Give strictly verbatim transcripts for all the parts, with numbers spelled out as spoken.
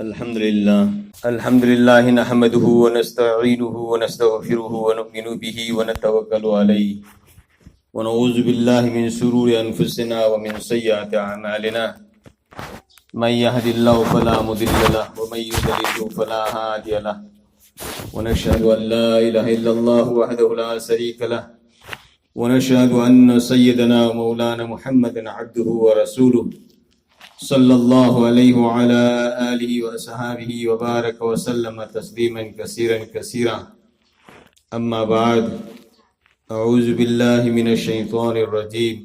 الحمد لله. الحمد لله نحمده ونستعينه ونستغفره ونؤمن به ونتوكل عليه. ونعوذ بالله من شرور أنفسنا ومن سيئات أعمالنا. من يهد الله فلا مضل له ومن يضلل فلا هادي له. ونشهد أن لا إله إلا الله وحده لا شريك له. ونشهد أن سيدنا ومولانا محمدا عبده ورسوله. صلى الله عليه وعلى آله وأصحابه وبارك وسلم تسليما كثيرا كثيرا. أما بعد. أعوذ بالله من الشيطان الرجيم.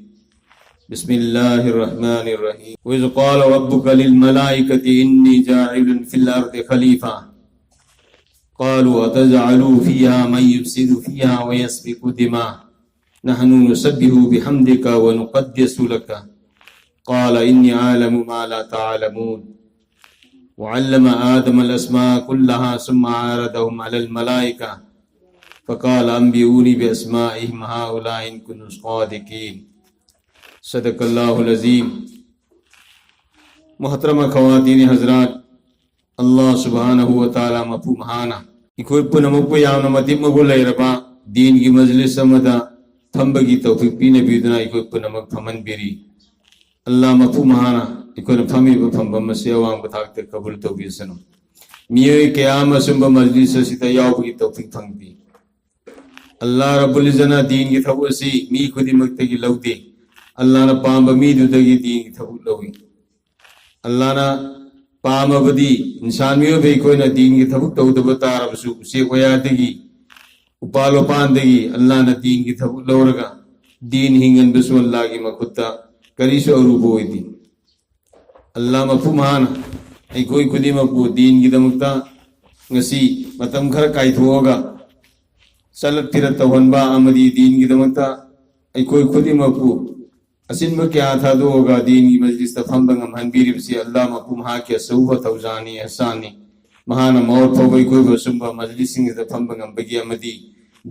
بسم الله الرحمن الرحيم. وإذ قال ربك للملائكة إني جاعل في الأرض خليفة. قالوا أتجعل فيها من يفسد فيها ويسفك الدماء نحن نسبح بحمدك ونقدس لك. قال إني أعلم ما لا تعلمون. وعلم آدم الأسماء كلها ثم عرضهم على الملائكة فقال أنبئوني بأسمائهم هؤلاء إن كنتم صادقين. صدق الله العظيم. محترم خواتین حضرات، ꯑꯜꯂꯥꯍ ꯁꯨꯕꯍꯥꯅꯍꯨ ꯋ ꯇꯥꯂꯥ ꯃꯄꯨ ꯃꯍꯥꯅ ꯑꯩꯈꯣꯏ ꯄꯨꯝꯅꯃꯛꯄꯨ ꯌꯥꯝꯅ ꯃꯇꯤꯛ ꯃꯒꯨꯟ ꯂꯩꯔꯕ ꯗꯤꯟꯒꯤ ꯃꯖꯂꯤꯁ ꯑꯃꯗ ꯐꯝꯕꯒꯤ ꯇꯧꯐꯤꯛ ꯄꯤꯅꯕꯤꯗꯨꯅ ꯑꯩꯈꯣꯏ ꯄꯨꯝꯅꯃꯛ ꯐꯝꯍꯟꯕꯤꯔꯤ꯫ ꯑꯜꯂꯥꯍ ꯃꯄꯨ ꯃꯍꯥꯅ ꯑꯩꯈꯣꯏꯅ ꯐꯝꯃꯤꯕ ꯐꯝꯐꯝ ꯑꯁꯤ ꯑꯋꯥꯡꯕ ꯊꯥꯛꯇ ꯀꯕꯨꯜ ꯇꯧꯕꯤꯁꯅꯨ꯫ ꯃꯤꯑꯣꯏ ꯀꯌꯥ ꯑꯃ ꯑꯁꯨꯝꯕ ꯃꯖꯂꯤꯁ ꯑꯁꯤꯗ ꯌꯥꯎꯕꯒꯤ ꯇꯧꯐꯤꯛ ꯐꯪꯕꯤ꯫ ꯑꯜꯂꯥꯍ ꯔꯕꯨꯜ ꯏꯖ꯭ꯖꯠꯅ ꯗꯤꯟꯒꯤ ꯊꯕꯛ ꯑꯁꯤ ꯃꯤ ꯈꯨꯗꯤꯡꯃꯛꯇꯒꯤ ꯂꯧꯗꯦ꯫ ꯑꯜꯂꯥꯍꯅ ꯄꯥꯝꯕ ꯃꯤꯗꯨꯗꯒꯤ ꯗꯤꯟꯒꯤ ꯊꯕꯛ ꯂꯧꯏ꯫ ꯑꯜꯂꯥꯍꯅ ꯄꯥꯝꯃꯕꯗꯤ ꯏꯟꯁꯥꯟ ꯃꯤꯑꯣꯏꯕ ꯑꯩꯈꯣꯏꯅ ꯗꯤꯟꯒꯤ ꯊꯕꯛ ꯇꯧꯗꯕ ꯇꯥꯔꯕꯁꯨ ꯎꯆꯦꯛ ꯋꯥꯌꯥꯗꯒꯤ, ꯎꯄꯥꯜ ꯋꯥꯄꯥꯟꯗꯒꯤ ꯑꯜꯂꯥꯍꯅ ꯗꯤꯟꯒꯤ ꯊꯕꯛ ꯂꯧꯔꯒ ꯗꯤꯟ ꯍꯤꯡꯍꯟꯕꯁꯨ ꯑꯜꯂꯥꯍꯒꯤ ꯃꯈꯨꯠꯇ ꯀꯔꯤꯁꯨ ꯑꯔꯨꯕ ꯑꯣꯏꯗꯦ꯫ ꯑꯜꯂꯥꯍ ꯃꯄꯨ ꯃꯍꯥꯅ ꯑꯩꯈꯣꯏ ꯈꯨꯗꯤꯡꯃꯛꯄꯨ ꯗꯤꯟꯒꯤꯗꯃꯛꯇ ꯉꯁꯤ ꯃꯇꯝ ꯈꯔ ꯀꯥꯏꯊꯣꯛꯑꯒ ꯆꯠꯂꯠ ꯐꯤꯔꯠ ꯇꯧꯍꯟꯕ ꯑꯃꯗꯤ ꯗꯤꯟꯒꯤꯗꯃꯛꯇ ꯑꯩꯈꯣꯏ ꯈꯨꯗꯤꯡꯃꯛꯄꯨ ꯑꯁꯤꯟꯕ ꯀꯌꯥ ꯊꯥꯗꯣꯛꯑꯒ ꯗꯤꯟꯒꯤ ꯃꯖꯂꯤꯁꯇ ꯐꯝꯕ ꯉꯝꯍꯟꯕꯤꯔꯤꯕꯁꯤ ꯑꯜꯂꯥꯍ ꯃꯄꯨ ꯃꯍꯥꯛꯀꯤ ꯑꯆꯧꯕ ꯊꯧꯖꯥꯜꯅꯤ, ꯑꯦꯍꯁꯥꯟꯅꯤ꯫ ꯃꯍꯥꯛꯅ ꯃꯥꯋꯠ ꯐꯥꯎꯕ ꯑꯩꯈꯣꯏꯕꯨ ꯑꯆꯨꯝꯕ ꯃꯖꯂꯤꯁꯁꯤꯡꯁꯤꯗ ꯐꯝꯕ ꯉꯝꯕꯒꯤ ꯑꯃꯗꯤ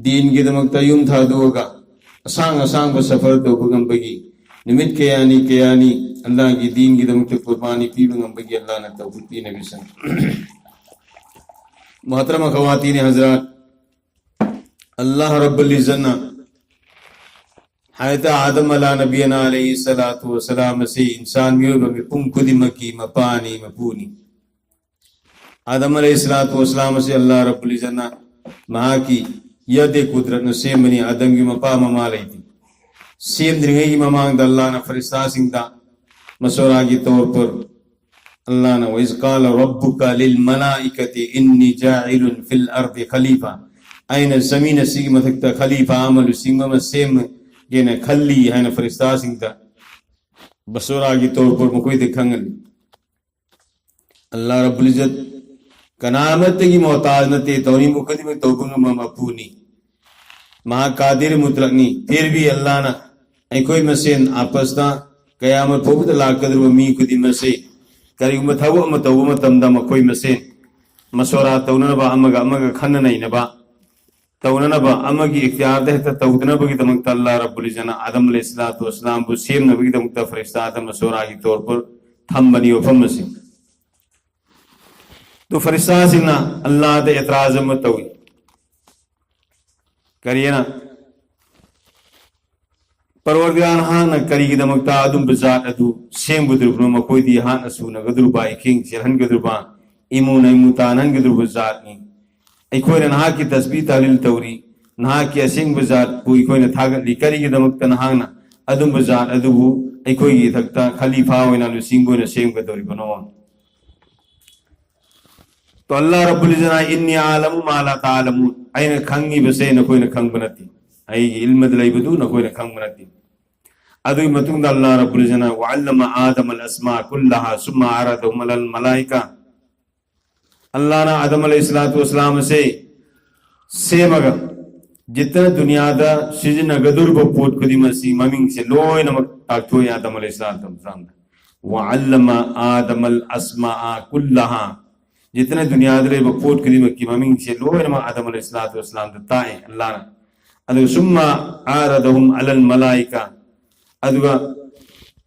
ꯗꯤꯟꯒꯤꯗꯃꯛꯇ ꯌꯨꯝ ꯊꯥꯗꯣꯛꯑꯒ ꯑꯁꯥꯡ ꯑꯁꯥꯡꯕ ꯁꯐꯔ ꯇꯧꯕ ꯉꯝꯕꯒꯤ ꯅꯨꯃꯤꯠ ꯀꯌꯥꯅꯤ ꯀꯌꯥꯅꯤ ꯑꯜꯂꯥꯍꯒꯤ ꯗꯤꯟꯒꯤꯗꯃꯛꯇ ꯀꯨꯔꯕꯥꯅꯤ ꯄꯤꯕ ꯉꯝꯕꯒꯤ ꯑꯜꯂꯥꯍꯅ ꯇꯧꯐꯤꯛ ꯄꯤꯅꯕꯤꯁꯅꯨ꯫ ꯃꯣꯍꯇꯔꯝ ꯑꯈꯋꯥꯇꯤꯟ ꯍꯖꯔꯥꯠ, ꯑꯜꯂꯥꯍ ꯔꯕꯨꯜ ꯏꯖꯠꯅ ꯍꯥꯏꯗ ꯑꯥꯗꯝ ꯑꯂꯥ ꯅꯕꯤꯌꯅ ꯑꯂꯩꯍꯤ ꯁꯂꯥꯇꯨ ꯋꯁꯂꯥꯝ ꯑꯁꯤ ꯏꯟꯁꯥꯟ ꯃꯤꯑꯣꯏꯕ ꯃꯤꯄꯨꯝ ꯈꯨꯗꯤꯡꯃꯛꯀꯤ ꯃꯄꯥꯅꯤ, ꯃꯄꯨꯅꯤ꯫ ꯑꯥꯗꯝ ꯑꯂꯩꯍꯤ ꯁꯂꯥꯇꯨ ꯋꯁꯂꯥꯝ ꯑꯁꯤ ꯑꯜꯂꯥꯍ ꯔꯕꯨꯜ ꯏꯖꯠꯅ ꯃꯍꯥꯛꯀꯤ ꯌꯗ ꯀꯨꯗꯔꯠꯅ ꯁꯦꯝꯕꯅꯤ꯫ ꯑꯥꯗꯝꯒꯤ ꯃꯄꯥ ꯃꯃꯥ ꯂꯩꯇꯦ꯫ ꯁꯦꯝꯗ꯭ꯔꯤꯉꯩꯒꯤ ꯃꯃꯥꯡꯗ ꯑꯜꯂꯥꯍꯅ ꯐꯔꯤꯁꯇꯥꯁꯤꯡꯗ ꯃꯁꯣꯔꯥꯒꯤ ꯇꯧꯔ ꯄꯔ ꯑꯜꯂꯥꯍꯅ "ꯋꯥꯏꯖ ꯀꯥꯂ ꯔꯕꯨꯀ ꯂꯤꯜ ꯃꯂꯥꯏꯀꯇꯤ ꯏꯟꯅꯤ ꯖꯥꯏꯂꯨꯟ ꯐꯤꯜ ꯑꯔꯗꯤ ꯈꯂꯤꯐꯥ", ꯑꯩꯅ ꯖꯃꯤꯟ ꯑꯁꯤꯒꯤ ꯃꯊꯛꯇ ꯈꯂꯤꯐꯥ ꯑꯃ, ꯂꯨꯆꯤꯡꯕ ꯑꯃ ꯁꯦꯝꯒꯦꯅ ꯈꯜꯂꯤ ꯍꯥꯏꯅ ꯐꯔꯤꯁꯇꯥꯁꯤꯡꯗ ꯃꯁꯣꯔꯥꯒꯤ ꯇꯧꯔ ꯄꯔ ꯃꯈꯣꯏꯗ ꯈꯪꯍꯜꯂꯤ꯫ ꯑꯜꯂꯥꯍ ꯔꯕꯨꯜ ꯏꯖꯠ ꯀꯅꯥꯃꯠꯇꯒꯤ ꯃꯣꯍꯇꯥꯖ ꯅꯠꯇꯦ, ꯇꯧꯅꯤꯡꯕ ꯈꯨꯗꯤꯡꯃꯛ ꯇꯧꯕ ꯉꯝꯕ ꯃꯄꯨꯅꯤ꯫ ꯃꯍꯥꯛ ꯀꯥꯗꯤꯔ ꯃꯨꯇꯂꯛꯅꯤ꯫ ꯐꯤꯔ ꯚꯤ ꯑꯜꯂꯥꯍꯅ ꯑꯩꯈꯣꯏ ꯃꯁꯦꯟ ꯑꯥꯄꯁꯇ ꯀꯌꯥꯃꯠ ꯐꯥꯎꯕꯗ ꯂꯥꯛꯀꯗꯧꯔꯤꯕ ꯃꯤ ꯈꯨꯗꯤꯡꯃꯛꯁꯦ ꯀꯔꯤꯒꯨꯝꯕ ꯊꯕꯛ ꯑꯃ ꯇꯧꯕ ꯃꯇꯝꯗ ꯃꯈꯣꯏ ꯃꯁꯦꯟ ꯃꯁꯣꯔꯥ ꯇꯧꯅꯅꯕ, ꯑꯃꯒ ꯑꯃꯒ ꯈꯟꯅ ꯅꯩꯅꯕ ꯇꯧꯅꯅꯕ, ꯑꯃꯒꯤ ꯏꯈꯇꯤꯌꯥꯔꯗ ꯍꯦꯛꯇ ꯇꯧꯗꯅꯕꯒꯤꯗꯃꯛꯇ ꯑꯜꯂꯥꯍ ꯔꯕꯨꯜ ꯏꯖꯠꯅ ꯑꯥꯗꯝ ꯑꯂꯩꯍꯤ ꯁꯂꯥꯇꯨ ꯋꯁꯂꯥꯝꯕꯨ ꯁꯦꯝꯅꯕꯒꯤꯗꯃꯛꯇ ꯐꯔꯤꯁꯇꯥꯗ ꯃꯁꯣꯔꯥꯒꯤ ꯇꯧꯔ ꯄꯔ ꯊꯝꯕꯅꯤ, ꯋꯥꯐꯝ ꯑꯁꯤ꯫ ꯑꯗꯨ ꯐꯔꯤꯁꯇꯥꯁꯤꯡꯅ ꯑꯜꯂꯥꯍꯗ ꯑꯦꯇꯔꯥꯖ ꯑꯃ ꯇꯧꯏ꯫ ꯀꯔꯤꯅ? ꯄꯔꯋꯔꯗꯤꯒꯥꯔ, ꯅꯍꯥꯛꯅ ꯀꯔꯤꯒꯤꯗꯃꯛꯇ ꯑꯗꯨꯝꯕ ꯖꯥꯠ ꯑꯗꯨ ꯁꯦꯝꯒꯗꯧꯔꯤꯕꯅꯣ? ꯃꯈꯣꯏꯗꯤ ꯍꯥꯠꯅ ꯁꯨꯅꯒꯗꯧꯔꯤꯕ, ꯏꯈꯤꯡ ꯆꯦꯜꯍꯟꯒꯗꯧꯔꯤꯕ, ꯏꯃꯨ ꯅꯩꯃꯨ ꯇꯥꯟꯍꯟꯒꯗꯧꯔꯤꯕ ꯖꯥꯠꯅꯤ꯫ ꯑꯩꯈꯣꯏꯅ ꯅꯍꯥꯛꯀꯤ ꯇꯁꯕꯤꯍ ꯇꯍꯂꯤꯜ ꯇꯧꯔꯤ, ꯅꯍꯥꯛꯀꯤ ꯑꯁꯦꯡꯕ ꯖꯥꯠꯄꯨ ꯑꯩꯈꯣꯏꯅ ꯊꯥꯒꯠꯂꯤ꯫ ꯀꯔꯤꯒꯤꯗꯃꯛꯇ ꯅꯍꯥꯛꯅ ꯑꯗꯨꯝꯕ ꯖꯥꯠ ꯑꯗꯨꯕꯨ ꯑꯩꯈꯣꯏꯒꯤ ꯏꯊꯛꯇ ꯈꯂꯤꯐꯥ ꯑꯣꯏꯅ, ꯂꯨꯆꯤꯡꯕ ꯑꯣꯏꯅ ꯁꯦꯝꯒꯗꯧꯔꯤꯕꯅꯣ? ꯇꯣ ꯑꯜꯂꯥꯍ ꯔꯕꯨꯜ ꯏꯖꯠꯅ "ꯏꯟꯅꯤ ꯑꯥꯂꯃꯨ ꯃꯥ ꯂꯥ ꯇꯥꯂꯃꯨꯟ", ꯑꯩꯅ ꯈꯪꯉꯤꯕꯁꯦ ꯅꯈꯣꯏꯅ ꯈꯪꯕ ꯅꯠꯇꯦ, ꯑꯩꯒꯤ ꯏꯜꯃꯗ ꯂꯩꯕꯗꯨ ꯅꯈꯣꯏꯅ ꯈꯪꯕ ꯅꯠꯇꯦ꯫ ꯑꯗꯨꯒꯤ ꯃꯇꯨꯡꯗ ꯑꯜꯂꯥꯍ ꯔꯕꯨꯜ ꯏꯖꯠꯅ "ꯋꯥ ꯑꯜꯂꯃ ꯑꯥꯗꯝ ꯑꯜ ꯑꯁꯃꯥ ꯀꯨꯜꯂꯍꯥ ꯁꯨꯝꯃ ꯑꯥꯔꯗꯍꯨꯝ ꯑꯂꯜ ꯃꯂꯥꯏꯀꯥ", ꯑꯜꯂꯥꯍꯅ ꯑꯥꯗꯝ ꯑꯂꯩꯍꯤ ꯁꯂꯥꯇꯨ ꯋꯁꯂꯥꯝ ꯑꯁꯦ ꯁꯦꯝꯃꯒ ꯖꯤꯠꯇꯅ ꯗꯨꯅꯤꯌꯥꯗ ꯁꯤꯖꯤꯟꯅꯒꯗꯧꯔꯤꯕ ꯄꯣꯠ ꯈꯨꯗꯤꯡꯃꯛꯁꯤ ꯃꯃꯤꯡꯁꯦ ꯂꯣꯏꯅꯃꯛ ꯇꯥꯛꯊꯣꯛꯑꯦ ꯑꯥꯗꯝ ꯑꯂꯩꯍꯤ ꯁꯂꯥꯇꯨ ꯋꯁꯂꯥꯝꯗ꯫ "ꯋꯥ ꯑꯜꯂꯃ ꯑꯥꯗꯝ ꯑꯜ ꯑꯁꯃꯥ ꯀꯨꯜꯂꯍꯥ", ꯖꯤꯠꯇꯅ ꯗꯨꯅꯤꯌꯥꯗ ꯂꯩꯕ ꯄꯣꯠ ꯈꯨꯗꯤꯡꯃꯛꯀꯤ ꯃꯃꯤꯡꯁꯦ ꯂꯣꯏꯅꯃꯛ ꯑꯥꯗꯝ ꯑꯂꯩꯍꯤ ꯁꯂꯥꯇꯨ ꯋꯁꯂꯥꯝꯗ ꯇꯥꯛꯑꯦ ꯑꯜꯂꯥꯍꯅ꯫ ꯑꯗꯨꯒ "ꯁꯨꯝꯃ ꯑꯥꯔꯗꯍꯨꯝ ꯑꯂꯜ ꯃꯂꯥꯏꯀꯥ", ꯑꯗꯨꯒ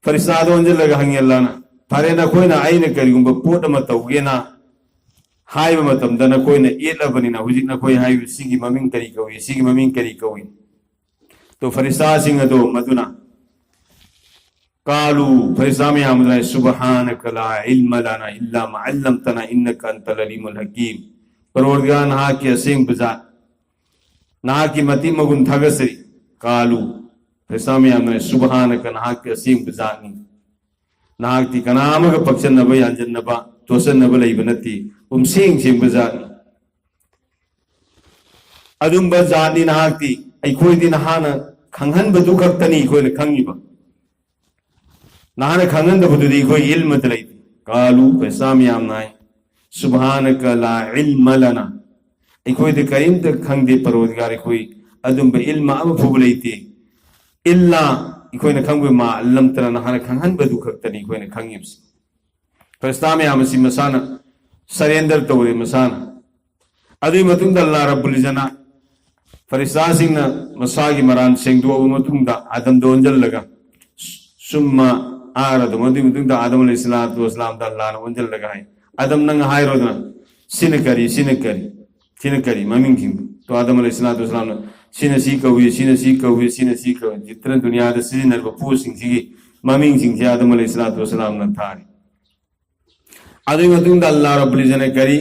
ꯐꯔꯤꯁꯇꯥꯗ ꯑꯣꯟꯁꯤꯜꯂꯒ ꯍꯪꯉꯦ ꯑꯜꯂꯥꯅ, "ꯐꯔꯦ, ꯅꯈꯣꯏꯅ ꯑꯩꯅ ꯀꯔꯤꯒꯨꯝꯕ ꯄꯣꯠ ꯑꯃ ꯇꯧꯒꯦꯅ ꯍꯥꯏꯕ ꯃꯇꯝꯗ ꯅꯈꯣꯏꯅ ꯌꯦꯠꯂꯕꯅꯤꯅ ꯍꯧꯖꯤꯛ ꯅꯈꯣꯏ ꯍꯥꯏꯔꯤꯕ ꯁꯤꯒꯤ ꯃꯃꯤꯡ ꯀꯔꯤ ꯀꯧꯏ, ꯁꯤꯒꯤ ꯃꯃꯤꯡ ꯀꯔꯤ ꯀꯧꯏ?" ꯇꯣ ꯐꯔꯤꯁꯇꯥꯁꯤꯡ ꯑꯗꯣ ꯃꯗꯨꯅ ꯀꯥꯂꯨ, ꯐꯔꯤꯁꯇꯥ ꯃꯌꯥꯝ ꯑꯗꯨꯅ, "ꯁꯨꯕꯍꯥꯅꯀ ꯂꯥ ꯏꯜꯃ ꯂꯥꯅꯥ ꯏꯜꯂꯥ ꯃꯥ ꯑꯜꯂꯝꯇꯅꯥ ꯏꯟꯅꯀ ꯑꯟꯇꯜ ꯑꯂꯤꯃꯨꯜ ꯍꯀꯤꯝ"꯫ ꯄꯔꯣꯔꯗꯤꯒꯥꯔ, ꯅꯍꯥꯛꯀꯤ ꯑꯁꯦꯡꯕ ꯖꯥꯠ, ꯅꯍꯥꯛꯀꯤ ꯃꯇꯤꯛ ꯃꯒꯨꯟ ꯊꯥꯒꯠꯆꯔꯤ꯫ ꯀꯥꯂꯨ, ꯐꯔꯤꯁꯇꯥ ꯃꯌꯥꯝꯅ, "ꯁꯨꯕꯍꯥꯅꯀ, ꯅꯍꯥꯛꯀꯤ ꯑꯁꯦꯡꯕ ꯖꯥꯠꯅꯤ꯫ ꯅꯍꯥꯛꯇꯤ ꯀꯅꯥ ꯑꯃꯒ ꯄꯛꯆꯟꯅꯕ, ꯌꯥꯟꯖꯟꯅꯕ, ꯇꯣꯠꯁꯟꯅꯕ ꯂꯩꯕ ꯅꯠꯇꯦ꯫ ꯄꯨꯝꯁꯦꯡ ꯁꯦꯡꯕ ꯖꯥꯠꯅꯤ꯫ ꯑꯗꯨꯝꯕ ꯖꯥꯠꯅꯤ ꯅꯍꯥꯛꯇꯤ꯫ ꯑꯩꯈꯣꯏꯗꯤ ꯅꯍꯥꯛꯅ ꯈꯪꯍꯟꯕꯗꯨ ꯈꯛꯇꯅꯤ ꯑꯩꯈꯣꯏꯅ ꯈꯪꯉꯤꯕ꯫ ꯅꯍꯥꯛꯅ ꯈꯪꯍꯟꯗꯕꯗꯨꯗꯤ ꯑꯩꯈꯣꯏ ꯏꯜꯃꯗ ꯂꯩꯇꯦ"꯫ ꯀꯥꯂꯨ, ꯐꯔꯤꯁꯇꯥ ꯃꯌꯥꯝꯅ ꯍꯥꯏ, "ꯁꯨꯕꯍꯥꯅꯀ ꯂꯥ ꯏꯜꯃ ꯂꯥꯅꯥ"꯫ ꯑꯩꯈꯣꯏꯗ ꯀꯔꯤꯝꯇ ꯈꯪꯗꯦ ꯄꯔꯣꯔꯗꯤꯒꯥꯔ, ꯑꯩꯈꯣꯏ ꯑꯗꯨꯝꯕ ꯏꯜꯃ ꯑꯃ ꯐꯥꯎꯕ ꯂꯩꯇꯦ꯫ "ꯏꯜꯂꯥ", ꯑꯩꯈꯣꯏꯅ ꯈꯪꯕ, "ꯃꯥ ꯑꯜꯂꯝꯇꯅꯥ", ꯅꯍꯥꯛꯅ ꯈꯪꯍꯟꯕꯗꯨ ꯈꯛꯇꯅꯤ ꯑꯩꯈꯣꯏꯅ ꯈꯪꯉꯤꯕꯁꯤ꯫ ꯐꯔꯤꯁꯇꯥ ꯃꯌꯥꯝ ꯑꯁꯤ ꯃꯁꯥꯅ surrender ꯇꯧꯔꯦ, ꯃꯁꯥꯅ꯫ ꯑꯗꯨꯒꯤ ꯃꯇꯨꯡꯗ ꯑꯜꯂꯥ ꯔꯕꯨꯜ ꯏꯖꯅ ꯐꯔꯤꯁꯇꯥꯁꯤꯡꯅ ꯃꯁꯥꯒꯤ ꯃꯔꯥꯟ ꯁꯦꯡꯗꯣꯛꯑꯕ ꯃꯇꯨꯡꯗ ꯑꯥꯗꯝꯗ ꯑꯣꯟꯁꯤꯜꯂꯒ, ꯁꯨꯝꯃ ꯑꯥꯔꯗ, ꯑꯗꯨꯒꯤ ꯃꯇꯨꯡꯗ ꯑꯥꯗꯝ ꯑꯂꯩꯍꯤ ꯁꯂꯥꯇꯨ ꯋꯁꯂꯥꯝꯗ ꯑꯜꯂꯥꯅ ꯑꯣꯟꯁꯤꯜꯂꯒ ꯍꯥꯏ, "ꯑꯥꯗꯝ, ꯅꯪ ꯍꯥꯏꯔꯣꯗꯅ, ꯁꯤꯅ ꯀꯔꯤ, ꯁꯤꯅ ꯀꯔꯤ, ꯁꯤꯅ ꯀꯔꯤ ꯃꯃꯤꯡꯁꯤꯡꯗꯣ?" ꯇꯣ ꯑꯥꯗꯝ ꯑꯂꯩꯍꯤ ꯁꯂꯥꯇꯨ ꯋꯁꯂꯥꯝꯅ, "ꯁꯤꯅ ꯁꯤ ꯀꯧꯏ, ꯁꯤꯅ ꯁꯤ ꯀꯧꯏ, ꯁꯤꯅ ꯁꯤ ꯀꯧꯏ"꯫ ꯖꯤꯇꯅ ꯗꯨꯅꯤꯌꯥꯗ ꯁꯤꯖꯤꯟꯅꯔꯤꯕ ꯄꯣꯠꯁꯤꯡꯁꯤꯒꯤ ꯃꯃꯤꯡꯁꯤꯡꯁꯦ ꯑꯥꯗꯝ ꯑꯂꯩꯍꯤ ꯁꯂꯥꯇꯨ ꯋꯁꯂꯥꯝꯅ ꯊꯥꯔꯤ꯫ ꯑꯗꯨꯒꯤ ꯃꯇꯨꯡꯗ ꯑꯜꯂꯥ ꯔꯕꯨꯜ ꯏꯖꯅ ꯀꯔꯤ?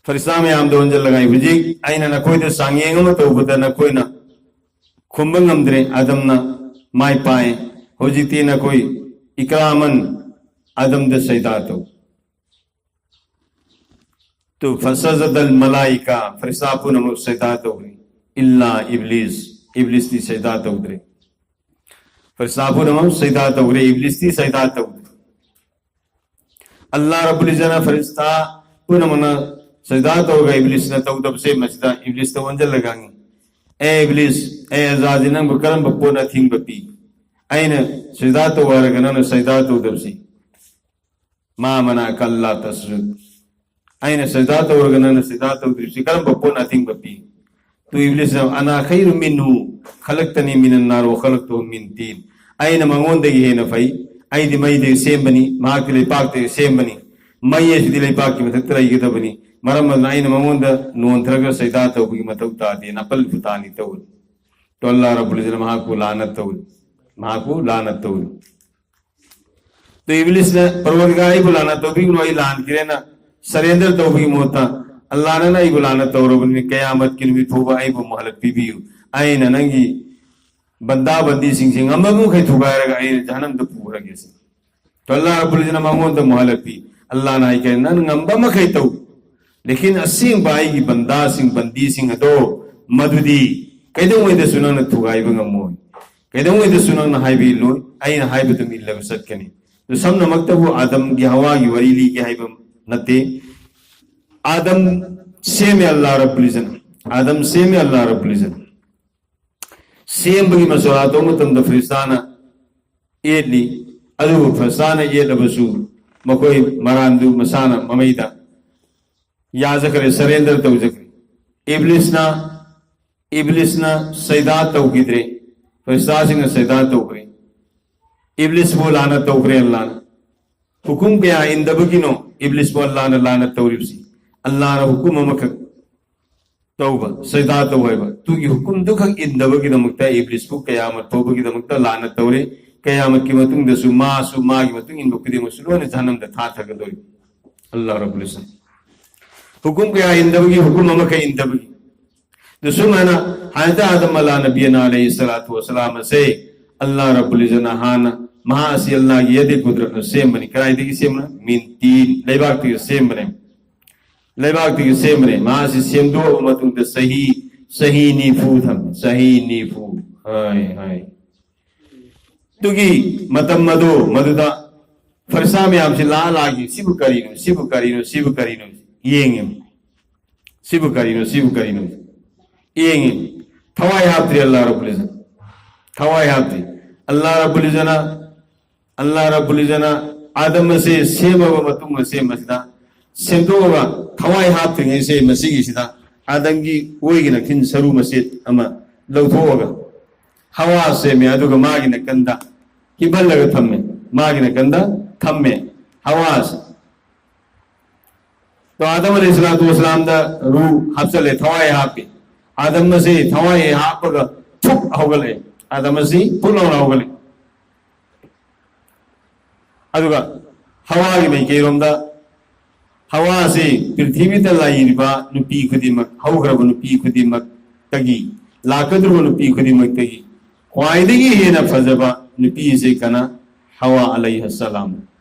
ꯐꯔꯤꯁꯇꯥ ꯃꯌꯥꯝꯗ ꯑꯣꯟꯁꯤꯜꯂꯒ, "ꯍꯧꯖꯤꯛ ꯑꯩꯅ ꯅꯈꯣꯏꯗ ꯆꯥꯡꯌꯦꯡ ꯑꯃ ꯇꯧꯕꯗ ꯅꯈꯣꯏꯅ ꯈꯨꯝꯕ ꯉꯝꯗ꯭ꯔꯦ, ꯑꯥꯗꯝꯅ ꯃꯥꯏ ꯄꯥꯛꯑꯦ꯫ ꯍꯧꯖꯤꯛꯇꯤ ꯅꯈꯣꯏ ꯏꯀ꯭ꯔꯥꯃꯟ ꯑꯥꯗꯝꯗ ꯁꯩꯗꯥ ꯇꯧ"꯫ ꯇꯨ ꯐꯁꯖꯗꯜ ꯃꯂꯥꯏꯀꯥ, ꯐꯔꯤꯁꯇꯥ ꯄꯨꯝꯅꯃꯛ ꯁꯩꯗꯥ ꯇꯧꯈ꯭ꯔꯦ꯫ ꯏꯜꯂꯥ ꯏꯕ꯭ꯂꯤꯁ, ꯏꯕ꯭ꯂꯤꯁꯇꯤ ꯁꯩꯗꯥ ꯇꯧꯗ꯭ꯔꯦ꯫ ꯐꯔꯤꯁꯇꯥ ꯄꯨꯝꯅꯃꯛ ꯁꯩꯗꯥ ꯇꯧꯈ꯭ꯔꯦ, ꯏꯕ꯭ꯂꯤꯁꯇꯤ ꯁꯩꯗꯥ ꯇꯧꯗ꯭ꯔꯦ꯫ ꯑꯜꯂꯥ ꯔꯕꯨꯜ ꯏꯖꯅ ꯐꯔꯤꯁꯇꯥ ꯄꯨꯝꯅꯃꯛꯅ ꯁꯩꯗꯥ ꯇꯧꯔꯒ ꯏꯕ꯭ꯂꯤꯁꯅ ꯇꯧꯗꯕꯁꯦ ꯃꯁꯤꯗ ꯏꯕ꯭ꯂꯤꯁꯇ ꯑꯣꯟꯁꯤꯜꯂꯒ ꯍꯪꯉꯤ, "ꯑꯦ ꯏꯕ꯭ꯂꯤꯁ, ꯑꯦ ꯑꯖꯥꯖꯤ, ꯅꯪꯕꯨ ꯀꯔꯝꯕ ꯄꯣꯠꯅ ꯑꯊꯤꯡꯕ ꯄꯤ? ꯑꯩꯅ ꯁꯩꯗꯥ ꯇꯧ ꯍꯥꯏꯔꯒ ꯅꯪꯅ ꯁꯩꯗꯥ ꯇꯧꯗꯕꯁꯤ?" "ꯃꯥ ꯃꯅꯥ ꯀꯜꯂꯥ ꯇꯁꯖꯨꯗ"꯫ ꯑꯩꯅ ꯁꯩꯗꯥ ꯇꯧꯔꯒ ꯅꯪꯅ ꯁꯩꯗꯥ ꯇꯧꯗ꯭ꯔꯤꯕꯁꯤ ꯀꯔꯝꯕ ꯄꯣꯠꯅ ꯑꯊꯤꯡꯕ ꯄꯤ? ꯇꯨ ꯏꯕ꯭ꯂꯤꯁꯅ, "ꯑꯅꯥ ꯈꯩꯔꯨ ꯃꯤꯟꯍꯨ, ꯈꯂꯛꯇꯅꯤ ꯃꯤꯅꯟ ꯅꯥꯔ ꯋꯥ ꯈꯂꯛꯇꯍꯨ ꯃꯤꯟ ꯇꯤꯟ꯫ ꯑꯩꯅ ꯃꯉꯣꯟꯗꯒꯤ ꯍꯦꯟꯅ ꯐꯩ, ꯑꯩꯗꯤ ꯃꯩꯗꯒꯤ ꯁꯦꯝꯕꯅꯤ, ꯃꯍꯥꯛꯇꯤ ꯂꯩꯄꯥꯛꯇꯒꯤ ꯁꯦꯝꯕꯅꯤ꯫ ꯃꯩ ꯑꯁꯤꯗꯤ ꯂꯩꯄꯥꯛꯀꯤ ꯃꯊꯛꯇ ꯂꯩꯒꯗꯕꯅꯤ꯫ ꯃꯔꯝ ꯑꯗꯨꯅ ꯑꯩꯅ ꯃꯉꯣꯟꯗ ꯅꯣꯟꯊꯔꯒ ꯁꯩꯗꯥ ꯇꯧꯕꯒꯤ ꯃꯊꯧ ꯇꯥꯗꯦ, ꯅꯥꯄꯜ ꯐꯨꯇꯥꯅꯤ ꯇꯧꯕꯅꯤ"꯫ ꯇꯣ ꯑꯜꯂꯥꯍ ꯔꯕꯨꯜ ꯏꯖ꯭ꯖꯠꯅ ꯃꯍꯥꯛꯄꯨ ꯂꯥꯅꯠ ꯇꯧꯏ꯫ ꯃꯍꯥꯛꯄꯨ ꯂꯥꯅꯠ ꯇꯧꯏ꯫ ꯑꯗꯨ ꯏꯕ꯭ꯂꯤꯁꯅ, "ꯄꯔꯋꯔꯗꯤꯒꯥꯔ, ꯑꯩꯕꯨ ꯂꯥꯅꯠ ꯇꯧꯕꯤꯒꯅꯨ, ꯑꯩ ꯂꯥꯟꯈ꯭ꯔꯦꯅ" ꯁꯔꯦꯟꯗꯔ ꯇꯧꯕꯒꯤ ꯃꯍꯨꯠꯇ, "ꯑꯜꯂꯥꯍ, ꯅꯪꯅ ꯑꯩꯕꯨ ꯂꯥꯅꯠ ꯇꯧꯔꯕꯅꯤ, ꯀꯌꯥꯃꯠꯀꯤ ꯅꯨꯃꯤꯠ ꯐꯥꯎꯕ ꯑꯩꯕꯨ ꯃꯣꯍꯂꯠ ꯄꯤꯕꯤꯌꯨ, ꯑꯩꯅ ꯅꯪꯒꯤ ꯕꯟꯗꯥ ꯕꯟꯗꯤꯁꯤꯡꯁꯦ ꯉꯝꯕ ꯃꯈꯩ ꯊꯨꯒꯥꯏꯔꯒ ꯑꯩꯅ ꯖꯍꯟꯅꯝꯗ ꯄꯨꯈ꯭ꯔꯒꯦ" ꯁꯤꯅꯤ꯫ ꯑꯗꯣ ꯑꯜꯂꯥꯍ ꯔꯕꯨꯜ ꯏꯖ꯭ꯖꯠꯅ ꯃꯉꯣꯟꯗ ꯃꯣꯍꯂꯠ ꯄꯤ꯫ ꯑꯜꯂꯥꯍꯅ ꯍꯥꯏ ꯀꯔꯤ, "ꯅꯪ ꯉꯝꯕ ꯃꯈꯩ ꯇꯧ, ꯂꯦꯀꯤꯟ ꯑꯁꯦꯡꯕ ꯑꯩꯒꯤ ꯕꯟꯗꯥꯁꯤꯡ, ꯕꯟꯗꯤꯁꯤꯡ ꯑꯗꯣ ꯃꯗꯨꯗꯤ ꯀꯩꯗꯧꯉꯩꯗꯁꯨ ꯅꯪꯅ ꯊꯨꯒꯥꯏꯕ ꯉꯝꯃꯣꯏ, ꯀꯩꯗꯧꯉꯩꯗꯁꯨ ꯅꯪꯅ ꯍꯥꯏꯕ ꯏꯜꯂꯣꯏ, ꯑꯩꯅ ꯍꯥꯏꯕꯗꯨ ꯏꯜꯂꯒ ꯆꯠꯀꯅꯤ"꯫ ꯑꯗꯨ ꯁꯝꯅꯃꯛꯇꯕꯨ ꯑꯥꯗꯝꯒꯤ ꯍꯋꯥꯒꯤ ꯋꯥꯔꯤ ꯂꯤꯒꯦ ꯍꯥꯏꯕ ꯅꯠꯇꯦ꯫ ꯑꯥꯗꯝ ꯁꯦꯝꯃꯦ ꯑꯜꯂꯥꯍ ꯔꯕꯨꯜ ꯏꯖ꯭ꯖꯠꯅ, ꯑꯥꯗꯝ ꯁꯦꯝꯃꯦ ꯑꯜꯂꯥꯍ ꯔꯕꯨꯜ ꯏꯖ꯭ꯖꯠꯅ꯫ ꯁꯦꯝꯕꯒꯤ ꯃꯁꯣꯔꯥ ꯇꯧꯕ ꯃꯇꯝꯗ ꯐꯤꯔꯤꯁꯇꯥꯅ ꯌꯦꯠꯂꯤ꯫ ꯑꯗꯨꯕꯨ ꯐꯤꯔꯤꯁꯇꯥꯅ ꯌꯦꯠꯂꯕꯁꯨ ꯃꯈꯣꯏ ꯃꯔꯥꯟꯗꯨ ꯃꯁꯥꯅ ꯃꯃꯩꯗ ꯌꯥꯖꯈ꯭ꯔꯦ, ꯁꯔꯦꯟꯗꯔ ꯇꯧꯖꯈ꯭ꯔꯦ꯫ ꯏꯕ꯭ꯂꯤꯁꯅ, ꯏꯕ꯭ꯂꯤꯁꯅ ꯁꯩꯗꯥ ꯇꯧꯈꯤꯗ꯭ꯔꯦ, ꯐꯤꯔꯤꯁꯇꯥꯁꯤꯡꯅ ꯁꯩꯗꯥ ꯇꯧꯈ꯭ꯔꯦ꯫ ꯏꯕ꯭ꯂꯤꯁꯄꯨ ꯂꯥꯅꯠ ꯇꯧꯈ꯭ꯔꯦ ꯑꯜꯂꯥꯍꯅ꯫ ꯍꯨꯀꯨꯝ ꯀꯌꯥ ꯏꯟꯗꯕꯒꯤꯅꯣ ꯏꯕ꯭ꯂꯤꯁꯄꯨ ꯑꯜꯂꯥꯍꯅ ꯂꯥꯅꯠ ꯇꯧꯔꯤꯕꯁꯤ? ꯑꯜꯂꯥꯍꯅ ꯍꯨꯀꯨꯝ ꯑꯃꯈꯛ ꯇꯧꯕ, ꯁꯩꯗꯥ ꯇꯧ ꯍꯥꯏꯕ, ꯑꯗꯨꯒꯤ ꯍꯨꯀꯨꯝꯗꯨꯈꯛ ꯏꯟꯗꯕꯒꯤꯗꯃꯛꯇ ꯏꯕ꯭ꯂꯤꯁꯄꯨ ꯀꯌꯥꯃꯠ ꯐꯥꯎꯕꯒꯤꯗꯃꯛꯇ ꯂꯥꯅꯠ ꯇꯧꯔꯦ꯫ ꯀꯌꯥꯃꯠꯀꯤ ꯃꯇꯨꯡꯗꯁꯨ ꯃꯥꯁꯨ ꯃꯥꯒꯤ ꯃꯇꯨꯡ ꯏꯟꯕ ꯈꯨꯗꯤꯡꯃꯛꯁꯨ ꯂꯣꯏꯅ ꯖꯍꯟꯅꯝꯗ ꯊꯥꯊꯒꯗꯣꯔꯤꯕ꯫ ꯑꯜꯂꯥꯍ ꯔꯕꯨꯜ ꯏꯖ꯭ꯖꯠ꯫ ꯍꯨꯀꯨꯝ ꯀꯌꯥ ꯏꯟꯗꯕꯒꯤ, ꯍꯨꯀꯨꯝ ꯑꯃꯈꯛ ꯏꯟꯗꯕꯒꯤ꯫ ꯑꯗꯨ ꯁꯨꯃꯥꯏꯅ ꯍꯥꯏꯗ ꯑꯥꯗꯝ ꯑꯂꯥ ꯅꯕꯤꯌꯅ ꯑꯂꯩꯍꯤ ꯁꯂꯥꯇꯨ ꯋꯁꯂꯥꯝ ꯑꯁꯦ ꯑꯜꯂꯥꯍ ꯔꯕꯨꯜ ꯏꯖ꯭ꯖꯠꯅ ꯍꯥꯟꯅ, ꯃꯍꯥꯛ ꯑꯁꯤ ꯑꯜꯂꯥꯍꯒꯤ ꯌꯗꯦ ꯀꯨꯗꯔꯠꯅ ꯁꯦꯝꯕꯅꯤ꯫ ꯀꯗꯥꯏꯗꯒꯤ ꯁꯦꯝꯕꯅꯣ? ꯃꯤꯟ ꯇꯤꯟ, ꯂꯩꯕꯥꯛꯇꯒꯤ ꯁꯦꯝꯕꯅꯦ꯫ ꯂꯩꯕꯥꯛꯇꯒꯤ ꯁꯦꯝꯕꯅꯦ꯫ ꯃꯍꯥꯛ ꯑꯁꯤ ꯁꯦꯝꯗꯣꯛꯑꯕ ꯃꯇꯨꯡꯗ ꯆꯍꯤ, ꯆꯍꯤ ꯅꯤꯐꯨ ꯊꯝꯃꯤ꯫ ꯆꯍꯤ ꯅꯤꯐꯨ꯫ ꯍꯥꯏ, ꯍꯥꯏ꯫ ꯑꯗꯨꯒꯤ ꯃꯇꯝ ꯑꯗꯨ, ꯃꯗꯨꯗ ꯐꯔꯁꯥ ꯃꯌꯥꯝꯁꯤ ꯂꯥꯛꯑ ꯂꯥꯛꯏ, "ꯁꯤꯕꯨ ꯀꯔꯤꯅꯣ? ꯁꯤꯕꯨ ꯀꯔꯤꯅꯣ? ꯁꯤꯕꯨ ꯀꯔꯤꯅꯣ?" ꯌꯦꯡꯉꯤ꯫ "ꯁꯤꯕꯨ ꯀꯔꯤꯅꯣ? ꯁꯤꯕꯨ ꯀꯔꯤꯅꯣ?" ꯌꯦꯡꯉꯤ꯫ ꯊꯋꯥꯏ ꯍꯥꯞꯇ꯭ꯔꯤ ꯑꯜꯂꯥꯍ ꯔꯕꯨꯜ ꯏꯖ꯭ꯖꯠ꯫ ꯊꯋꯥꯏ ꯍꯥꯞꯇ꯭ꯔꯤ꯫ ꯑꯜꯂꯥꯍ ꯔꯕꯨꯜ ꯏꯖ꯭ꯖꯠꯅ, ꯑꯜꯂꯥꯍ ꯔꯕꯨꯜ ꯏꯖ꯭ꯖꯠꯅ ꯑꯥꯗꯝ ꯑꯁꯦ ꯁꯦꯝꯃꯕ ꯃꯇꯨꯡꯗ, ꯁꯦꯝꯕꯁꯤꯗ, ꯁꯦꯝꯗꯣꯛꯑꯒ ꯊꯋꯥꯏ ꯍꯥꯞꯇ꯭ꯔꯤꯉꯩꯁꯦ ꯃꯁꯤꯒꯤꯁꯤꯗ ꯑꯥꯗꯝꯒꯤ ꯑꯣꯏꯒꯤ ꯅꯥꯀꯟ ꯁꯔꯨ ꯃꯆꯦꯠ ꯑꯃ ꯂꯧꯊꯣꯛꯑꯒ ꯍꯋꯥ ꯁꯦꯝꯃꯦ, ꯑꯗꯨꯒ ꯃꯥꯒꯤ ꯅꯥꯀꯟꯗ ꯍꯤꯞꯍꯜꯂꯒ ꯊꯝꯃꯦ, ꯃꯥꯒꯤ ꯅꯥꯀꯟꯗ ꯊꯝꯃꯦ ꯍꯋꯥꯁꯦ꯫ ꯇꯣ ꯑꯥꯗꯝ ꯑꯂꯩꯍꯤ ꯁꯂꯥꯇꯨ ꯋꯥꯁꯂꯥꯝꯗ ꯔꯨ ꯍꯥꯞꯆꯜꯂꯦ, ꯊꯋꯥꯏ ꯍꯥꯞꯄꯤ꯫ ꯑꯥꯗꯝ ꯑꯁꯤ ꯊꯋꯥꯏ ꯍꯥꯞꯄꯒ ꯊꯨꯛ ꯍꯧꯒꯠꯂꯛꯑꯦ, ꯑꯥꯗꯝ ꯑꯁꯤ ꯐꯨꯠ ꯂꯥꯎꯅ ꯍꯧꯒꯠꯂꯛꯑꯦ꯫ ꯑꯗꯨꯒ ꯍꯋꯥꯒꯤ ꯃꯥꯏꯀꯩꯔꯣꯝꯗ, ꯍꯋꯥꯁꯤ ꯄ꯭ꯔꯤꯊꯤꯕꯤꯗ ꯂꯩꯔꯤꯕ ꯅꯨꯄꯤ ꯈꯨꯗꯤꯡꯃꯛ, ꯍꯧꯈ꯭ꯔꯕ ꯅꯨꯄꯤ ꯈꯨꯗꯤꯡꯃꯛꯇꯒꯤ, ꯂꯥꯛꯀꯗꯧꯔꯤꯕ ꯅꯨꯄꯤ ꯈꯨꯗꯤꯡꯃꯛꯇꯒꯤ ꯈ꯭ꯋꯥꯏꯗꯒꯤ ꯍꯦꯟꯅ ꯐꯖꯕ ꯅꯨꯄꯤꯁꯤ ꯀꯅꯥ? ꯍꯋꯥ ꯑꯂꯩꯍ ꯁꯂꯥꯝ꯫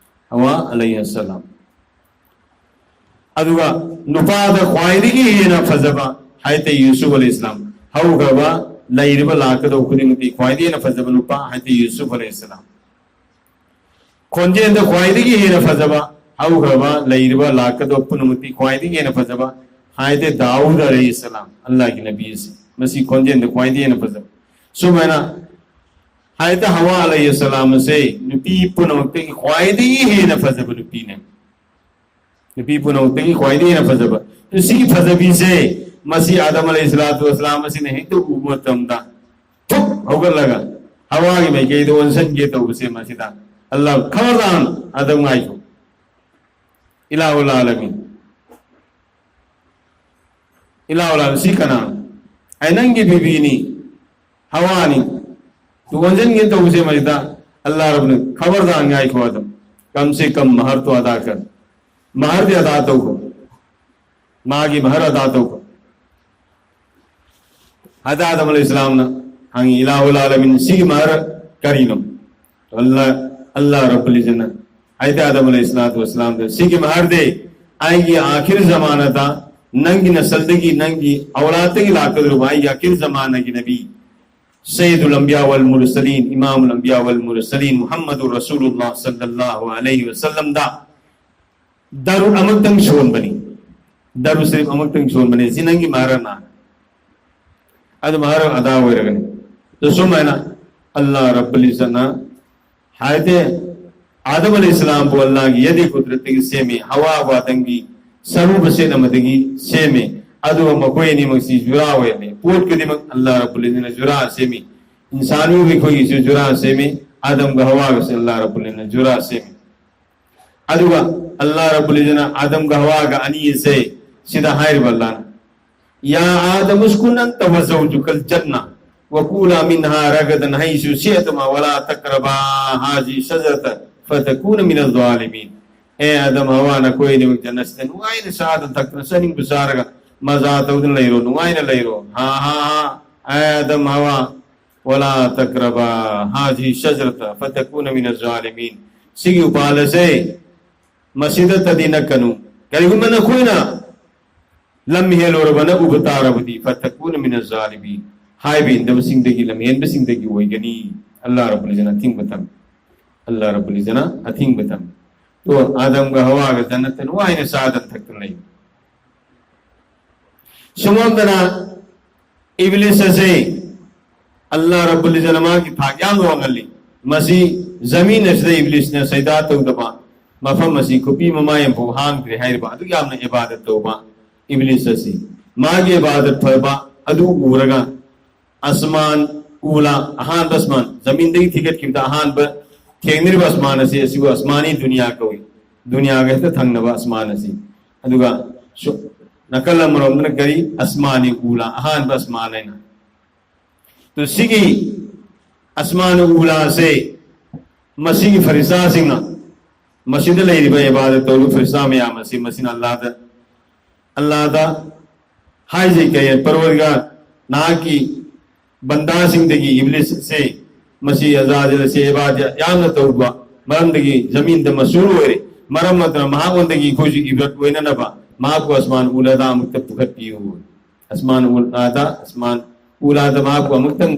ꯍꯋꯥ ꯑꯂꯩꯍ ꯁꯂꯥꯝ꯫ ꯑꯗꯨꯒ ꯅꯨꯄꯥꯗ ꯈ꯭ꯋꯥꯏꯗꯒꯤ ꯍꯦꯟꯅ ꯐꯖꯕ ꯍꯥꯏꯇꯦ ꯌꯨꯁꯨꯐ ꯑꯂꯩꯍꯤ ꯁꯂꯥꯝ꯫ ꯍꯧꯈ꯭ꯔꯕ, ꯂꯩꯔꯤꯕ, ꯂꯥꯛꯀꯗꯧꯕ ꯈꯨꯗꯤꯡꯃꯛꯇꯤ ꯈ꯭ꯋꯥꯏꯗꯒꯤ ꯍꯦꯟꯅ ꯐꯖꯕ ꯅꯨꯄꯥ ꯍꯥꯏꯇꯦ ꯌꯨꯁꯨꯐ ꯑꯂꯩꯍꯤ ꯁꯂꯥꯝ꯫ ꯈꯣꯟꯖꯦꯜꯗ ꯈ꯭ꯋꯥꯏꯗꯒꯤ ꯍꯦꯟꯅ ꯐꯖꯕ, ꯍꯧꯈ꯭ꯔꯕ, ꯂꯩꯔꯤꯕ, ꯂꯥꯛꯀꯗꯧꯕ ꯄꯨꯝꯅꯃꯛꯇꯤ ꯈ꯭ꯋꯥꯏꯗꯒꯤ ꯍꯦꯟꯅ ꯐꯖꯕ ꯍꯥꯏꯗꯤ ꯗꯥꯎꯗ ꯑꯂꯩꯍꯤ ꯁꯂꯥꯝ, ꯑꯜꯂꯥꯍꯒꯤ ꯅꯕꯤ ꯑꯁꯤ꯫ ꯃꯁꯤ ꯈꯣꯟꯖꯦꯜꯗ ꯈ꯭ꯋꯥꯏꯗꯒꯤ ꯍꯦꯟꯅ ꯐꯖꯕ꯫ ꯁꯨꯃꯥꯏꯅ ꯍꯥꯏꯗꯤ ꯍꯋꯥ ꯑꯂꯩꯍꯤ ꯁꯂꯥꯝ ꯑꯁꯦ ꯅꯨꯄꯤ ꯄꯨꯝꯅꯃꯛꯇꯒꯤ ꯈ꯭ꯋꯥꯏꯗꯒꯤ ꯍꯦꯟꯅ ꯐꯖꯕ ꯅꯨꯄꯤꯅꯦ꯫ ꯅꯨꯄꯤ ꯄꯨꯝꯅꯃꯛꯇꯒꯤ ꯈ꯭ꯋꯥꯏꯗꯒꯤ ꯍꯦꯟꯅ ꯐꯖꯕ꯫ ꯑꯗꯨ ꯁꯤꯒꯤ ꯐꯖꯕꯤꯁꯦ, ꯃꯁꯤ ꯑꯥꯗꯝ ꯑꯂꯩꯍꯤ ꯁꯂꯥꯇꯨ ꯋꯥꯁꯂꯥꯝ ꯑꯁꯤꯅ ꯍꯦꯛꯇ ꯎꯕ ꯃꯇꯝꯗ ꯊꯨꯛ ꯍꯧꯒꯠꯂꯒ ꯍꯋꯥꯒꯤ ꯃꯥꯏꯀꯩꯗ ꯑꯣꯟꯁꯤꯟꯒꯦ ꯇꯧꯕꯁꯦ, ꯃꯁꯤꯗ ꯑꯜꯂꯥꯍ, ꯈꯕꯔꯗꯥꯟ, ꯑꯥꯗꯝ ꯉꯥꯏꯈꯣ, ꯏꯂꯥꯍꯨꯜ ꯑꯥꯂꯃꯤꯟ, ꯏꯂꯥꯍꯨꯜ ꯑꯥꯂꯃꯤꯟ, ꯁꯤ ꯀꯅꯥꯅꯣ? ꯑꯩ ꯅꯪꯒꯤ ꯕꯤꯕꯤꯅꯤ, ꯍꯋꯥꯅꯤ꯫ ꯇꯨ ꯑꯣꯟꯁꯤꯟꯒꯦ ꯇꯧꯕꯁꯦ, ꯃꯁꯤꯗ ꯑꯜꯂꯥꯍ ꯔꯕꯅ, ꯈꯕꯔꯗꯥꯟ, ꯉꯥꯏꯈꯣ, ꯑꯥꯗꯝ, ꯀꯝ ꯁꯦ ꯀꯝ ꯃꯍꯔ ꯇꯣ ꯑꯗꯥ ꯀꯔ, ꯃꯍꯔꯗꯤ ꯑꯗꯥ ꯇꯧꯈꯣ, ꯃꯥꯒꯤ ꯃꯍꯔ ꯑꯗꯥ ꯇꯧꯈꯣ꯫ ꯍꯥꯏꯗꯤ ꯑꯥꯗꯝ ꯑꯂꯩꯍꯤ ꯁꯂꯥꯝꯅ ꯍꯪꯉꯤ, ꯏꯂꯥꯍꯨꯜ ꯑꯥꯂꯃꯤꯟ, ꯁꯤꯒꯤ ꯃꯍꯔ ꯀꯔꯤꯅꯣ? ꯑꯜꯂꯥꯍ, ꯑꯜꯂꯥꯍ ꯔꯕꯨꯜ ꯏꯖꯠꯅ ꯍꯥꯏꯗꯤ ꯑꯥꯗꯝ ꯑꯂꯩꯍꯤ ꯁꯂꯥꯇꯨ ꯋꯥꯁꯂꯥꯝꯗ, ꯁꯤꯒꯤ ꯃꯍꯔꯗꯤ ꯑꯩꯒꯤ ꯑꯥꯈꯤꯔ ꯖꯃꯥꯅꯗ ꯅꯪꯒꯤ ꯅꯁꯜꯗꯒꯤ, ꯅꯪꯒꯤ ꯑꯧꯂꯥꯗꯇꯒꯤ ꯂꯥꯛꯀꯗꯧꯔꯤꯕ ꯑꯩꯒꯤ ꯑꯥꯈꯤꯔ ꯖꯃꯥꯅꯒꯤ ꯅꯕꯤ ꯁꯌꯤꯗꯨꯜ ꯑꯝꯕꯤꯌꯥ ꯋꯜ ꯃꯨꯔꯁꯂꯤꯟ, ꯏꯃꯥꯃꯨꯜ ꯑꯝꯕꯤꯌꯥ ꯋꯜ ꯃꯨꯔꯁꯂꯤꯟ ꯃꯨꯍꯝꯃꯗꯨꯔ ꯔꯁꯨꯂꯨꯜꯂꯥꯍ ꯁꯜꯂꯜꯂꯥꯍꯨ ꯑꯂꯩꯍꯤ ꯋꯁꯜꯂꯝꯗ ꯗꯔꯨꯗ ꯑꯃꯛꯇꯪ ꯁꯣꯟꯕꯅꯤ, ꯗꯔꯨꯗ ꯁꯔꯤꯐ ꯑꯃꯛꯇꯪ ꯁꯣꯟꯕꯅꯤ, ꯁꯤ ꯅꯪꯒꯤ ꯃꯍꯔꯅ꯫ ꯑꯗꯨ ꯃꯍꯔ ꯑꯗꯥ ꯑꯣꯏꯔꯒꯅꯤ꯫ ꯑꯗꯨ ꯁꯨꯃꯥꯏꯅ ꯑꯜꯂꯥꯍ ꯔꯕꯨꯜ ꯏꯖꯠꯅ ꯍꯥꯏꯗꯤ ꯑꯥꯗꯝ ꯑꯂꯩꯍꯤ ꯁꯂꯥꯝꯕꯨ ꯑꯜꯂꯥꯍꯒꯤ ꯌꯗꯤ ꯀꯨꯗꯔꯠꯇꯒꯤ ꯁꯦꯝꯃꯤ, ꯍꯋꯥꯕꯨ ꯑꯥꯗꯝꯒꯤ ꯁꯔꯨ ꯃꯆꯦꯠ ꯑꯃꯗꯒꯤ ꯁꯦꯝꯃꯤ꯫ ꯑꯗꯨꯒ ꯃꯈꯣꯏ ꯑꯅꯤꯃꯛꯁꯤ ꯖꯨꯔꯥ ꯑꯣꯏꯔꯝꯃꯤ꯫ ꯄꯣꯠ ꯈꯨꯗꯤꯡꯃꯛ ꯑꯜꯂꯥꯍ ꯔꯕꯨꯜ ꯏꯖ꯭ꯖꯠꯅ ꯖꯨꯔꯥ ꯁꯦꯝꯃꯤ꯫ ꯏꯟꯁꯥꯟ ꯑꯣꯏꯕ ꯑꯩꯈꯣꯏꯒꯤꯁꯨ ꯖꯨꯔꯥ ꯁꯦꯝꯃꯤ꯫ ꯑꯥꯗꯝꯒ ꯍꯋꯥꯒꯁꯨ ꯑꯜꯂꯥꯍ ꯔꯕꯨꯜ ꯏꯖ꯭ꯖꯠꯅ ꯖꯨꯔꯥ ꯁꯦꯝꯃꯤ꯫ ꯑꯗꯨꯒ ꯑꯜꯂꯥꯍ ꯔꯕꯨꯜ ꯏꯖ꯭ꯖꯠꯅ ꯑꯥꯗꯝꯒ ꯍꯋꯥꯒ ꯑꯅꯤ ꯑꯁꯦ ꯁꯤꯗ ꯍꯥꯏꯔꯤꯕ ꯑꯜꯂꯥꯍꯅ, "يا آدم اسكن أنت وزوجك الجنة وكلا منها رغدا حيث شئتما ولا تقربا هذه الشجرة فتكونا من الظالمين." ꯑꯦ ꯑꯥꯗꯝ, ꯍꯋꯥ, ꯅꯈꯣꯏ ꯑꯅꯤꯃꯛ ꯖꯟꯅꯠꯁꯤꯗ ꯅꯨꯡꯉꯥꯏꯅ ꯆꯥꯗꯅ ꯊꯛꯇꯅ ꯆꯥꯅꯤꯡꯕ ꯆꯥꯔꯒ ꯃꯖꯥ ꯇꯧꯗꯨꯅ ꯂꯩꯔꯣ, ꯅꯨꯡꯉꯥꯏꯅ ꯂꯩꯔꯣ꯫ ꯍꯥ ꯍꯥ ꯍꯥ꯫ ꯑꯦ ꯑꯥꯗꯝ, ꯍꯋꯥ, "ولا تقربا هذه الشجرة فتكونا من الظالمين." ꯁꯤꯒꯤ ꯎꯄꯥꯜ ꯑꯁꯦ ꯃꯁꯤꯗꯇꯗꯤ ꯅꯛꯀꯅꯨ꯫ ꯀꯔꯤꯒꯨꯝꯕ ꯅꯈꯣꯏꯅ ꯂꯝ ꯍꯦꯜꯂꯨꯔꯕ, ꯅꯛꯎꯕ ꯇꯥꯔꯕꯗꯤ, "فتكونا من الظالمين", ꯍꯥꯏꯕ ꯏꯟꯗꯕꯁꯤꯡꯗꯒꯤ, ꯂꯝ ꯍꯦꯟꯕꯁꯤꯡꯗꯒꯤ ꯑꯣꯏꯒꯅꯤ꯫ ꯑꯜꯂꯥꯍ ꯔꯕꯨꯜ ꯏꯖ꯭ꯖꯠꯅ ꯑꯊꯤꯡꯕ ꯊꯝꯃꯤ꯫ ꯑꯜꯂꯥꯍ ꯔꯕꯨꯜ ꯏꯖ꯭ꯖꯠꯅ ꯑꯊꯤꯡꯕ ꯊꯝꯃꯤ꯫ ꯇꯣ ꯑꯥꯗꯝꯒ ꯍꯋꯥꯒ ꯖꯟꯅꯠꯇ ꯅꯨꯡꯉꯥꯏꯅ ꯆꯥꯗꯅ ꯊꯛꯇꯅ ꯂꯩ꯫ ꯁꯨꯃꯝꯗꯅ ꯏꯕꯂꯤꯁ ꯑꯁꯦ ꯑꯜꯂꯥꯍ ꯔꯕꯨꯜ ꯏꯖ꯭ꯖꯠꯅ ꯃꯥꯒꯤ ꯊꯥꯛ ꯌꯥꯝꯅ ꯋꯥꯡꯍꯜꯂꯤ꯫ ꯃꯁꯤ ꯖꯃꯤꯟ ꯑꯁꯤꯗ ꯏꯕꯂꯤꯁꯅ ꯁꯩꯗꯥ ꯇꯧꯗꯕ, ꯃꯐꯝ ꯑꯁꯤ ꯈꯨꯄꯤ ꯃꯃꯥꯏ ꯑꯃꯐꯥꯎ ꯍꯥꯡꯗ꯭ꯔꯦ ꯍꯥꯏꯔꯤꯕ, ꯑꯗꯨꯛ ꯌꯥꯝꯅ ꯏꯕꯥꯗꯠ ꯇꯧꯕ ꯏꯕꯂꯤꯁ ꯑꯁꯤ, ꯃꯥꯒꯤ ꯏꯕꯥꯗꯠ ꯐꯕ ꯑꯗꯨ ꯎꯔꯒ ꯑꯁꯃꯥꯟ ꯎꯂꯥ, ꯑꯍꯥꯟꯕ ꯑꯁꯃꯥꯟ, ꯖꯃꯤꯟꯗꯒꯤ ꯊꯤꯒꯠꯈꯤꯕꯗ ꯑꯍꯥꯟꯕ ꯊꯦꯡꯅꯔꯤꯕ ꯑꯁꯃꯥꯟ ꯑꯁꯤ, ꯑꯁꯤꯕꯨ ꯑꯁꯃꯥꯅꯤ ꯗꯨꯅꯤꯌꯥ ꯀꯧꯏ꯫ ꯗꯨꯅꯤꯌꯥꯒ ꯍꯦꯛꯇ ꯊꯪꯅꯕ ꯑꯁꯃꯥꯟ ꯑꯁꯤ꯫ ꯑꯗꯨꯒ ꯁꯨ-, ꯅꯥꯀꯜ ꯑꯃꯔꯣꯝꯗꯅ ꯀꯔꯤ? ꯑꯁꯃꯥꯅꯤ ꯎꯂꯥ, ꯑꯍꯥꯟꯕ ꯑꯁꯃꯥꯟ ꯍꯥꯏꯅ꯫ ꯑꯗꯨ ꯁꯤꯒꯤ ꯑꯁꯃꯥꯅꯤ ꯎꯂꯥ ꯑꯁꯦ ꯃꯁꯤꯒꯤ ꯐꯔꯤꯁꯇꯥꯁꯤꯡꯅ, ꯃꯁꯤꯗ ꯂꯩꯔꯤꯕ ꯏꯕꯥꯗꯠ ꯇꯧꯔꯤꯕ ꯐꯔꯤꯁꯇꯥ ꯃꯌꯥꯝ ꯑꯁꯤ, ꯃꯁꯤꯅ ꯑꯜꯂꯥꯗ, ꯑꯜꯂꯥꯗ ꯍꯥꯏꯖꯩ, ꯀꯩ, "ꯄꯔꯋꯔꯗꯤꯒꯥꯔ, ꯅꯍꯥꯛꯀꯤ ꯕꯟꯗꯥꯁꯤꯡꯗꯒꯤ ꯏꯕꯂꯤꯁ ꯑꯁꯦ, ꯃꯁꯤ ꯑꯖꯥꯖꯤꯜ ꯑꯁꯦ ꯏꯕꯥꯗ ꯌꯥꯝꯅ ꯇꯧꯕ ꯃꯔꯝꯗꯒꯤ ꯖꯃꯤꯟꯗ ꯃꯁꯨꯔ ꯑꯣꯏꯔꯦ꯫ ꯃꯔꯝ ꯑꯗꯨꯅ ꯃꯍꯥꯛꯉꯣꯟꯗꯒꯤ ꯑꯩꯈꯣꯏꯁꯨ ꯏꯕ꯭ꯔꯠ ꯑꯣꯏꯅꯅꯕ ꯃꯍꯥꯛꯄꯨ ꯑꯁꯃꯥꯟ ꯎꯂꯥꯗ ꯑꯃꯨꯛꯇ ꯄꯨꯈꯠꯄꯤꯌꯨ꯫ ꯑꯁꯃꯥꯟ ꯎꯂꯥꯗ, ꯑꯁꯃꯥꯟ ꯎꯂꯥꯗ ꯃꯍꯥꯛꯄꯨ ꯑꯃꯨꯛꯇꯪ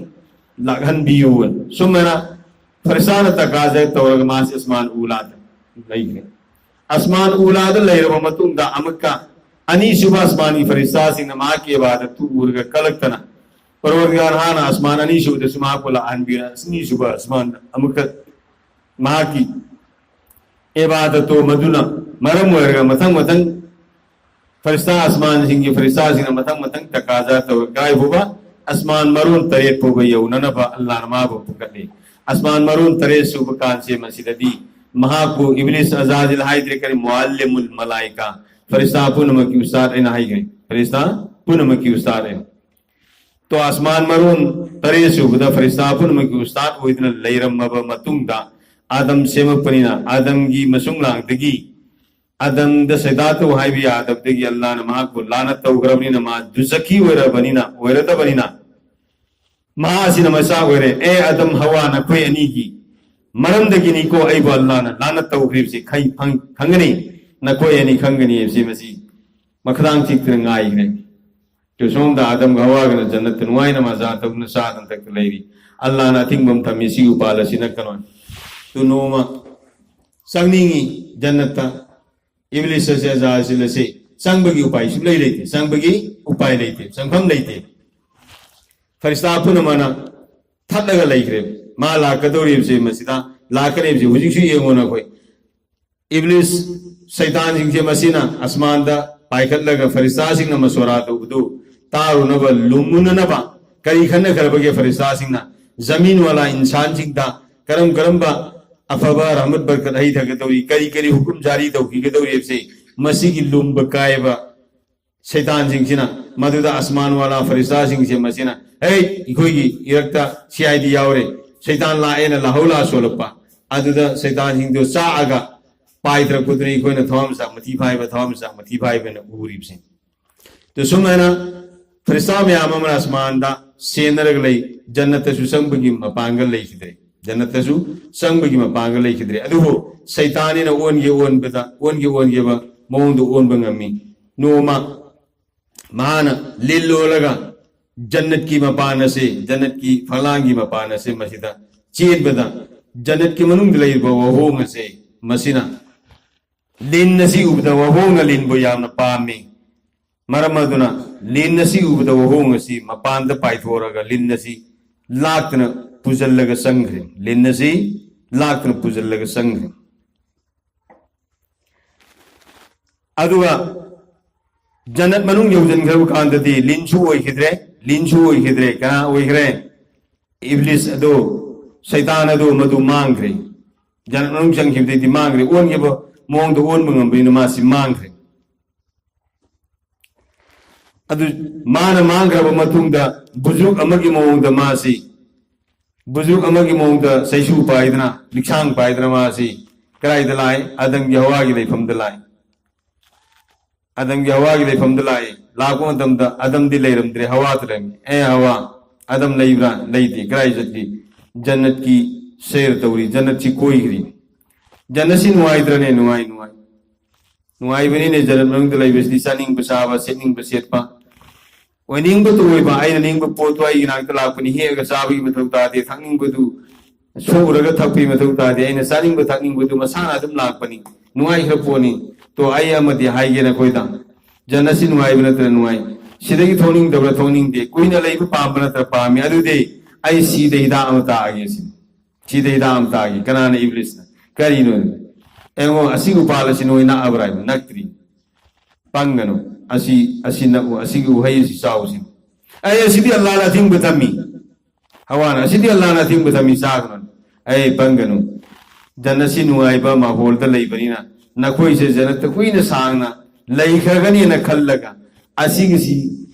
ꯂꯥꯛꯍꯟꯕꯤꯌꯨ"꯫ ꯁꯨꯃꯥꯏꯅ ꯐꯔꯤꯁꯇꯥꯅ ꯇꯀꯥꯖꯥ ꯇꯧꯔꯒ ꯃꯥꯁꯤ ꯑꯁꯃꯥꯟ ꯎꯂꯥꯗ ꯂꯩꯈ꯭ꯔꯦ꯫ ꯑꯁꯃꯥꯟ ꯎꯂꯥꯗ ꯂꯩꯔꯕ ꯃꯇꯨꯡꯗ ꯑꯃꯨꯛꯀ ꯑꯅꯤꯁꯨꯕ ꯑꯁꯃꯥꯟꯒꯤ ꯐꯔꯤꯁꯇꯥꯁꯤꯡꯅ ꯃꯍꯥꯛꯀꯤ ꯏꯕꯥꯗꯠꯇꯨ ꯎꯔꯒ ꯀꯂꯛꯇꯅ, "ꯄꯔꯋꯔꯗꯤꯒꯥꯔ, ꯍꯥꯟꯅ ꯑꯁꯃꯥꯟ ꯑꯅꯤꯁꯨꯕꯗꯁꯨ ꯃꯍꯥꯛꯄꯨ ꯂꯥꯛꯍꯟꯕꯤꯔ, ꯑꯅꯤꯁꯨꯕ ꯑꯁꯃꯥꯟꯗ ꯑꯃꯨꯛꯀ ꯃꯍꯥꯛꯀꯤ ꯏꯕꯥꯗꯠꯇꯣ ꯃꯗꯨꯅ ꯃꯔꯝ ꯑꯣꯏꯔꯒ ꯃꯊꯪ ꯃꯊꯪ ꯐꯔꯤꯁꯇꯥ, ꯑꯁꯃꯥꯟꯁꯤꯡꯒꯤ ꯐꯔꯤꯁꯇꯥꯁꯤꯡꯅ ꯃꯊꯪ ꯃꯊꯪ ꯇꯀꯥꯖꯥ ꯇꯧꯔꯒ ꯀꯥꯏ ꯐꯥꯎꯕ? ꯑꯁꯃꯥꯟ ꯃꯔꯣꯟ ꯇꯔꯦꯠ ꯐꯥꯎꯕ ꯌꯧꯅꯅꯕ ꯑꯜꯂꯥꯍꯅ ꯃꯥꯕꯨ ꯄꯨꯈꯠꯂꯤ꯫ ꯑꯁꯃꯥꯟ ꯃꯔꯣꯟ ꯇꯔꯦꯠ ꯁꯨꯕ ꯀꯥꯟꯁꯦ ꯃꯁꯤꯗꯗꯤ ꯃꯍꯥꯛꯄꯨ ꯏꯕꯂꯤꯁ ꯑꯖꯥꯖꯤꯜ ꯍꯥꯏꯗ꯭ꯔꯦ, ꯀꯔꯤ ꯃꯨꯑꯜꯂꯤꯃꯨꯜ ꯃꯂꯥꯏꯀꯥ, ꯐꯔꯤꯁꯇꯥ ꯄꯨꯝꯅꯃꯛꯀꯤ ꯎꯁꯇꯥꯗ ꯑꯩꯅ ꯍꯥꯏꯈ꯭ꯔꯦ, ꯐꯔꯤꯁꯇꯥ ꯄꯨꯝꯅꯃꯛꯀꯤ ꯎꯁꯇꯥꯗ ꯑꯩꯅ꯫ ꯇꯣ ꯑꯁꯃꯥꯟ ꯃꯔꯣꯟ ꯇꯔꯦꯠ ꯁꯨꯕꯗ ꯐꯔꯤꯁꯇꯥ ꯄꯨꯝꯅꯃꯛꯀꯤ ꯎꯁꯇꯥꯗ ꯑꯣꯏꯗꯨꯅ ꯂꯩꯔꯝꯃꯕ ꯃꯇꯨꯡꯗ, ꯑꯥꯗꯝ ꯁꯦꯝꯃꯛꯄꯅꯤꯅ, ꯑꯥꯗꯝꯒꯤ ꯃꯁꯨꯡ ꯂꯥꯡꯗꯒꯤ ꯑꯥꯗꯝꯗ ꯁꯩꯗꯥ ꯇꯧ ꯍꯥꯏꯕ ꯌꯥꯗꯕꯗꯒꯤ ꯑꯜꯂꯥꯅ ꯃꯍꯥꯛꯄꯨ ꯂꯥꯅ ꯇꯧꯈ꯭ꯔꯕꯅꯤꯅ, ꯃꯥ ꯗꯨꯖꯈꯤ ꯑꯣꯏꯔꯕꯅꯤꯅ, ꯑꯣꯏꯔꯗꯕꯅꯤꯅ, ꯃꯍꯥꯛ ꯑꯁꯤꯅ ꯃꯆꯥ ꯑꯣꯏꯔꯦ꯫ ꯑꯦ ꯑꯥꯗꯝ, ꯍꯋꯥ, ꯅꯈꯣꯏ ꯑꯅꯤꯒꯤ ꯃꯔꯝꯗꯒꯤꯅꯤꯀꯣ ꯑꯩꯕꯨ ꯑꯜꯂꯥꯅ ꯂꯥꯅ ꯇꯧꯈ꯭ꯔꯤꯕꯁꯤ ꯈꯩ-, ꯈꯪ-, ꯈꯪꯒꯅꯤ, ꯅꯈꯣꯏ ꯑꯅꯤ ꯈꯪꯒꯅꯤ ꯍꯥꯏꯕꯁꯤ ꯃꯁꯤ ꯃꯈꯗꯥꯡ ꯆꯤꯛꯇꯅ ꯉꯥꯏꯈ꯭ꯔꯦ꯫ ꯇꯨ ꯁꯣꯝꯗ ꯑꯥꯗꯝꯒ ꯍꯋꯥꯒꯅ ꯖꯟꯅꯠꯇ ꯅꯨꯡꯉꯥꯏꯅ ꯃꯖꯥ ꯇꯧꯗꯨꯅ ꯆꯥꯗꯅ ꯊꯛꯇ ꯂꯩꯔꯤ꯫ ꯑꯜꯂꯥꯅ ꯑꯊꯤꯡꯕ ꯑꯃ ꯊꯝꯃꯤ, ꯁꯤꯒꯤ ꯎꯄꯥꯜ ꯑꯁꯤ ꯅꯛꯀꯅꯣ꯫ ꯇꯨ ꯅꯣꯡꯃ ꯆꯪꯅꯤꯡꯉꯤ ꯖꯟꯅꯠꯇ, ꯏꯕꯂꯤꯁ ꯑꯁꯦ, ꯑꯖꯥꯖꯤꯜ ꯑꯁꯦ ꯆꯪꯕꯒꯤ ꯎꯄꯥꯏ ꯁꯨꯡꯂꯩ ꯂꯩꯇꯦ, ꯆꯪꯕꯒꯤ ꯎꯄꯥꯏ ꯂꯩꯇꯦ, ꯆꯪꯐꯝ ꯂꯩꯇꯦ꯫ ꯐꯔꯤꯁꯇꯥ ꯄꯨꯝꯅꯃꯛꯅ ꯊꯠꯂꯒ ꯂꯩꯈ꯭ꯔꯦ꯫ ꯃꯥ ꯂꯥꯛꯀꯗꯧꯔꯤꯕꯁꯦ ꯃꯁꯤꯗ, ꯂꯥꯛꯀꯅꯤꯕꯁꯦ ꯍꯧꯖꯤꯛꯁꯨ ꯌꯦꯡꯉꯣ ꯅꯈꯣꯏ꯫ ꯏꯕꯂꯤꯁ ꯁꯩꯇꯥꯟꯁꯤꯡꯁꯦ ꯃꯁꯤꯅ ꯑꯁꯃꯥꯟꯗ ꯄꯥꯏꯈꯠꯂꯒ ꯐꯔꯤꯁꯇꯥꯁꯤꯡꯅ ꯃꯁꯣꯔꯥ ꯇꯧꯕꯗꯨ ꯇꯥꯔꯨꯅꯕ, ꯂꯨꯝꯃꯨꯅꯅꯕ ꯀꯔꯤ ꯈꯟꯅꯈ꯭ꯔꯕꯒꯦ ꯐꯔꯤꯁꯇꯥꯁꯤꯡꯅ? ꯖꯃꯤꯟ ꯋꯥꯂꯥ ꯏꯟꯁꯥꯟꯁꯤꯡꯗ ꯀꯔꯝ ꯀꯔꯝꯕ ꯑꯐꯕ ꯔꯍꯃꯠ ꯕꯔꯀꯠ ꯍꯩꯊꯒꯗꯧꯔꯤ, ꯀꯔꯤ ꯀꯔꯤ ꯍꯨꯀꯨꯝ ꯖꯥꯔꯤ ꯇꯧꯈꯤꯒꯗꯧꯔꯤ ꯍꯥꯏꯕꯁꯦ ꯃꯁꯤꯒꯤ ꯂꯨꯝꯕ ꯀꯥꯏꯕ ꯁꯩꯇꯥꯟꯁꯤꯡꯁꯤꯅ, ꯃꯗꯨꯗ ꯑꯁꯃꯥꯟ ꯋꯥꯂꯥ ꯐꯔꯤꯁꯇꯥꯁꯤꯡꯁꯦ ꯃꯁꯤꯅ, "ꯍꯦ, ꯑꯩꯈꯣꯏꯒꯤ ꯏꯔꯛꯇ ꯁꯤ ꯑꯥꯏ ꯗꯤ ꯌꯥꯎꯔꯦ, ꯁꯩꯇꯥꯟ ꯂꯥꯛꯑꯦꯅ ꯂꯥꯍꯧꯂꯥ ꯁꯣꯜꯂꯛꯄ"꯫ ꯑꯗꯨꯗ ꯁꯩꯇꯥꯟꯁꯤꯡꯗꯣ ꯆꯥꯛꯑꯒ ꯄꯥꯏꯊꯔꯛꯄꯗꯨꯅꯤ ꯑꯩꯈꯣꯏꯅ ꯊꯋꯥꯟꯃꯤꯆꯥꯛ ꯃꯊꯤ ꯐꯥꯏꯕ, ꯊꯋꯥꯟꯃꯤꯆꯥꯛ ꯃꯊꯤ ꯐꯥꯏꯕꯅ ꯎꯔꯤꯕꯁꯦ꯫ ꯑꯗꯨ ꯁꯨꯃꯥꯏꯅ ꯐꯔꯤꯁꯇꯥ ꯃꯌꯥꯝ ꯑꯃꯅ ꯑꯁꯃꯥꯟꯗ ꯁꯦꯟꯅꯔꯒ ꯂꯩ, ꯖꯟꯅꯠꯇꯁꯨ ꯆꯪꯕꯒꯤ ꯃꯄꯥꯡꯒꯜ ꯂꯩꯈꯤꯗ꯭ꯔꯦ, ꯖꯟꯅꯠꯇꯁꯨ ꯆꯪꯕꯒꯤ ꯃꯄꯥꯡꯒꯜ ꯂꯩꯈꯤꯗ꯭ꯔꯦ꯫ ꯑꯗꯨꯕꯨ ꯁꯩꯇꯥꯟꯅꯤꯅ ꯑꯣꯟꯒꯦ ꯑꯣꯟꯕꯗ, ꯑꯣꯟꯒꯦ ꯑꯣꯟꯒꯦꯕ ꯃꯑꯣꯡꯗ ꯑꯣꯟꯕ ꯉꯝꯃꯤ꯫ ꯅꯣꯡꯃ ꯃꯍꯥꯛꯅ ꯂꯤꯜ ꯂꯣꯜꯂꯒ ꯖꯟꯅꯠꯀꯤ ꯃꯄꯥꯟ ꯑꯁꯤ, ꯖꯟꯅꯠꯀꯤ ꯐꯂꯥꯡꯒꯤ ꯃꯄꯥꯟ ꯑꯁꯤ ꯃꯁꯤꯗ ꯆꯦꯟꯕꯗ, ꯖꯟꯅꯠꯀꯤ ꯃꯅꯨꯡꯗ ꯂꯩꯔꯤꯕ ꯋꯥꯍꯣꯡ ꯑꯁꯤ, ꯃꯁꯤꯅ ꯂꯤꯟ ꯑꯁꯤ ꯎꯕꯗ ꯋꯥꯍꯣꯡꯅ ꯂꯤꯟꯕꯨ ꯌꯥꯝꯅ ꯄꯥꯝꯃꯤ꯫ ꯃꯔꯝ ꯑꯗꯨꯅ ꯂꯤꯟ ꯑꯁꯤ ꯎꯕꯗ ꯋꯥꯍꯣꯡ ꯑꯁꯤ ꯃꯄꯥꯟꯗ ꯄꯥꯏꯊꯣꯔꯒ ꯂꯤꯟ ꯑꯁꯤ ꯂꯥꯛꯇꯅ ꯄꯨꯁꯤꯜꯂꯒ ꯆꯪꯈ꯭ꯔꯦ꯫ ꯂꯤꯟ ꯑꯁꯤ ꯂꯥꯛꯇꯅ ꯄꯨꯁꯤꯜꯂꯒ ꯆꯪꯈ꯭ꯔꯦ꯫ ꯑꯗꯨꯒ ꯖꯟꯅꯠ ꯃꯅꯨꯡ ꯌꯧꯁꯤꯟꯈ꯭ꯔꯕ ꯀꯥꯟꯗꯗꯤ ꯂꯤꯟꯁꯨ ꯑꯣꯏꯈꯤꯗ꯭ꯔꯦ, ꯂꯤꯟꯁꯨ ꯑꯣꯏꯈꯤꯗ꯭ꯔꯦ꯫ ꯀꯅꯥ ꯑꯣꯏꯈ꯭ꯔꯦ? ꯏꯕ꯭ꯂꯤꯁ ꯑꯗꯨ, ꯁꯩꯇꯥꯟ ꯑꯗꯨ, ꯃꯗꯨ ꯃꯥꯡꯈ꯭ꯔꯦ꯫ ꯖꯟꯅꯠ ꯃꯅꯨꯡ ꯆꯪꯈꯤꯕꯗꯩꯗꯤ ꯃꯥꯡꯈ꯭ꯔꯦ꯫ ꯑꯣꯟꯈꯤꯕ ꯃꯑꯣꯡꯗ ꯑꯣꯟꯕ ꯉꯝꯕꯅꯤꯅ ꯃꯥꯁꯤ ꯃꯥꯡꯈ꯭ꯔꯦ꯫ ꯑꯗꯨ ꯃꯥꯅ ꯃꯥꯡꯈ꯭ꯔꯕ ꯃꯇꯨꯡꯗ ꯕꯨꯖꯨꯛ ꯑꯃꯒꯤ ꯃꯑꯣꯡꯗ ꯃꯥꯁꯤ, ꯕꯨꯖꯨꯛ ꯑꯃꯒꯤ ꯃꯑꯣꯡꯗ ꯆꯩꯁꯨ ꯄꯥꯏꯗꯅ, ꯂꯤꯛꯁꯥꯡ ꯄꯥꯏꯗꯅ ꯃꯥꯁꯤ ꯀꯗꯥꯏꯗ ꯂꯥꯛꯏ? ꯑꯗꯝꯒꯤ ꯍꯋꯥꯒꯤ ꯂꯩꯐꯝꯗ ꯂꯥꯛꯏ꯫ ꯑꯗꯝꯒꯤ ꯍꯋꯥꯒꯤ ꯂꯩꯐꯝꯗ ꯂꯥꯛꯏ꯫ ꯂꯥꯛꯄ ꯃꯇꯝꯗ ꯑꯗꯝꯗꯤ ꯂꯩꯔꯝꯗ꯭ꯔꯦ, ꯍꯋꯥꯗ ꯂꯩꯔꯝꯃꯤ꯫ "ꯑꯦ ꯍꯋꯥ, ꯑꯗꯝ ꯂꯩꯕ꯭ꯔꯥ?" "ꯂꯩꯇꯦ꯫ ꯀꯗꯥꯏ ꯆꯠꯈꯤ?" "ꯖꯟꯅꯠꯀꯤ ꯁꯩꯔ ꯇꯧꯔꯤ, ꯖꯟꯅꯠꯁꯤ ꯀꯣꯏꯈ꯭ꯔꯤ꯫" ꯖꯟꯅꯠꯁꯤ ꯅꯨꯡꯉꯥꯏꯇ꯭ꯔꯅꯦ? ꯅꯨꯡꯉꯥꯏ, ꯅꯨꯡꯉꯥꯏ꯫ ꯅꯨꯡꯉꯥꯏꯕꯅꯤꯅꯦ ꯖꯟꯅꯠ ꯃꯅꯨꯡꯗ ꯂꯩꯕꯁꯤꯗꯤ, ꯆꯥꯅꯤꯡꯕ ꯆꯥꯕ, ꯁꯦꯠꯅꯤꯡꯕ ꯁꯦꯠꯄ꯫ ꯑꯣꯏꯅꯤꯡꯕꯗꯨ ꯑꯣꯏꯕ, ꯑꯩꯅ ꯅꯤꯡꯕ ꯄꯣꯠꯇꯣ ꯑꯩꯒꯤ ꯅꯥꯛꯇ ꯂꯥꯛꯄꯅꯤ꯫ ꯍꯦꯛꯑꯒ ꯆꯥꯕꯒꯤ ꯃꯊꯧ ꯇꯥꯗꯦ, ꯊꯛꯅꯤꯡꯕꯗꯨ ꯁꯣꯛꯎꯔꯒ ꯊꯛꯄꯒꯤ ꯃꯊꯧ ꯇꯥꯗꯦ꯫ ꯑꯩꯅ ꯆꯥꯅꯤꯡꯕ ꯊꯛꯅꯤꯡꯕꯗꯨ ꯃꯁꯥꯅ ꯑꯗꯨꯝ ꯂꯥꯛꯄꯅꯤ꯫ ꯅꯨꯡꯉꯥꯏꯈ꯭ꯔ ꯄꯣꯠꯅꯤ꯫ ꯇꯣ, ꯑꯩ ꯑꯃꯗꯤ ꯍꯥꯏꯒꯦ ꯅꯈꯣꯏꯗ, ꯖꯟꯅꯠꯁꯤ ꯅꯨꯡꯉꯥꯏꯕ ꯅꯠꯇ꯭ꯔ ꯅꯨꯡꯉꯥꯏ? ꯁꯤꯗꯒꯤ ꯊꯣꯛꯅꯤꯡꯗꯕ꯭ꯔꯥ ꯊꯣꯛꯅꯤꯡꯗꯦ? ꯀꯨꯏꯅ ꯂꯩꯕ ꯄꯥꯝꯕ ꯅꯠꯇ꯭ꯔ ꯄꯥꯝꯃꯤ? ꯑꯗꯨꯗꯤ ꯑꯩ ꯁꯤꯗ ꯍꯤꯗꯥꯛ ꯑꯃ ꯇꯥꯛꯑꯒꯦ ꯁꯤꯅꯤ꯫ ꯁꯤꯗ ꯍꯤꯗꯥꯛ ꯑꯃ ꯇꯥꯛꯑꯒꯦ꯫ ꯀꯅꯥꯅ? ꯏꯕ꯭ꯂꯤꯁꯅ꯫ ꯀꯔꯤꯅꯣ? ꯑꯩꯉꯣꯟ ꯑꯁꯤꯒꯤ ꯎꯄꯥꯜ ꯑꯁꯤ ꯅꯣꯏ ꯅꯛꯑꯕ꯭ꯔꯥ ꯍꯥꯏꯕ? ꯅꯛꯇ꯭ꯔꯤ꯫ ꯄꯪꯒꯅꯨ꯫ ꯑꯁꯤ, ꯑꯁꯤ ꯅꯛꯎ꯫ ꯑꯁꯤꯒꯤ ꯎꯍꯩ ꯑꯁꯤ ꯆꯥꯎꯁꯤ꯫ ꯑꯩ ꯑꯁꯤꯗꯤ ꯑꯜꯂꯥꯅ ꯑꯊꯤꯡꯕ ꯊꯝꯃꯤ꯫ ꯍꯋꯥꯅ, "ꯑꯁꯤꯗꯤ ꯑꯜꯂꯥꯅ ꯑꯊꯤꯡꯕ ꯊꯝꯃꯤ, ꯆꯥꯒꯅꯨ꯫" ꯑꯩ ꯄꯪꯒꯅꯨ꯫ ꯖꯟꯅꯠꯁꯤ ꯅꯨꯡꯉꯥꯏꯕ ꯃꯥꯍꯣꯜꯗ ꯂꯩꯕꯅꯤꯅ ꯅꯈꯣꯏꯁꯦ ꯖꯟꯅꯠꯇ ꯀꯨꯏꯅ ꯁꯥꯡꯅ ꯂꯩꯈ꯭ꯔꯒꯅꯤꯅ ꯈꯜꯂꯒ, ꯑꯁꯤꯒꯤꯁꯤ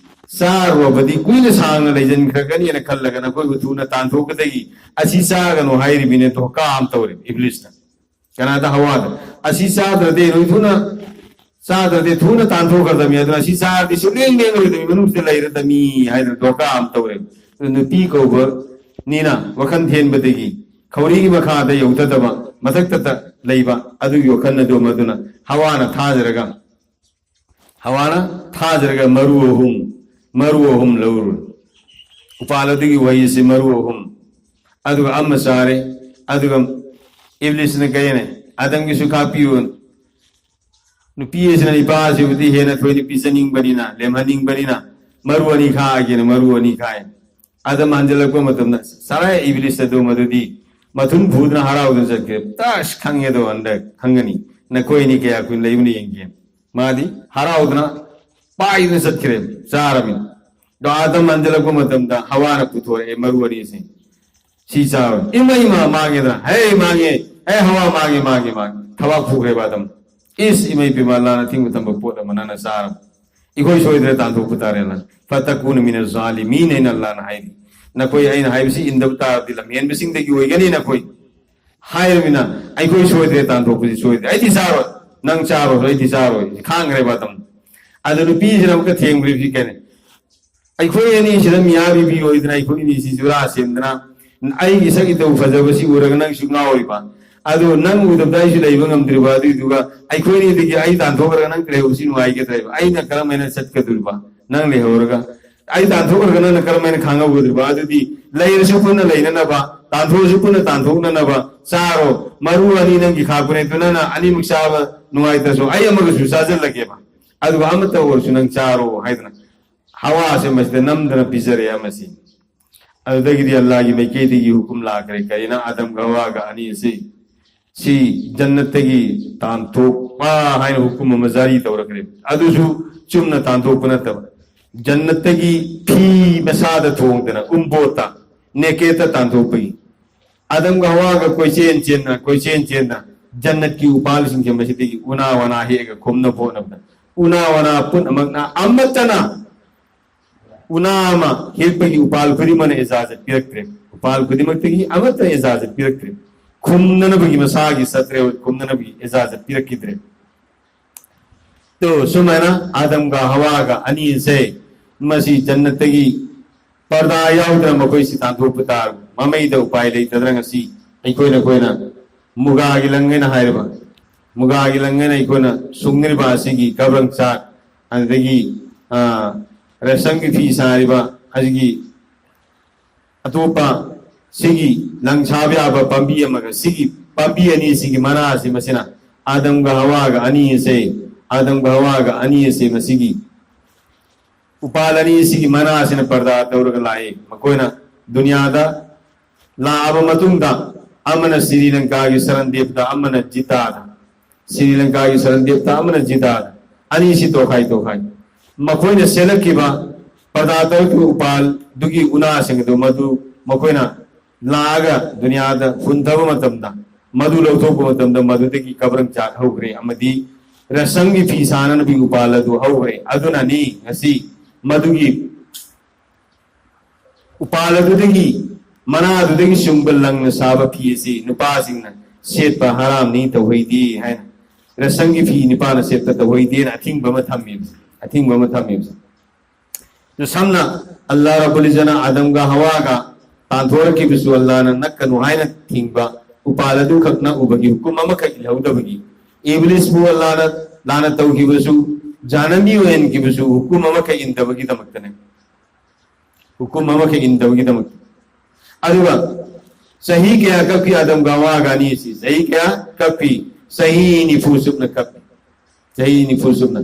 ꯆꯥꯔꯨꯔꯕꯗꯤ ꯀꯨꯏꯅ ꯁꯥꯡꯅ ꯂꯩꯖꯟꯈ꯭ꯔꯒꯅꯤꯅ ꯈꯜꯂꯒ ꯅꯈꯣꯏꯕꯨ ꯊꯨꯅ ꯇꯥꯟꯊꯣꯛꯀꯗꯒꯤ ꯑꯁꯤ ꯆꯥꯒꯅꯨ ꯍꯥꯏꯔꯤꯕꯅꯤ꯫ ꯙꯣꯀꯥ ꯑꯃ ꯇꯧꯔꯦ ꯏꯕ꯭ꯂꯤꯁꯅ꯫ ꯀꯅꯥꯗ? ꯍꯋꯥꯗ꯫ "ꯑꯁꯤ ꯆꯥꯗ꯭ꯔꯗꯤ ꯅꯣꯏ ꯊꯨꯅ, ꯆꯥꯗ꯭ꯔꯗꯤ ꯊꯨꯅ ꯇꯥꯟꯊꯣꯛꯈ꯭ꯔꯗꯕꯅꯤ, ꯑꯗꯨꯅ ꯑꯁꯤ ꯆꯥꯔꯗꯤ ꯁꯨꯛꯂꯦꯡ ꯂꯦꯡꯉꯔꯣꯏꯗꯕꯅꯤ, ꯃꯅꯨꯡꯁꯤꯗ ꯂꯩꯔꯗꯕꯅꯤ" ꯍꯥꯏꯗꯅ ꯙꯣꯀꯥ ꯑꯃ ꯇꯧꯔꯦ꯫ ꯑꯗꯨ ꯅꯨꯄꯤ ꯀꯧꯕꯅꯤꯅ ꯋꯥꯈꯜ ꯊꯦꯟꯕꯗꯒꯤ ꯈꯧꯔꯤꯒꯤ ꯃꯈꯥꯗ ꯌꯧꯊꯗꯕ, ꯃꯊꯛꯇꯇ ꯂꯩꯕ ꯑꯗꯨꯒꯤ ꯋꯥꯈꯜ ꯑꯗꯨ ꯃꯗꯨꯅ ꯍꯋꯥꯅ ꯊꯥꯖꯔꯒ, ꯍꯋꯥꯅ ꯊꯥꯖꯔꯒ ꯃꯔꯨ ꯑꯍꯨꯝ, ꯃꯔꯨ ꯑꯍꯨꯝ ꯂꯧꯔꯨ꯫ ꯎꯄꯥꯜ ꯑꯗꯨꯒꯤ ꯎꯍꯩ ꯑꯁꯤ ꯃꯔꯨ ꯑꯍꯨꯝ꯫ ꯑꯗꯨꯒ ꯑꯃ ꯆꯥꯔꯦ꯫ ꯑꯗꯨꯒ ꯏꯕ꯭ꯂꯤꯁꯅ ꯀꯔꯤꯅꯦ? "ꯑꯗꯝꯒꯤꯁꯨ ꯈꯥꯛꯄꯤꯌꯨ꯫ ꯅꯨꯄꯤ ꯑꯁꯤꯅ ꯅꯤꯄꯥ ꯑꯁꯤꯕꯨꯗꯤ ꯍꯦꯟꯅ ꯊꯣꯏꯅ ꯄꯤꯖꯅꯤꯡꯕꯅꯤꯅ, ꯂꯦꯝꯍꯟꯅꯤꯡꯕꯅꯤꯅ ꯃꯔꯨ ꯑꯅꯤ ꯈꯥꯛꯑꯒꯦꯅ ꯃꯔꯨ ꯑꯅꯤ ꯈꯥꯛꯑꯦ꯫" ꯑꯗꯝ ꯍꯟꯖꯤꯜꯂꯛꯄ ꯃꯇꯝꯗ ꯁꯔꯥꯏ ꯏꯕ꯭ꯂꯤꯁ ꯑꯗꯨ ꯃꯗꯨꯗꯤ ꯃꯊꯨꯟ ꯐꯨꯗꯅ ꯍꯔꯥꯎꯗꯨꯅ ꯆꯠꯈ꯭ꯔꯦ꯫ "ꯇꯁ, ꯈꯪꯉꯦꯗꯣ, ꯍꯟꯗꯛ ꯈꯪꯒꯅꯤ꯫ ꯅꯈꯣꯏ ꯑꯅꯤ ꯀꯌꯥ ꯀꯨꯏꯅ ꯂꯩꯕꯅ ꯌꯦꯡꯒꯦ꯫" ꯃꯥꯗꯤ ꯍꯔꯥꯎꯗꯅ ꯄꯥꯏꯗꯅ ꯆꯠꯈ꯭ꯔꯦ, ꯆꯥꯔꯃꯤꯅ꯫ ꯑꯗꯣ ꯑꯥꯗꯝ ꯍꯟꯖꯤꯜꯂꯛꯄ ꯃꯇꯝꯗ ꯍꯋꯥꯅ ꯄꯨꯊꯣꯔꯛꯑꯦ ꯃꯔꯨ ꯑꯅꯤꯁꯦ꯫ "ꯁꯤ ꯆꯥꯔꯣ"꯫ "ꯏꯃꯥ, ꯏꯃꯥ, ꯃꯥꯡꯉꯦꯗꯅ"꯫ "ꯍꯦ, ꯃꯥꯡꯉꯦ꯫ ꯍꯦ, ꯍꯋꯥ, ꯃꯥꯡꯉꯦ, ꯃꯥꯡꯉꯦ, ꯃꯥꯡꯉꯦ"꯫ ꯊꯕꯥꯛ ꯄꯨꯈ꯭ꯔꯦꯕ ꯑꯥꯗꯝ꯫ "ꯏꯁ, ꯏꯃꯩ ꯄꯦꯝꯃ, ꯑꯜꯂꯥꯅ ꯑꯊꯤꯡꯕ ꯊꯝꯕ ꯄꯣꯠ ꯑꯃ ꯅꯪꯅ ꯆꯥꯔꯕ꯫ ꯑꯩꯈꯣꯏ ꯁꯣꯏꯗ꯭ꯔꯦ, ꯇꯥꯟꯊꯣꯛꯄ ꯇꯥꯔꯦ, ꯑꯜꯂꯥ꯫ ꯐꯇꯀꯨꯅ ꯃꯤꯅ ꯖꯥꯂꯤꯃꯤꯟ" ꯍꯥꯏꯅ ꯑꯜꯂꯥꯅ ꯍꯥꯏꯔꯤ꯫ "ꯅꯈꯣꯏ ꯑꯩꯅ ꯍꯥꯏꯕꯁꯤ ꯏꯟꯗꯕ ꯇꯥꯔꯕꯗꯤ ꯂꯝꯍꯦꯟꯕꯁꯤꯡꯗꯒꯤ ꯑꯣꯏꯒꯅꯤ ꯅꯈꯣꯏ"꯫ ꯍꯥꯏꯔꯃꯤꯅ ꯑꯩꯈꯣꯏ ꯁꯣꯏꯗ꯭ꯔꯦ, ꯇꯥꯟꯊꯣꯛꯄꯁꯤ ꯁꯣꯏꯗ꯭ꯔꯦ꯫ "ꯑꯩꯗꯤ ꯆꯥꯔꯣꯏ"꯫ "ꯅꯪ ꯆꯥꯔꯣꯏ"꯫ "ꯑꯩꯗꯤ ꯆꯥꯔꯣꯏ"꯫ ꯈꯥꯡꯈ꯭ꯔꯦꯕ ꯑꯥꯗꯝ꯫ ꯑꯗꯨ ꯅꯨꯄꯤꯁꯤꯅ ꯑꯃꯨꯛꯀ ꯊꯦꯡꯕ꯭ꯔꯤꯕꯁꯤ ꯀꯩꯅꯣ? "ꯑꯩꯈꯣꯏ ꯑꯅꯤꯁꯤꯗ ꯃꯤꯌꯥ ꯕꯤꯕꯤ ꯑꯣꯏꯗꯅ, ꯑꯩꯈꯣꯏ ꯑꯅꯤꯁꯤ ꯖꯨꯔꯥ ꯁꯦꯝꯗꯅ, ꯑꯩꯒꯤ ꯁꯛ ꯏꯇꯧ ꯐꯖꯕꯁꯤ ꯎꯔꯒ ꯅꯪꯁꯨ ꯉꯥꯎꯔꯤꯕ? ꯑꯗꯨ ꯅꯪ ꯎꯗꯕꯗ ꯑꯩꯁꯨ ꯂꯩꯕ ꯉꯝꯗ꯭ꯔꯤꯕ? ꯑꯗꯨꯏꯗꯨꯒ ꯑꯩꯈꯣꯏ ꯑꯅꯤꯗꯒꯤ ꯑꯩ ꯇꯥꯟꯊꯣꯛꯈ꯭ꯔꯒ ꯅꯪ ꯂꯩꯍꯧꯕꯁꯤ ꯅꯨꯡꯉꯥꯏꯒꯗ꯭ꯔꯦꯕ? ꯑꯩꯅ ꯀꯔꯝ ꯍꯥꯏꯅ ꯆꯠꯀꯗꯣꯔꯤꯕ? ꯅꯪ ꯂꯩꯍꯧꯔꯒ ꯑꯩ ꯇꯥꯟꯊꯣꯛꯈ꯭ꯔꯒ ꯅꯪꯅ ꯀꯔꯝ ꯍꯥꯏꯅ ꯈꯥꯡꯍꯧꯒꯗꯣꯔꯤꯕ? ꯑꯗꯨꯗꯤ ꯂꯩꯔꯁꯨ ꯄꯨꯟꯅ ꯂꯩꯅꯅꯕ, ꯇꯥꯟꯊꯣꯛꯑꯁꯨ ꯄꯨꯟꯅ ꯇꯥꯟꯊꯣꯛꯅꯅꯕ ꯆꯥꯔꯣ꯫ ꯃꯔꯨ ꯑꯅꯤ ꯅꯪꯒꯤ ꯈꯥꯛꯄꯅꯦ, ꯑꯗꯨ ꯅꯪꯅ ꯑꯅꯤꯃꯛ ꯆꯥꯕ ꯅꯨꯡꯉꯥꯏꯇ꯭ꯔꯁꯨ ꯑꯩ ꯑꯃꯒꯁꯨ ꯆꯥꯁꯤꯜꯂꯒꯦꯕ, ꯑꯗꯨꯒ ꯑꯃꯠꯇ ꯑꯣꯏꯔꯁꯨ ꯅꯪ ꯆꯥꯔꯣ" ꯍꯥꯏꯗꯅ ꯍꯋꯥꯁꯦ ꯃꯁꯤꯗ ꯅꯝꯗꯅ ꯄꯤꯖꯔꯦ ꯑꯃꯁꯤ꯫ ꯑꯗꯨꯗꯒꯤꯗꯤ ꯑꯜꯂꯥꯒꯤ ꯃꯥꯏꯀꯩꯗꯒꯤ ꯍꯨꯀꯨꯝ ꯂꯥꯛꯈ꯭ꯔꯦ꯫ ꯀꯔꯤꯅ? ꯑꯥꯗꯝꯒ ꯍꯋꯥꯒ ꯑꯅꯤ ꯑꯁꯤ ꯁꯤ ꯖꯟꯅꯠꯇꯒꯤ ꯇꯥꯟꯊꯣꯛꯄ ꯍꯥꯏꯅ ꯍꯨꯀꯨꯝ ꯑꯃ ꯖꯥꯔꯤ ꯇꯧꯔꯛꯈ꯭ꯔꯦ꯫ ꯑꯗꯨꯁꯨ ꯆꯨꯝꯅ ꯇꯥꯟꯊꯣꯛꯄ ꯅꯠꯇꯕ, ꯖꯟꯅꯠꯇꯒꯤ ꯐꯤ ꯃꯁꯥꯗ ꯊꯣꯡꯗꯅ, ꯎꯝꯕꯣꯠꯇ, ꯅꯦꯀꯦꯠꯇ ꯇꯥꯟꯊꯣꯛꯄꯒꯤ꯫ ꯑꯥꯗꯝꯒ ꯍꯋꯥꯒ ꯀꯣꯏꯆꯦꯟ ꯆꯦꯟꯅ, ꯀꯣꯏꯆꯦꯟ ꯆꯦꯟꯅ ꯖꯟꯅꯠꯀꯤ ꯎꯄꯥꯜꯁꯤꯡꯁꯦ ꯃꯁꯤꯗꯒꯤ ꯎꯅꯥ ꯋꯥꯅꯥ ꯍꯦꯛꯑꯒ ꯈꯨꯝꯅꯕ ꯍꯣꯠꯅꯕꯗ, ꯎꯅꯥ ꯋꯥꯅꯥ ꯄꯨꯝꯅꯃꯛꯅ ꯑꯃꯠꯇꯅ ꯎꯅꯥ ꯑꯃ ꯍꯦꯛꯄꯒꯤ ꯎꯄꯥꯜ ꯈꯨꯗꯤꯡꯃꯛꯅ ꯏꯖꯥꯖꯠ ꯄꯤꯔꯛꯇ꯭ꯔꯦ꯫ ꯎꯄꯥꯜ ꯈꯨꯗꯤꯡꯃꯛꯇꯒꯤ ꯑꯃꯠꯇ ꯏꯖꯥꯖꯠ ꯄꯤꯔꯛꯇ꯭ꯔꯦ꯫ ꯈꯨꯝꯅꯅꯕꯒꯤ ꯃꯁꯥꯒꯤ ꯁꯠꯇ꯭ꯔꯦ, ꯈꯨꯝꯅꯅꯕꯒꯤ ꯏꯖꯥꯖꯠ ꯄꯤꯔꯛꯈꯤꯗ꯭ꯔꯦ꯫ ꯇꯣ, ꯁꯨꯃꯥꯏꯅ ꯑꯥꯗꯝꯒ ꯍꯋꯥꯒ ꯑꯅꯤꯁꯦ ꯃꯁꯤ ꯖꯟꯅꯠꯇꯒꯤ ꯄꯔꯗꯥ ꯌꯥꯎꯗꯅ ꯃꯈꯣꯏꯁꯤ ꯇꯥꯟꯊꯣꯛꯄ ꯇꯥꯔꯕ ꯃꯃꯩꯗ ꯎꯄꯥꯏ ꯂꯩꯇꯗꯅ ꯉꯁꯤ ꯑꯩꯈꯣꯏꯅ, ꯑꯩꯈꯣꯏꯅ ꯃꯨꯒꯥꯒꯤ ꯂꯪ ꯍꯥꯏꯅ ꯍꯥꯏꯔꯤꯕ, ꯃꯨꯒꯥꯒꯤ ꯂꯪ ꯍꯥꯏꯅ ꯑꯩꯈꯣꯏꯅ ꯁꯨꯡꯅꯔꯤꯕ ꯑꯁꯤꯒꯤ ꯒꯕ꯭ꯔꯪ ꯆꯥꯛ, ꯑꯗꯨꯗꯒꯤ, ꯑ, ꯔꯦꯁꯝꯒꯤ ꯐꯤ ꯁꯥꯔꯤꯕ ꯑꯁꯤꯒꯤ ꯑꯇꯣꯞꯄ ꯁꯤꯒꯤ ꯂꯪ ꯁꯥꯕ ꯌꯥꯕ ꯄꯥꯝꯕꯤ ꯑꯃꯒ ꯁꯤꯒꯤ ꯄꯥꯝꯕꯤ ꯑꯅꯤꯁꯤꯒꯤ ꯃꯅꯥꯁꯤ, ꯃꯁꯤꯅ ꯑꯥꯗꯝꯒ ꯍꯋꯥꯒ ꯑꯅꯤ ꯑꯁꯦ, ꯑꯥꯗꯝꯒ ꯍꯋꯥꯒ ꯑꯅꯤ ꯑꯁꯦ ꯃꯁꯤꯒꯤ ꯎꯄꯥꯜ ꯑꯅꯤꯁꯤꯒꯤ ꯃꯅꯥꯁꯤꯅ ꯄꯔꯗꯥ ꯇꯧꯔꯒ ꯂꯥꯛꯏ꯫ ꯃꯈꯣꯏꯅ ꯗꯨꯅꯤꯌꯥꯗ ꯂꯥꯛꯑꯕ ꯃꯇꯨꯡꯗ ꯑꯃꯅ ꯁ꯭ꯔꯤ ꯂꯪꯀꯥꯒꯤ ꯁꯔꯟ ꯗꯦꯕꯇ, ꯑꯃꯅ ꯖꯤꯇꯥꯗ꯫ ꯁ꯭ꯔꯤ ꯂꯪꯀꯥꯒꯤ ꯁꯔꯟ ꯗꯦꯕꯇ ꯑꯃꯅ ꯖꯤꯇꯥꯗ꯫ ꯑꯅꯤꯁꯤ ꯇꯣꯈꯥꯏ ꯇꯣꯈꯥꯏ꯫ ꯃꯈꯣꯏꯅ ꯁꯦꯠꯂꯛꯈꯤꯕ ꯄꯔꯗꯥ ꯇꯧꯔꯛꯈꯤꯕ ꯎꯄꯥꯜꯗꯨꯒꯤ ꯎꯅꯥꯁꯤꯡ ꯑꯗꯨ ꯃꯗꯨ ꯃꯈꯣꯏꯅ ꯂꯥꯛꯑꯒ ꯗꯨꯅꯤꯌꯥꯗ ꯍꯨꯟꯊꯕ ꯃꯇꯝꯗ, ꯃꯗꯨ ꯂꯧꯊꯣꯛꯄ ꯃꯇꯝꯗ ꯃꯗꯨꯗꯒꯤ ꯀꯕ꯭ꯔꯪ ꯆꯥꯛ ꯍꯧꯈ꯭ꯔꯦ ꯑꯃꯗꯤ ꯔꯁꯝꯒꯤ ꯐꯤ ꯁꯥꯅꯅꯕꯒꯤ ꯎꯄꯥꯜ ꯑꯗꯨ ꯍꯧꯈ꯭ꯔꯦ꯫ ꯑꯗꯨꯅꯅꯤ ꯉꯁꯤ ꯃꯗꯨꯒꯤ ꯎꯄꯥꯜ ꯑꯗꯨꯗꯒꯤ, ꯃꯅꯥ ꯑꯗꯨꯗꯒꯤ ꯁꯨꯡꯕ ꯂꯪꯅ ꯁꯥꯕ ꯐꯤ ꯑꯁꯤ ꯅꯨꯄꯥꯁꯤꯡꯅ ꯁꯦꯠꯄ ꯍꯔꯥꯝꯅꯤ, ꯇꯧꯍꯩꯗꯦ ꯍꯥꯏꯅ, ꯔꯁꯝꯒꯤ ꯐꯤ ꯅꯨꯄꯥꯅ ꯁꯦꯠꯄ ꯇꯧꯍꯩꯗꯦꯅ ꯑꯊꯤꯡꯕ ꯑꯃ ꯊꯝꯃꯦꯕ, ꯑꯊꯤꯡꯕ ꯑꯃ ꯊꯝꯃꯦꯕ꯫ ꯑꯗꯨ ꯁꯝꯅ ꯑꯜꯂꯥꯍ ꯔꯕꯨꯜ ꯏꯖꯅ ꯑꯥꯗꯝꯒ ꯍꯋꯥꯒ ꯇꯥꯟꯊꯣꯔꯛꯈꯤꯕꯁꯨ ꯑꯜꯂꯥꯍꯅ ꯅꯛꯀꯅꯨ ꯍꯥꯏꯅ ꯊꯤꯡꯕ ꯎꯄꯥꯜ ꯑꯗꯨꯈꯛ ꯅꯛꯎꯕꯒꯤ ꯍꯨꯀꯨꯝ ꯑꯃꯈꯛ ꯏꯜꯍꯧꯗꯕꯒꯤ, ꯏꯕꯂꯤꯁꯄꯨ ꯑꯜꯂꯥꯍꯅ ꯂꯥꯟꯅ ꯇꯧꯈꯤꯕꯁꯨ, ꯖꯍꯟꯅꯃꯤ ꯑꯣꯏꯍꯟꯈꯤꯕꯁꯨ ꯍꯨꯀꯨꯝ ꯑꯃꯈꯛ ꯏꯟꯗꯕꯒꯤꯗꯃꯛꯇꯅꯦ꯫ ꯍꯨꯀꯨꯝ ꯑꯃꯈꯛ ꯏꯟꯗꯕꯒꯤꯗꯃꯛꯇ꯫ ꯑꯗꯨꯒ ꯆꯍꯤ ꯀꯌꯥ ꯀꯞꯈꯤ ꯑꯥꯗꯝꯒ ꯍꯋꯥꯒ ꯑꯅꯤ ꯑꯁꯤ? ꯆꯍꯤ ꯀꯌꯥ ꯀꯞꯈꯤ? ꯆꯍꯤ ꯅꯤꯐꯨ ꯆꯨꯞꯅ ꯀꯞꯄꯤ꯫ ꯆꯍꯤ ꯅꯤꯐꯨ ꯆꯨꯞꯅ꯫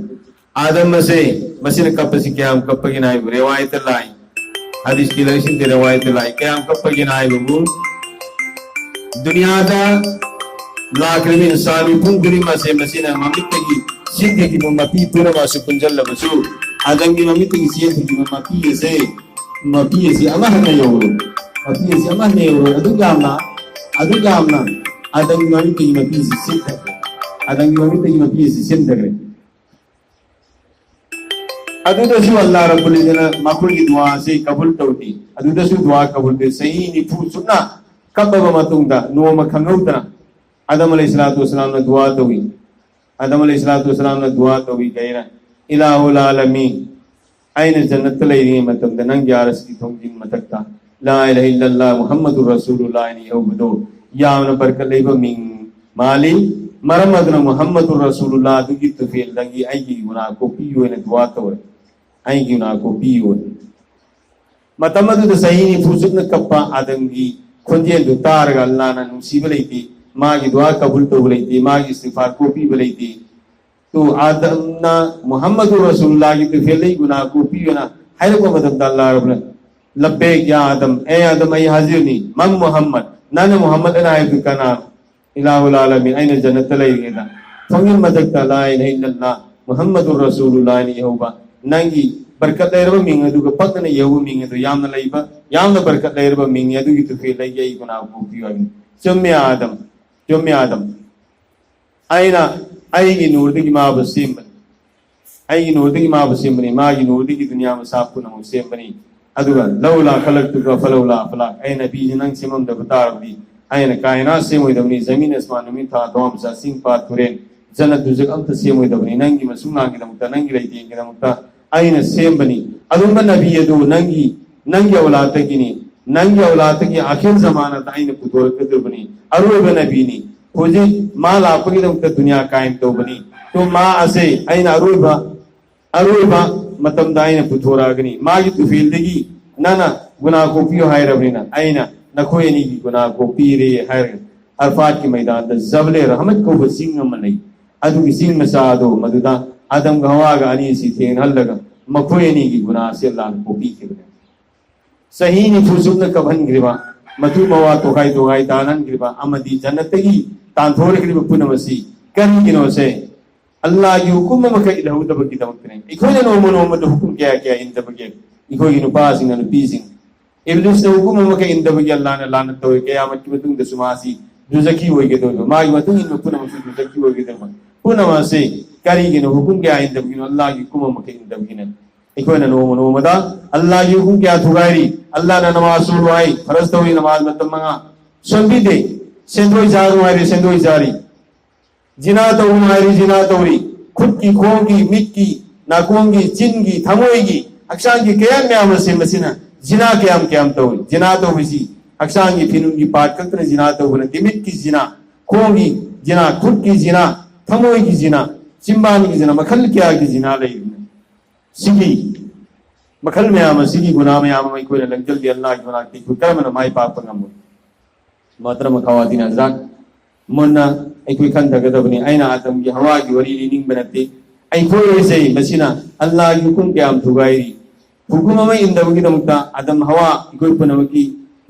ꯑꯥꯗꯝ ꯑꯁꯦ, ꯃꯁꯤꯅ ꯀꯞꯄꯁꯤ ꯀꯌꯥꯝ ꯀꯞꯄꯒꯤꯅ ꯍꯥꯏꯕ ꯔꯦꯋꯥꯌꯠꯇ ꯂꯥꯛꯏ꯫ ꯍꯗꯤꯁꯀꯤ ꯂꯥꯏꯔꯤꯛꯁꯤꯡꯗ ꯔꯦꯋꯥꯌꯠꯇ ꯂꯥꯛꯏ꯫ ꯀꯌꯥꯝ ꯀꯞꯄꯒꯤꯅ ꯍꯥꯏꯕꯕꯨ, ꯗꯨꯅꯤꯌꯥꯗ ꯂꯥꯛꯂꯤꯕ ꯏꯟꯁꯥꯟ ꯃꯤꯄꯨꯝ ꯈꯨꯗꯤꯡꯃꯛꯁꯦ ꯃꯁꯤꯅ ꯃꯃꯤꯠꯇꯒꯤ ꯆꯦꯟꯊꯈꯤꯕ ꯃꯄꯤ ꯄꯨꯝꯅꯃꯛꯁꯨ ꯄꯨꯟꯁꯤꯜꯂꯕꯁꯨ, ꯑꯥꯗꯝꯒꯤ ꯃꯃꯤꯠꯇꯒꯤ ꯆꯦꯟꯊꯈꯤꯕ ꯃꯄꯤ ꯑꯁꯦ, ꯃꯄꯤ ꯑꯁꯤ ꯑꯃ ꯍꯟꯅ ꯌꯧꯔꯣꯏ꯫ ꯃꯄꯤ ꯑꯁꯤ ꯑꯃ ꯍꯟꯅ ꯌꯧꯔꯣꯏ꯫ ꯑꯗꯨꯛ ꯌꯥꯝꯅ, ꯑꯗꯨꯛ ꯌꯥꯝꯅ ꯑꯥꯗꯝꯒꯤ ꯃꯃꯤꯠꯇꯒꯤ ꯃꯄꯤ ꯑꯁꯤ ꯆꯦꯟꯊꯈ꯭ꯔꯦ꯫ ꯑꯥꯗꯝꯒꯤ ꯃꯃꯤꯠꯇꯒꯤ ꯃꯄꯤ ꯑꯁꯤ ꯆꯦꯟꯊꯈ꯭ꯔꯦ꯫ ꯑꯗꯨꯗꯁꯨ ꯑꯜꯂꯥꯍ ꯔꯕꯨꯜ ꯏꯖꯅ ꯃꯈꯣꯏꯒꯤ ꯗꯨꯋꯥꯁꯤ ꯀꯕꯨꯜ ꯇꯧꯗꯦ꯫ ꯑꯗꯨꯗꯁꯨ ꯗꯨꯋꯥ ꯀꯕꯨꯜ ꯇꯧꯗꯦ꯫ ꯆꯍꯤ ꯅꯤꯐꯨ ꯆꯨꯞꯅ ꯀꯞꯄꯕ ꯃꯇꯨꯡꯗ ꯅꯣꯡꯃ ꯈꯪꯍꯧꯗꯅ ꯑꯥꯗꯝ ꯑꯂꯩꯍꯤ ꯁꯂꯥꯇꯨ ꯋꯁꯁꯂꯥꯝꯅ ꯗꯨꯋꯥ ꯇꯧꯏ꯫ ꯑꯥꯗꯝ ꯑꯂꯩꯍꯤ ꯁꯂꯥꯇꯨ ꯋꯁꯁꯂꯥꯝꯅ ꯗꯨꯋꯥ ꯇꯧꯏ ꯀꯩꯅ, "ꯏꯂꯥꯍꯨꯜ ꯑꯥꯂꯃꯤꯟ, ꯑꯩꯅ ꯖꯟꯅꯠꯇ ꯂꯩꯔꯤꯉꯩ ꯃꯇꯝꯗ ꯅꯪꯒꯤ ꯑꯥꯔꯁꯀꯤ ꯊꯣꯡꯖꯤꯟ ꯃꯊꯛꯇ ꯂꯥ ꯏꯂꯥꯍ ꯏꯜꯂꯜꯂꯥꯍ ꯃꯨꯍꯝꯃꯗꯨꯔ ꯔꯁꯨꯂꯨꯜꯂꯥꯍ" ꯍꯥꯏꯅ ꯏꯍꯧꯕꯗꯣ ꯌꯥꯝꯅ ꯕꯔꯀꯠ ꯂꯩꯕ ꯃꯤꯡ ꯃꯥꯜꯂꯤ꯫ ꯃꯔꯝ ꯑꯗꯨꯅ ꯃꯨꯍꯝꯃꯗꯨꯔ ꯔꯁꯨꯂꯨꯜꯂꯥꯍ ꯑꯗꯨꯒꯤ ꯇꯨꯐꯦꯜꯗꯒꯤ ꯑꯩꯒꯤ ꯒꯨꯅꯥ ꯀꯣꯛꯄꯤꯌꯨ ꯍꯥꯏꯅ ꯗꯨꯋꯥ ꯇꯧꯔꯦ꯫ ꯑꯩꯒꯤ ꯒꯨꯅꯥ ꯀꯣꯛꯄꯤꯌꯨ ꯍꯥꯏꯅ꯫ ꯃꯇꯝ ꯑꯗꯨꯗ ꯆꯍꯤ ꯅꯤꯐꯨ ꯆꯨꯞꯅ ꯀꯞꯄ ꯑꯥꯗꯝꯒꯤ ꯈꯣꯟꯖꯦꯜꯗꯨ ꯇꯥꯔꯒ ꯑꯜꯂꯥꯍꯅ ꯅꯨꯡꯁꯤꯕ ꯂꯩꯇꯦ, ꯃꯥꯒꯤ ꯗꯨꯋꯥ ꯀꯕꯨꯜ ꯇꯧꯕ ꯂꯩꯇꯦ, ꯃꯥꯒꯤ ꯏꯁꯇꯤꯐꯥꯔ ꯀꯣꯛꯄꯤꯕ ꯂꯩꯇꯦ꯫ ꯇꯨ ꯑꯥꯗꯝꯅ ꯃꯨꯍꯝꯃꯗꯨ ꯔꯁꯨꯂꯨꯜꯂꯥꯍꯒꯤ ꯇꯨꯐꯦꯜꯗꯒꯤ ꯒꯨꯅꯥ ꯀꯣꯛꯄꯤꯌꯨꯅ ꯍꯥꯏꯔꯛꯄ ꯃꯇꯝꯗ ꯑꯜꯂꯥꯍ ꯔꯕꯨꯜ, "ꯂꯕꯦꯛ ꯌꯥ ꯑꯥꯗꯝ, ꯑꯦ ꯑꯥꯗꯝ, ꯑꯩ ꯍꯥꯖꯤꯔꯅꯤ꯫ ꯃꯟ ꯃꯨꯍꯝꯃꯗ? ꯅꯪꯅ ꯃꯨꯍꯝꯃꯗ ꯑꯅ ꯍꯥꯏꯕꯗꯨ ꯀꯅꯥ?" "ꯏꯂꯥꯍꯨꯜ ꯑꯥꯂꯃꯤꯟ, ꯑꯩꯅ ꯖꯟꯅꯠꯇ ꯂꯩꯔꯤꯉꯩꯗ ꯊꯣꯡꯖꯤꯟ ꯃꯊꯛꯇ ꯂꯥ ꯏꯂꯥꯍ ꯏꯜꯂꯜꯂꯥꯍ ꯃꯨꯍꯝꯃꯗꯨꯔ ꯔꯁꯨꯂꯨꯜꯂꯥꯍ ꯍꯥꯏꯅ ꯏꯍꯧꯕ ꯅꯪꯒꯤ ꯕꯔꯀꯠ ꯂꯩꯔꯕ ꯃꯤꯡ ꯑꯗꯨꯒ ꯄꯛꯅꯅ ꯌꯧꯕ ꯃꯤꯡ ꯑꯗꯨ ꯌꯥꯝꯅ ꯂꯩꯕ, ꯌꯥꯝꯅ ꯕꯔꯀꯠ ꯂꯩꯔꯕ ꯃꯤꯡꯅꯤ, ꯑꯗꯨꯒꯤ ꯇꯨꯐꯦꯜꯗꯒꯤ ꯑꯩ ꯒꯨꯅꯥ ꯀꯣꯛꯄꯤꯌꯨ ꯍꯥꯏꯕꯅꯤ꯫ ꯆꯨꯝꯃꯤ ꯑꯥꯗꯝ, ꯆꯨꯝꯃꯤ ꯑꯥꯗꯝ꯫ ꯑꯩꯅ ꯑꯩꯒꯤ ꯅꯨꯔꯗꯒꯤ ꯃꯥꯕꯨ ꯁꯦꯝꯕꯅꯤ꯫ ꯑꯩꯒꯤ ꯅꯨꯔꯗꯒꯤ ꯃꯥꯕꯨ ꯁꯦꯝꯕꯅꯤ꯫ ꯃꯥꯒꯤ ꯅꯨꯔꯗꯒꯤ ꯗꯨꯅꯤꯌꯥ ꯃꯁꯥ ꯄꯨꯝꯅꯃꯛ ꯁꯦꯝꯕꯅꯤ꯫ ꯑꯗꯨꯒ "ꯂꯧꯂꯥ ꯈꯂꯛꯇꯨꯀ ꯐꯂꯧꯂꯥ ꯑꯐꯂꯥꯛ", ꯑꯩ ꯅꯕꯤꯁꯤ ꯅꯪ ꯁꯦꯝꯃꯝꯗꯕ ꯇꯥꯔꯕꯗꯤ ꯑꯩꯅ ꯀꯥꯏꯅꯥ ꯁꯦꯝꯃꯣꯏꯗꯕꯅꯤ꯫ ꯖꯃꯤꯟ ꯑꯁꯃꯥꯟ, ꯅꯨꯃꯤꯠ ꯊꯥ ꯊꯋꯥꯟꯃꯤꯆꯥꯛ, ꯆꯤꯡ ꯄꯥꯠ ꯇꯨꯔꯦꯟ, ꯖꯟꯅꯠ ꯗꯨꯖꯛ ꯑꯝꯇ ꯁꯦꯝꯃꯣꯏꯗꯕꯅꯤ꯫ ꯅꯪꯒꯤ ꯃꯁꯨꯡꯅꯥꯒꯤꯗꯃꯛꯇ, ꯅꯪꯒꯤ ꯂꯩꯇꯦꯡꯒꯤꯗꯃꯛꯇ ꯑꯩꯅ ꯁꯦꯝꯕꯅꯤ꯫ ꯑꯗꯨꯝꯕ ꯅꯕꯤ ꯑꯗꯨ ꯅꯪꯒꯤ, ꯅꯪꯒꯤ ꯑꯧꯂꯥꯗꯒꯤꯅꯤ꯫ ꯅꯪꯒꯤ ꯑꯧꯂꯥꯗꯒꯤ ꯑꯈꯤꯔ ꯖꯃꯥꯅꯗ ꯑꯩꯅ ꯄꯨꯊꯣꯔꯛꯀꯗꯕꯅꯤ꯫ ꯑꯔꯣꯏꯕ ꯅꯕꯤꯅꯤ꯫ ꯍꯧꯖꯤꯛ ꯃꯥ ꯂꯥꯛꯄꯒꯤꯗꯃꯛꯇ ꯗꯨꯅꯤꯌꯥ ꯀꯥꯏꯝ ꯇꯧꯕꯅꯤ꯫ ꯇꯣ ꯃꯥ ꯑꯁꯦ ꯑꯩꯅ ꯑꯔꯣꯏꯕ, ꯑꯔꯣꯏꯕ ꯃꯇꯝꯗ ꯑꯩꯅ ꯄꯨꯊꯣꯔꯛꯑꯒꯅꯤ꯫ ꯃꯥꯒꯤ ꯇꯨꯐꯦꯜꯗꯒꯤ ꯅꯪꯅ ꯒꯨꯅꯥ ꯀꯣꯛꯄꯤꯌꯨ ꯍꯥꯏꯔꯕꯅꯤꯅ ꯑꯩꯅ ꯅꯈꯣꯏ ꯑꯅꯤꯒꯤ ꯒꯨꯅꯥ ꯀꯣꯛꯄꯤꯔꯦ ꯍꯥꯏꯔꯒ ꯑꯔꯐꯥꯠꯀꯤ ꯃꯩꯗꯥꯟꯗ ꯖꯕꯂꯦ ꯔꯍꯃꯠ ꯀꯧꯕ ꯆꯤꯡ ꯑꯃ ꯂꯩ꯫ ꯑꯗꯨꯒꯤ ꯆꯤꯡ ꯃꯆꯥ ꯑꯗꯣ ꯃꯗꯨꯗ ꯑꯥꯗꯝꯒ ꯍꯋꯥꯒ ꯑꯅꯤꯁꯤ ꯊꯦꯡꯅꯍꯜꯂꯒ ꯃꯈꯣꯏ ꯑꯅꯤꯒꯤ ꯒꯨꯅꯥꯁꯦ ꯑꯜꯂꯥꯍꯅ ꯀꯣꯛꯄꯤꯈꯤꯕꯅꯤ꯫ ꯆꯍꯤ ꯅꯤꯐꯨ ꯆꯨꯞꯅ ꯀꯞꯍꯟꯈ꯭ꯔꯤꯕ, ꯃꯇꯨ ꯃꯋꯥ ꯇꯣꯈꯥꯏ ꯇꯣꯈꯥꯏ ꯇꯥꯍꯟꯈ꯭ꯔꯤꯕ ꯑꯃꯗꯤ ꯖꯟꯅꯠꯇꯒꯤ ꯇꯥꯟꯊꯣꯔꯛꯈ꯭ꯔꯤꯕ ꯄꯨꯝꯅꯃꯛ ꯑꯁꯤ ꯀꯔꯤꯒꯤꯅꯣꯁꯦ? ꯑꯜꯂꯥꯍꯒꯤ ꯍꯨꯀꯨꯝ ꯑꯃꯈꯛ ꯏꯜꯍꯧꯗꯕꯒꯤꯗꯃꯛꯇꯅꯦ꯫ ꯑꯩꯈꯣꯏꯅ ꯅꯣꯡꯃ ꯅꯣꯡꯃꯗ ꯍꯨꯀꯨꯝ ꯀꯌꯥ ꯀꯌꯥ ꯏꯟꯗꯕꯒꯦ? ꯑꯩꯈꯣꯏꯒꯤ ꯅꯨꯄꯥꯁꯤꯡꯅ ꯅꯨꯄꯤꯁꯤꯡ, ꯏꯕꯂꯤꯁꯅ ꯍꯨꯀꯨꯝ ꯑꯃꯈꯛ ꯏꯟꯗꯕꯒꯤ ꯑꯜꯂꯥꯍꯅ ꯂꯥꯅꯠ ꯇꯧꯏ꯫ ꯀꯌꯥꯃꯠꯀꯤ ꯃꯇꯨꯡꯗꯁꯨ ꯃꯥꯁꯤ ꯗꯨꯖꯈꯤ ꯑꯣꯏꯒꯗꯧꯔꯤꯕ, ꯃꯥꯒꯤ ꯃꯇꯨꯡ ꯏꯟꯕ ꯄꯨꯝꯅꯃꯛꯁꯨ ꯗꯨꯖꯈꯤ ꯑꯣꯏꯒꯗꯧꯔꯤꯕ꯫ ꯄꯨꯝꯅꯃꯛ ꯑꯁꯤ ꯀꯔꯤꯒꯤꯅꯣ? ꯍꯨꯀꯨꯝ ꯀꯌꯥ ꯏꯟꯗꯕꯒꯤꯅꯣ? ꯑꯜꯂꯥꯍꯒꯤ ꯍꯨꯀꯨꯝ ꯑꯃꯈꯛ ꯏꯟꯗꯕꯒꯤꯅꯦ꯫ ꯑꯩꯈꯣꯏꯅ ꯅꯣꯡꯃ ꯅꯣꯡꯃꯗ ꯑꯜꯂꯥꯍꯒꯤ ꯍꯨꯀꯨꯝ ꯀꯌꯥ ꯊꯨꯒꯥꯏꯔꯤ? ꯑꯜꯂꯥꯍꯅ ꯅꯃꯥꯖ ꯁꯣꯜꯂꯨ ꯍꯥꯏ, ꯐꯔꯖ ꯇꯧꯏ, ꯅꯃꯥꯖ ꯃꯇꯝ ꯃꯉꯥ ꯁꯣꯟꯕꯤꯗꯦ꯫ ꯁꯦꯟꯗꯣꯏ ꯆꯥꯒꯅꯨ ꯍꯥꯏꯔꯦ, ꯁꯦꯟꯗꯣꯏ ꯆꯥꯔꯤ꯫ ꯖꯤꯅꯥ ꯇꯧꯒꯅꯨ ꯍꯥꯏꯔꯤ, ꯖꯤꯅꯥ ꯇꯧꯔꯤ꯫ ꯈꯨꯠꯀꯤ, ꯈꯣꯡꯒꯤ, ꯃꯤꯠꯀꯤ, ꯅꯥꯀꯣꯡꯒꯤ, ꯆꯤꯟꯒꯤ, ꯊꯃꯣꯏꯒꯤ, ꯍꯛꯆꯥꯡꯒꯤ ꯀꯌꯥ ꯃꯌꯥꯝ ꯑꯁꯦ ꯃꯁꯤꯅ ꯖꯤꯅꯥ ꯀꯌꯥꯝ ꯀꯌꯥꯝ ꯇꯧꯏ꯫ ꯖꯤꯅꯥ ꯇꯧꯕꯁꯤ ꯍꯛꯆꯥꯡꯒꯤ ꯐꯤꯅꯨꯡꯒꯤ ꯄꯥꯔꯠ ꯈꯛꯇꯅ ꯖꯤꯅꯥ ꯇꯧꯕ ꯅꯠꯇꯦ꯫ ꯃꯤꯠꯀꯤ ꯖꯤꯅꯥ, ꯈꯣꯡꯒꯤ ꯖꯤꯅꯥ, ꯈꯨꯠꯀꯤ ꯖꯤꯅꯥ, ꯊꯃꯣꯏꯒꯤ ꯖꯤꯅꯥ, ꯆꯤꯝꯕꯥꯟꯒꯤ ꯖꯤꯅꯥ, ꯃꯈꯜ ꯀꯌꯥꯒꯤ ꯖꯤꯅꯥ ꯂꯩꯔꯤꯕꯅꯤ꯫ ꯁꯤꯒꯤ ꯃꯈꯜ ꯃꯌꯥꯝ ꯑꯁꯤꯒꯤ ꯒꯨꯅꯥ ꯃꯌꯥꯝ ꯑꯃ ꯑꯩꯈꯣꯏꯅ ꯂꯪꯖꯜꯒꯦ, ꯑꯜꯂꯥꯍꯒꯤ ꯃꯅꯥꯛꯇ ꯑꯩꯈꯣꯏ ꯀꯔꯝꯕꯅ ꯃꯥꯏ ꯄꯥꯛꯄ ꯉꯝꯃꯣꯏ? ꯃꯍꯇꯔꯝ ꯈꯋꯥꯇꯤꯟ ꯍꯖꯔꯥꯠ, ꯃꯨꯟꯅ ꯑꯩꯈꯣꯏ ꯈꯟꯊꯒꯗꯕꯅꯤ꯫ ꯑꯩꯅ ꯑꯥꯗꯝꯒꯤ ꯍꯋꯥꯒꯤ ꯋꯥꯔꯤ ꯂꯤꯅꯤꯡꯕ ꯅꯠꯇꯦ꯫ ꯑꯩꯈꯣꯏ ꯑꯁꯦ ꯃꯁꯤꯅ ꯑꯜꯂꯥꯍꯒꯤ ꯍꯨꯀꯨꯝ ꯀꯌꯥꯝ ꯊꯨꯒꯥꯏꯔꯤ꯫ ꯍꯨꯀꯨꯝ ꯑꯃ ꯏꯟꯗꯕꯒꯤꯗꯃꯛꯇ ꯑꯥꯗꯝ ꯍꯋꯥ ꯑꯩꯈꯣꯏ ꯄꯨꯝꯅꯃꯛꯀꯤ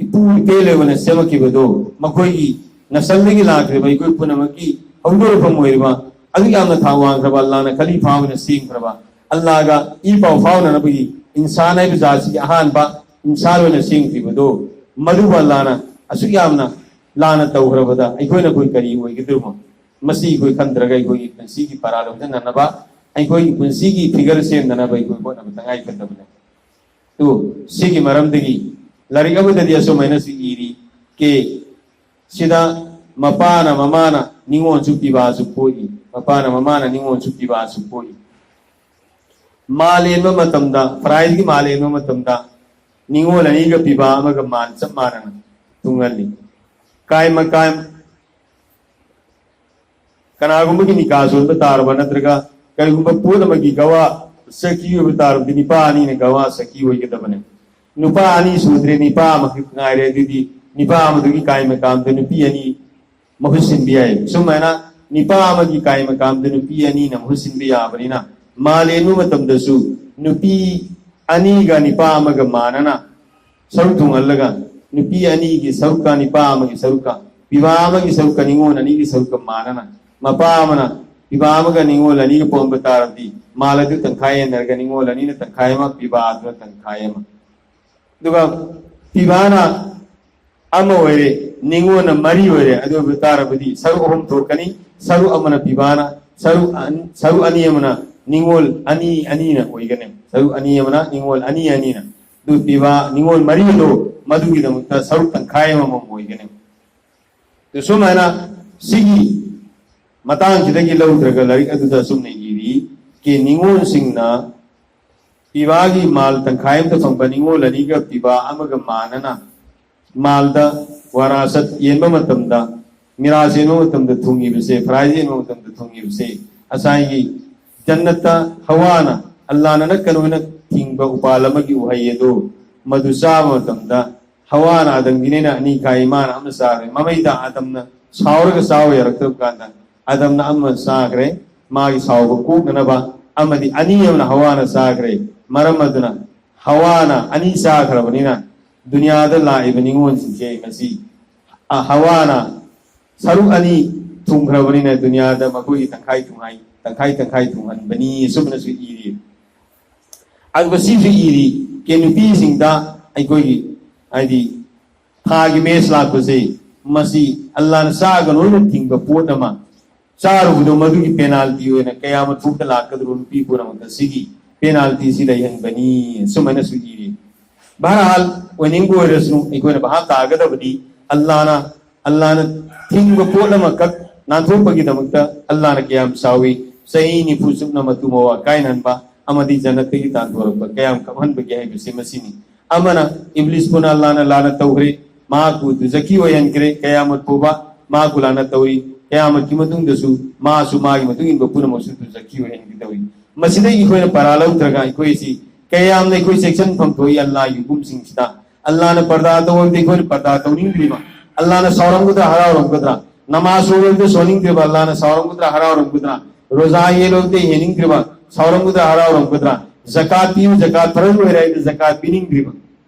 ꯏꯄꯨ ꯏꯄꯦꯜ ꯑꯣꯏꯕꯅ ꯁꯦꯝꯃꯛꯈꯤꯕꯗꯨ, ꯃꯈꯣꯏꯒꯤ ꯅꯁꯜꯗꯒꯤ ꯂꯥꯛꯈ꯭ꯔꯤꯕ ꯑꯩꯈꯣꯏ ꯄꯨꯝꯅꯃꯛꯀꯤ ꯍꯧꯗꯣꯔꯛꯐꯝ ꯑꯣꯏꯔꯤꯕ ꯑꯗꯨꯛ ꯌꯥꯝꯅ ꯊꯥꯛ ꯋꯥꯡꯈ꯭ꯔꯕ ꯑꯜꯂꯥꯍꯅ ꯈꯂꯤꯐꯥ ꯑꯣꯏꯅ ꯁꯦꯝꯈ꯭ꯔꯕ ꯑꯜꯂꯥꯒ ꯏ ꯄꯥꯎ ꯐꯥꯎꯅꯅꯕꯒꯤ ꯏꯟꯁꯥꯟ ꯍꯥꯏꯕ ꯖꯥꯠꯁꯤꯒꯤ ꯑꯍꯥꯟꯕ ꯏꯟꯁꯥꯟ ꯑꯣꯏꯅ ꯁꯦꯝꯈꯤꯕꯗꯨ, ꯃꯗꯨꯕꯨ ꯑꯜꯂꯥꯅ ꯑꯁꯨꯛ ꯌꯥꯝꯅ ꯂꯥꯟꯅ ꯇꯧꯈ꯭ꯔꯕꯗ ꯑꯩꯈꯣꯏꯅ ꯑꯩꯈꯣꯏ ꯀꯔꯤ ꯑꯣꯏꯒꯗꯧꯔꯤꯕꯅꯣ? ꯃꯁꯤ ꯑꯩꯈꯣꯏ ꯈꯟꯗ꯭ꯔꯒ ꯑꯩꯈꯣꯏꯒꯤ ꯄꯨꯟꯁꯤꯒꯤ ꯄꯔꯥ ꯂꯧꯖꯅꯅꯕ, ꯑꯩꯈꯣꯏꯒꯤ ꯄꯨꯟꯁꯤꯒꯤ ꯐꯤꯒꯔ ꯁꯦꯝꯅꯅꯕ ꯑꯩꯈꯣꯏ ꯍꯣꯠꯅꯕ ꯇꯉꯥꯏ ꯐꯗꯕꯅꯤ꯫ ꯑꯗꯨ ꯁꯤꯒꯤ ꯃꯔꯝꯗꯒꯤ ꯂꯥꯏꯔꯤꯛ ꯑꯃꯗꯗꯤ ꯑꯁꯨꯃꯥꯏꯅꯁꯨ ꯏꯔꯤ, ꯀꯦ ꯁꯤꯗ ꯃꯄꯥꯅ ꯃꯃꯥꯅ ꯅꯤꯉꯣꯜꯁꯨ ꯄꯤꯕꯥꯁꯨ ꯄꯣꯛꯏ, ꯃꯄꯥꯅ ꯃꯃꯥꯅ ꯅꯤꯉꯣꯜꯁꯨ ꯄꯤꯕꯥꯁꯨ ꯄꯣꯛꯏ꯫ ꯃꯥꯂꯦꯟꯕ ꯃꯇꯝꯗ, ꯐꯔꯥꯏꯗꯒꯤ ꯃꯥꯂꯦꯟꯕ ꯃꯇꯝꯗ ꯅꯤꯉꯣꯜ ꯑꯅꯤꯒ ꯄꯤꯕꯥ ꯑꯃꯒ ꯃꯥꯟ ꯆꯞ ꯃꯥꯟꯅꯅ ꯇꯨꯡꯍꯜꯂꯤ꯫ ꯀꯥꯏ ꯃꯀꯥꯏ ꯀꯅꯥꯒꯨꯝꯕꯒꯤ ꯅꯤꯀꯥ ꯁꯣꯟꯕ ꯇꯥꯔꯕ ꯅꯠꯇ꯭ꯔꯒ ꯀꯔꯤꯒꯨꯝꯕ ꯄꯣꯠ ꯑꯃꯒꯤ ꯒꯋꯥ ꯁꯈꯤ ꯑꯣꯏꯕ ꯇꯥꯔꯕꯗꯤ ꯅꯤꯄꯥ ꯑꯅꯤꯅ ꯒꯋꯥ ꯁꯈꯤ ꯑꯣꯏꯒꯗꯕꯅꯤ꯫ ꯅꯨꯄꯥ ꯑꯅꯤ ꯁꯨꯗ꯭ꯔꯦ, ꯅꯤꯄꯥ ꯑꯃꯈꯛ ꯉꯥꯏꯔꯦ, ꯑꯗꯨꯗꯤ ꯅꯤꯄꯥ ꯑꯃꯗꯨꯒꯤ ꯀꯥꯏ ꯃꯀꯥꯝꯗ ꯅꯨꯄꯤ ꯑꯅꯤ ꯃꯍꯨꯠ ꯁꯤꯟꯕ ꯌꯥꯏ꯫ ꯁꯨꯃꯥꯏꯅ ꯅꯤꯄꯥ ꯑꯃꯒꯤ ꯀꯥꯏ ꯃꯀꯥꯝꯗ ꯅꯨꯄꯤ ꯑꯅꯤꯅ ꯃꯍꯨꯠ ꯁꯤꯟꯕ ꯌꯥꯕꯅꯤꯅ ꯃꯥꯂꯦꯟꯕ ꯃꯇꯝꯗꯁꯨ ꯅꯨꯄꯤ ꯑꯅꯤꯒ ꯅꯤꯄꯥ ꯑꯃꯒ ꯃꯥꯟꯅꯅ ꯁꯔꯨꯛ ꯊꯨꯡꯍꯜꯂꯒ ꯅꯨꯄꯤ ꯑꯅꯤꯒꯤ ꯁꯔꯨꯛꯀ ꯅꯤꯄꯥ ꯑꯃꯒꯤ ꯁꯔꯨꯛꯀ, ꯄꯤꯕꯥ ꯑꯃꯒꯤ ꯁꯔꯨꯛꯀ ꯅꯤꯉꯣꯜ ꯑꯅꯤꯒꯤ ꯁꯔꯨꯛꯀ ꯃꯥꯟꯅꯅ, ꯃꯄꯥ ꯑꯃꯅ ꯄꯤꯕꯥ ꯑꯃꯒ ꯅꯤꯉꯣꯜ ꯑꯅꯤꯒ ꯄꯣꯛꯑꯝꯕ ꯇꯥꯔꯕꯗꯤ ꯃꯥꯜ ꯑꯗꯨ ꯇꯪꯈꯥꯏ ꯌꯦꯟꯅꯔꯒ ꯅꯤꯉꯣꯜ ꯑꯅꯤꯅ ꯇꯪꯈꯥꯏ ꯑꯃ, ꯄꯤꯕꯥ ꯑꯗꯨꯅ ꯇꯪꯈꯥꯏ ꯑꯃ꯫ ꯑꯗꯨꯒ ꯄꯤꯕꯥꯅ ꯑꯃ ꯑꯣꯏꯔꯦ, ꯅꯤꯉꯣꯜꯅ ꯃꯔꯤ ꯑꯣꯏꯔꯦ꯫ ꯑꯗꯨ ꯑꯣꯏꯕ ꯇꯥꯔꯕꯗꯤ ꯁꯔꯨꯛ ꯑꯍꯨꯝ ꯊꯣꯛꯀꯅꯤ꯫ ꯁꯔꯨꯛ ꯑꯃꯅ ꯄꯤꯕꯥꯅ, ꯁꯔꯨꯛ ꯑꯟ-, ꯁꯔꯨꯛ ꯑꯅꯤ ꯑꯃꯅ ꯅꯤꯉꯣꯜ ꯑꯅꯤ ꯑꯅꯤꯅ ꯑꯣꯏꯒꯅꯤ꯫ ꯁꯔꯨꯛ ꯑꯅꯤ ꯑꯃꯅ ꯅꯤꯉꯣꯜ ꯑꯅꯤ ꯑꯅꯤꯅ꯫ ꯑꯗꯨ ꯄꯤꯕꯥ ꯅꯤꯉꯣꯜ ꯃꯔꯤꯗꯣ ꯃꯗꯨꯒꯤꯗꯃꯛꯇ ꯁꯔꯨꯛ ꯇꯪꯈꯥꯏ ꯑꯃꯃꯝ ꯑꯣꯏꯒꯅꯤ꯫ ꯑꯗꯨ ꯁꯨꯃꯥꯏꯅ ꯁꯤꯒꯤ ꯃꯇꯥꯡꯁꯤꯗꯒꯤ ꯂꯧꯗ꯭ꯔꯒ ꯂꯥꯏꯔꯤꯛ ꯑꯗꯨꯗ ꯑꯁꯨꯝꯅ ꯏꯔꯤ, ꯀꯦ ꯅꯤꯉꯣꯜꯁꯤꯡꯅ ꯄꯤꯕꯥꯒꯤ ꯃꯥꯜ ꯇꯪꯈꯥꯏ ꯑꯃꯇ ꯐꯪꯕ ꯅꯤꯉꯣꯜ ꯑꯅꯤꯒ ꯄꯤꯕꯥ ꯑꯃꯒ ꯃꯥꯟꯅꯅ ꯃꯥꯜꯗ ꯋꯥꯔꯥꯁꯠ ꯌꯦꯟꯕ ꯃꯇꯝꯗ, ꯃꯤꯔꯥꯁ ꯌꯦꯟꯕ ꯃꯇꯝꯗ ꯊꯨꯡꯉꯤꯕꯁꯦ, ꯐꯔꯥꯏꯖ ꯌꯦꯟꯕ ꯃꯇꯝꯗ ꯊꯨꯡꯉꯤꯕꯁꯦ, ꯉꯁꯥꯏꯒꯤ ꯖꯟꯅꯠꯇ ꯍꯋꯥꯅ, ꯑꯜꯂꯥꯅ ꯅꯛꯀꯅꯨ ꯍꯥꯏꯅ ꯊꯤꯡꯕ ꯎꯄꯥꯜ ꯑꯃꯒꯤ ꯎꯍꯩ ꯑꯗꯨ, ꯃꯗꯨ ꯆꯥꯕ ꯃꯇꯝꯗ ꯍꯋꯥꯅ ꯑꯥꯗꯝꯒꯤꯅꯦꯅ ꯑꯅꯤ ꯈꯥꯏ, ꯃꯥꯅ ꯑꯃ ꯆꯥꯔꯦ꯫ ꯃꯃꯩꯗ ꯑꯥꯗꯝꯅ ꯁꯥꯎꯔꯒ ꯆꯥꯎ ꯌꯥꯔꯛꯇꯕ ꯀꯥꯟꯗ ꯑꯥꯗꯝꯅ ꯑꯃ ꯆꯥꯈ꯭ꯔꯦ, ꯃꯥꯒꯤ ꯁꯥꯎꯕ ꯀꯣꯛꯅꯅꯕ꯫ ꯑꯃꯗꯤ ꯑꯅꯤ ꯑꯃꯅ ꯍꯋꯥꯅ ꯆꯥꯈ꯭ꯔꯦ꯫ ꯃꯔꯝ ꯑꯗꯨꯅ ꯍꯋꯥꯅ ꯑꯅꯤ ꯆꯥꯈ꯭ꯔꯕꯅꯤꯅ ꯗꯨꯅꯤꯌꯥꯗ ꯂꯥꯛꯏꯕ ꯅꯤꯉꯣꯜꯁꯤꯡꯁꯦ ꯉꯁꯤ, ꯑ, ꯍꯋꯥꯅ ꯁꯔꯨꯛ ꯑꯅꯤ ꯊꯨꯡꯈ꯭ꯔꯕꯅꯤꯅ ꯗꯨꯅꯤꯌꯥꯗ ꯃꯈꯣꯏꯒꯤ ꯇꯪꯈꯥꯏ ꯊꯨꯡꯈꯥꯏ ꯇꯪꯈꯥꯏ ꯇꯪꯈꯥꯏ ꯊꯣꯡꯍꯟꯕꯅꯤ, ꯑꯁꯨꯝꯅꯁꯨ ꯏꯔꯤ꯫ ꯑꯗꯨꯒ ꯁꯤꯁꯨ ꯏꯔꯤ, ꯀꯦ ꯅꯨꯄꯤꯁꯤꯡꯗ ꯑꯩꯈꯣꯏꯒꯤ ꯍꯥꯏꯗꯤ ꯊꯥꯒꯤ ꯃꯦꯁ ꯂꯥꯛꯄꯁꯦ, ꯃꯁꯤ ꯑꯜꯂꯥꯅ ꯆꯥꯒꯅꯣꯅ ꯊꯤꯡꯕ ꯄꯣꯠ ꯑꯃ, ꯆꯥꯔꯨꯕꯗꯣ ꯃꯗꯨꯒꯤ ꯄꯦꯅꯥꯜꯇꯤ ꯑꯣꯏꯅ ꯀꯌꯥꯃꯠ ꯐꯥꯎꯗ ꯂꯥꯛꯀꯗꯧꯔꯣ ꯅꯨꯄꯤ ꯄꯨꯝꯅꯃꯛꯇ ꯁꯤꯒꯤ ꯄꯦꯅꯥꯜꯇꯤꯁꯤ ꯂꯩꯍꯟꯕꯅꯤ, ꯑꯁꯨꯃꯥꯏꯅꯁꯨ ꯏꯔꯤ꯫ ꯕꯍꯔꯍꯥꯜ, ꯑꯣꯏꯅꯤꯡꯕ ꯑꯣꯏꯔꯁꯨ ꯑꯩꯈꯣꯏꯅ ꯚꯥꯞ ꯇꯥꯒꯗꯕꯗꯤ ꯑꯜꯂꯥꯅ, ꯑꯜꯂꯥꯅ ꯊꯤꯡꯕ ꯄꯣꯠ ꯑꯃꯈꯛ ꯅꯥꯟꯊꯣꯛꯄꯒꯤꯗꯃꯛꯇ ꯑꯜꯂꯥꯅ ꯀꯌꯥꯝ ꯆꯥꯎꯏ, ꯆꯍꯤ ꯅꯤꯐꯨ ꯆꯨꯞꯅ ꯃꯇꯨ ꯃꯧꯋꯥ ꯀꯥꯏꯅꯍꯟꯕ ꯑꯃꯗꯤ ꯖꯟꯅꯠꯇꯒꯤ ꯇꯥꯟꯊꯣꯔꯛꯄ ꯀꯌꯥꯝ ꯀꯞꯍꯟꯕꯒꯦ ꯍꯥꯏꯕꯁꯤ ꯃꯁꯤꯅꯤ꯫ ꯑꯃꯅ ꯏꯕ꯭ꯂꯤꯁꯄꯨꯅ ꯑꯜꯂꯥꯅ ꯂꯥꯅ ꯇꯧꯈ꯭ꯔꯦ, ꯃꯍꯥꯛꯄꯨ ꯗꯨꯖꯈꯤ ꯑꯣꯏꯍꯟꯈ꯭ꯔꯦ, ꯀꯌꯥꯃꯠ ꯐꯥꯎꯕ ꯃꯍꯥꯛꯄꯨ ꯂꯥꯅ ꯇꯧꯔꯤ, ꯀꯌꯥꯃꯠꯀꯤ ꯃꯇꯨꯡꯗꯁꯨ ꯃꯥꯁꯨ ꯃꯥꯒꯤ ꯃꯇꯨꯡ ꯏꯟꯕ ꯄꯨꯝꯅꯃꯛꯁꯨ ꯗꯨꯖꯈꯤ ꯑꯣꯏꯍꯟꯈꯤꯗꯧꯔꯤ꯫ ꯃꯁꯤꯗꯒꯤ ꯑꯩꯈꯣꯏꯅ ꯄꯔꯥ ꯂꯧꯗ꯭ꯔꯒ ꯑꯩꯈꯣꯏꯁꯤ ꯀꯌꯥꯝꯅ ꯑꯩꯈꯣꯏ ꯆꯦꯛꯁꯤꯟꯐꯝ ꯊꯣꯛꯏ ꯑꯜꯂꯥꯒꯤ ꯍꯨꯀꯨꯝꯁꯤꯡꯁꯤꯗ꯫ ꯑꯜꯂꯥꯅ ꯄꯔꯗꯥ ꯇꯧ ꯍꯥꯏꯕꯗꯤ ꯑꯩꯈꯣꯏꯅ ꯄꯔꯗꯥ ꯇꯧꯅꯤꯡꯗ꯭ꯔꯤꯕ, ꯑꯜꯂꯥꯅ ꯁꯥꯎꯔꯝꯒꯗ꯭ꯔꯥ ꯍꯔꯥꯎꯔꯝꯒꯗ꯭ꯔꯥ, ꯅꯃꯥꯖ ꯁꯣꯜꯂꯣ ꯍꯥꯏꯕꯗ ꯁꯣꯟꯅꯤꯡꯗ꯭ꯔꯤꯕ, ꯑꯜꯂꯥꯅ ꯁꯥꯎꯔꯝꯒꯗ꯭ꯔꯥ ꯍꯔꯥꯎꯔꯝꯒꯗ꯭ꯔꯥ, ꯔꯣꯖꯥ ꯍꯦꯜꯂꯣ ꯍꯥꯏꯕꯗ ꯍꯦꯟꯅꯤꯡꯗ꯭ꯔꯤꯕ, ꯁꯥꯎꯔꯝꯒꯗ꯭ꯔꯥ ꯍꯔꯥꯎꯔꯝꯒꯗ꯭ꯔꯥ, ꯖꯀꯥꯠ ꯄꯤꯌꯨ, ꯖꯀꯥꯠ ꯐꯔꯖ ꯑꯣꯏꯔꯦ ꯍꯥꯏꯕꯗ ꯖꯀꯥꯠ ꯄꯤꯅꯤꯡꯗ꯭ꯔꯤꯕ꯫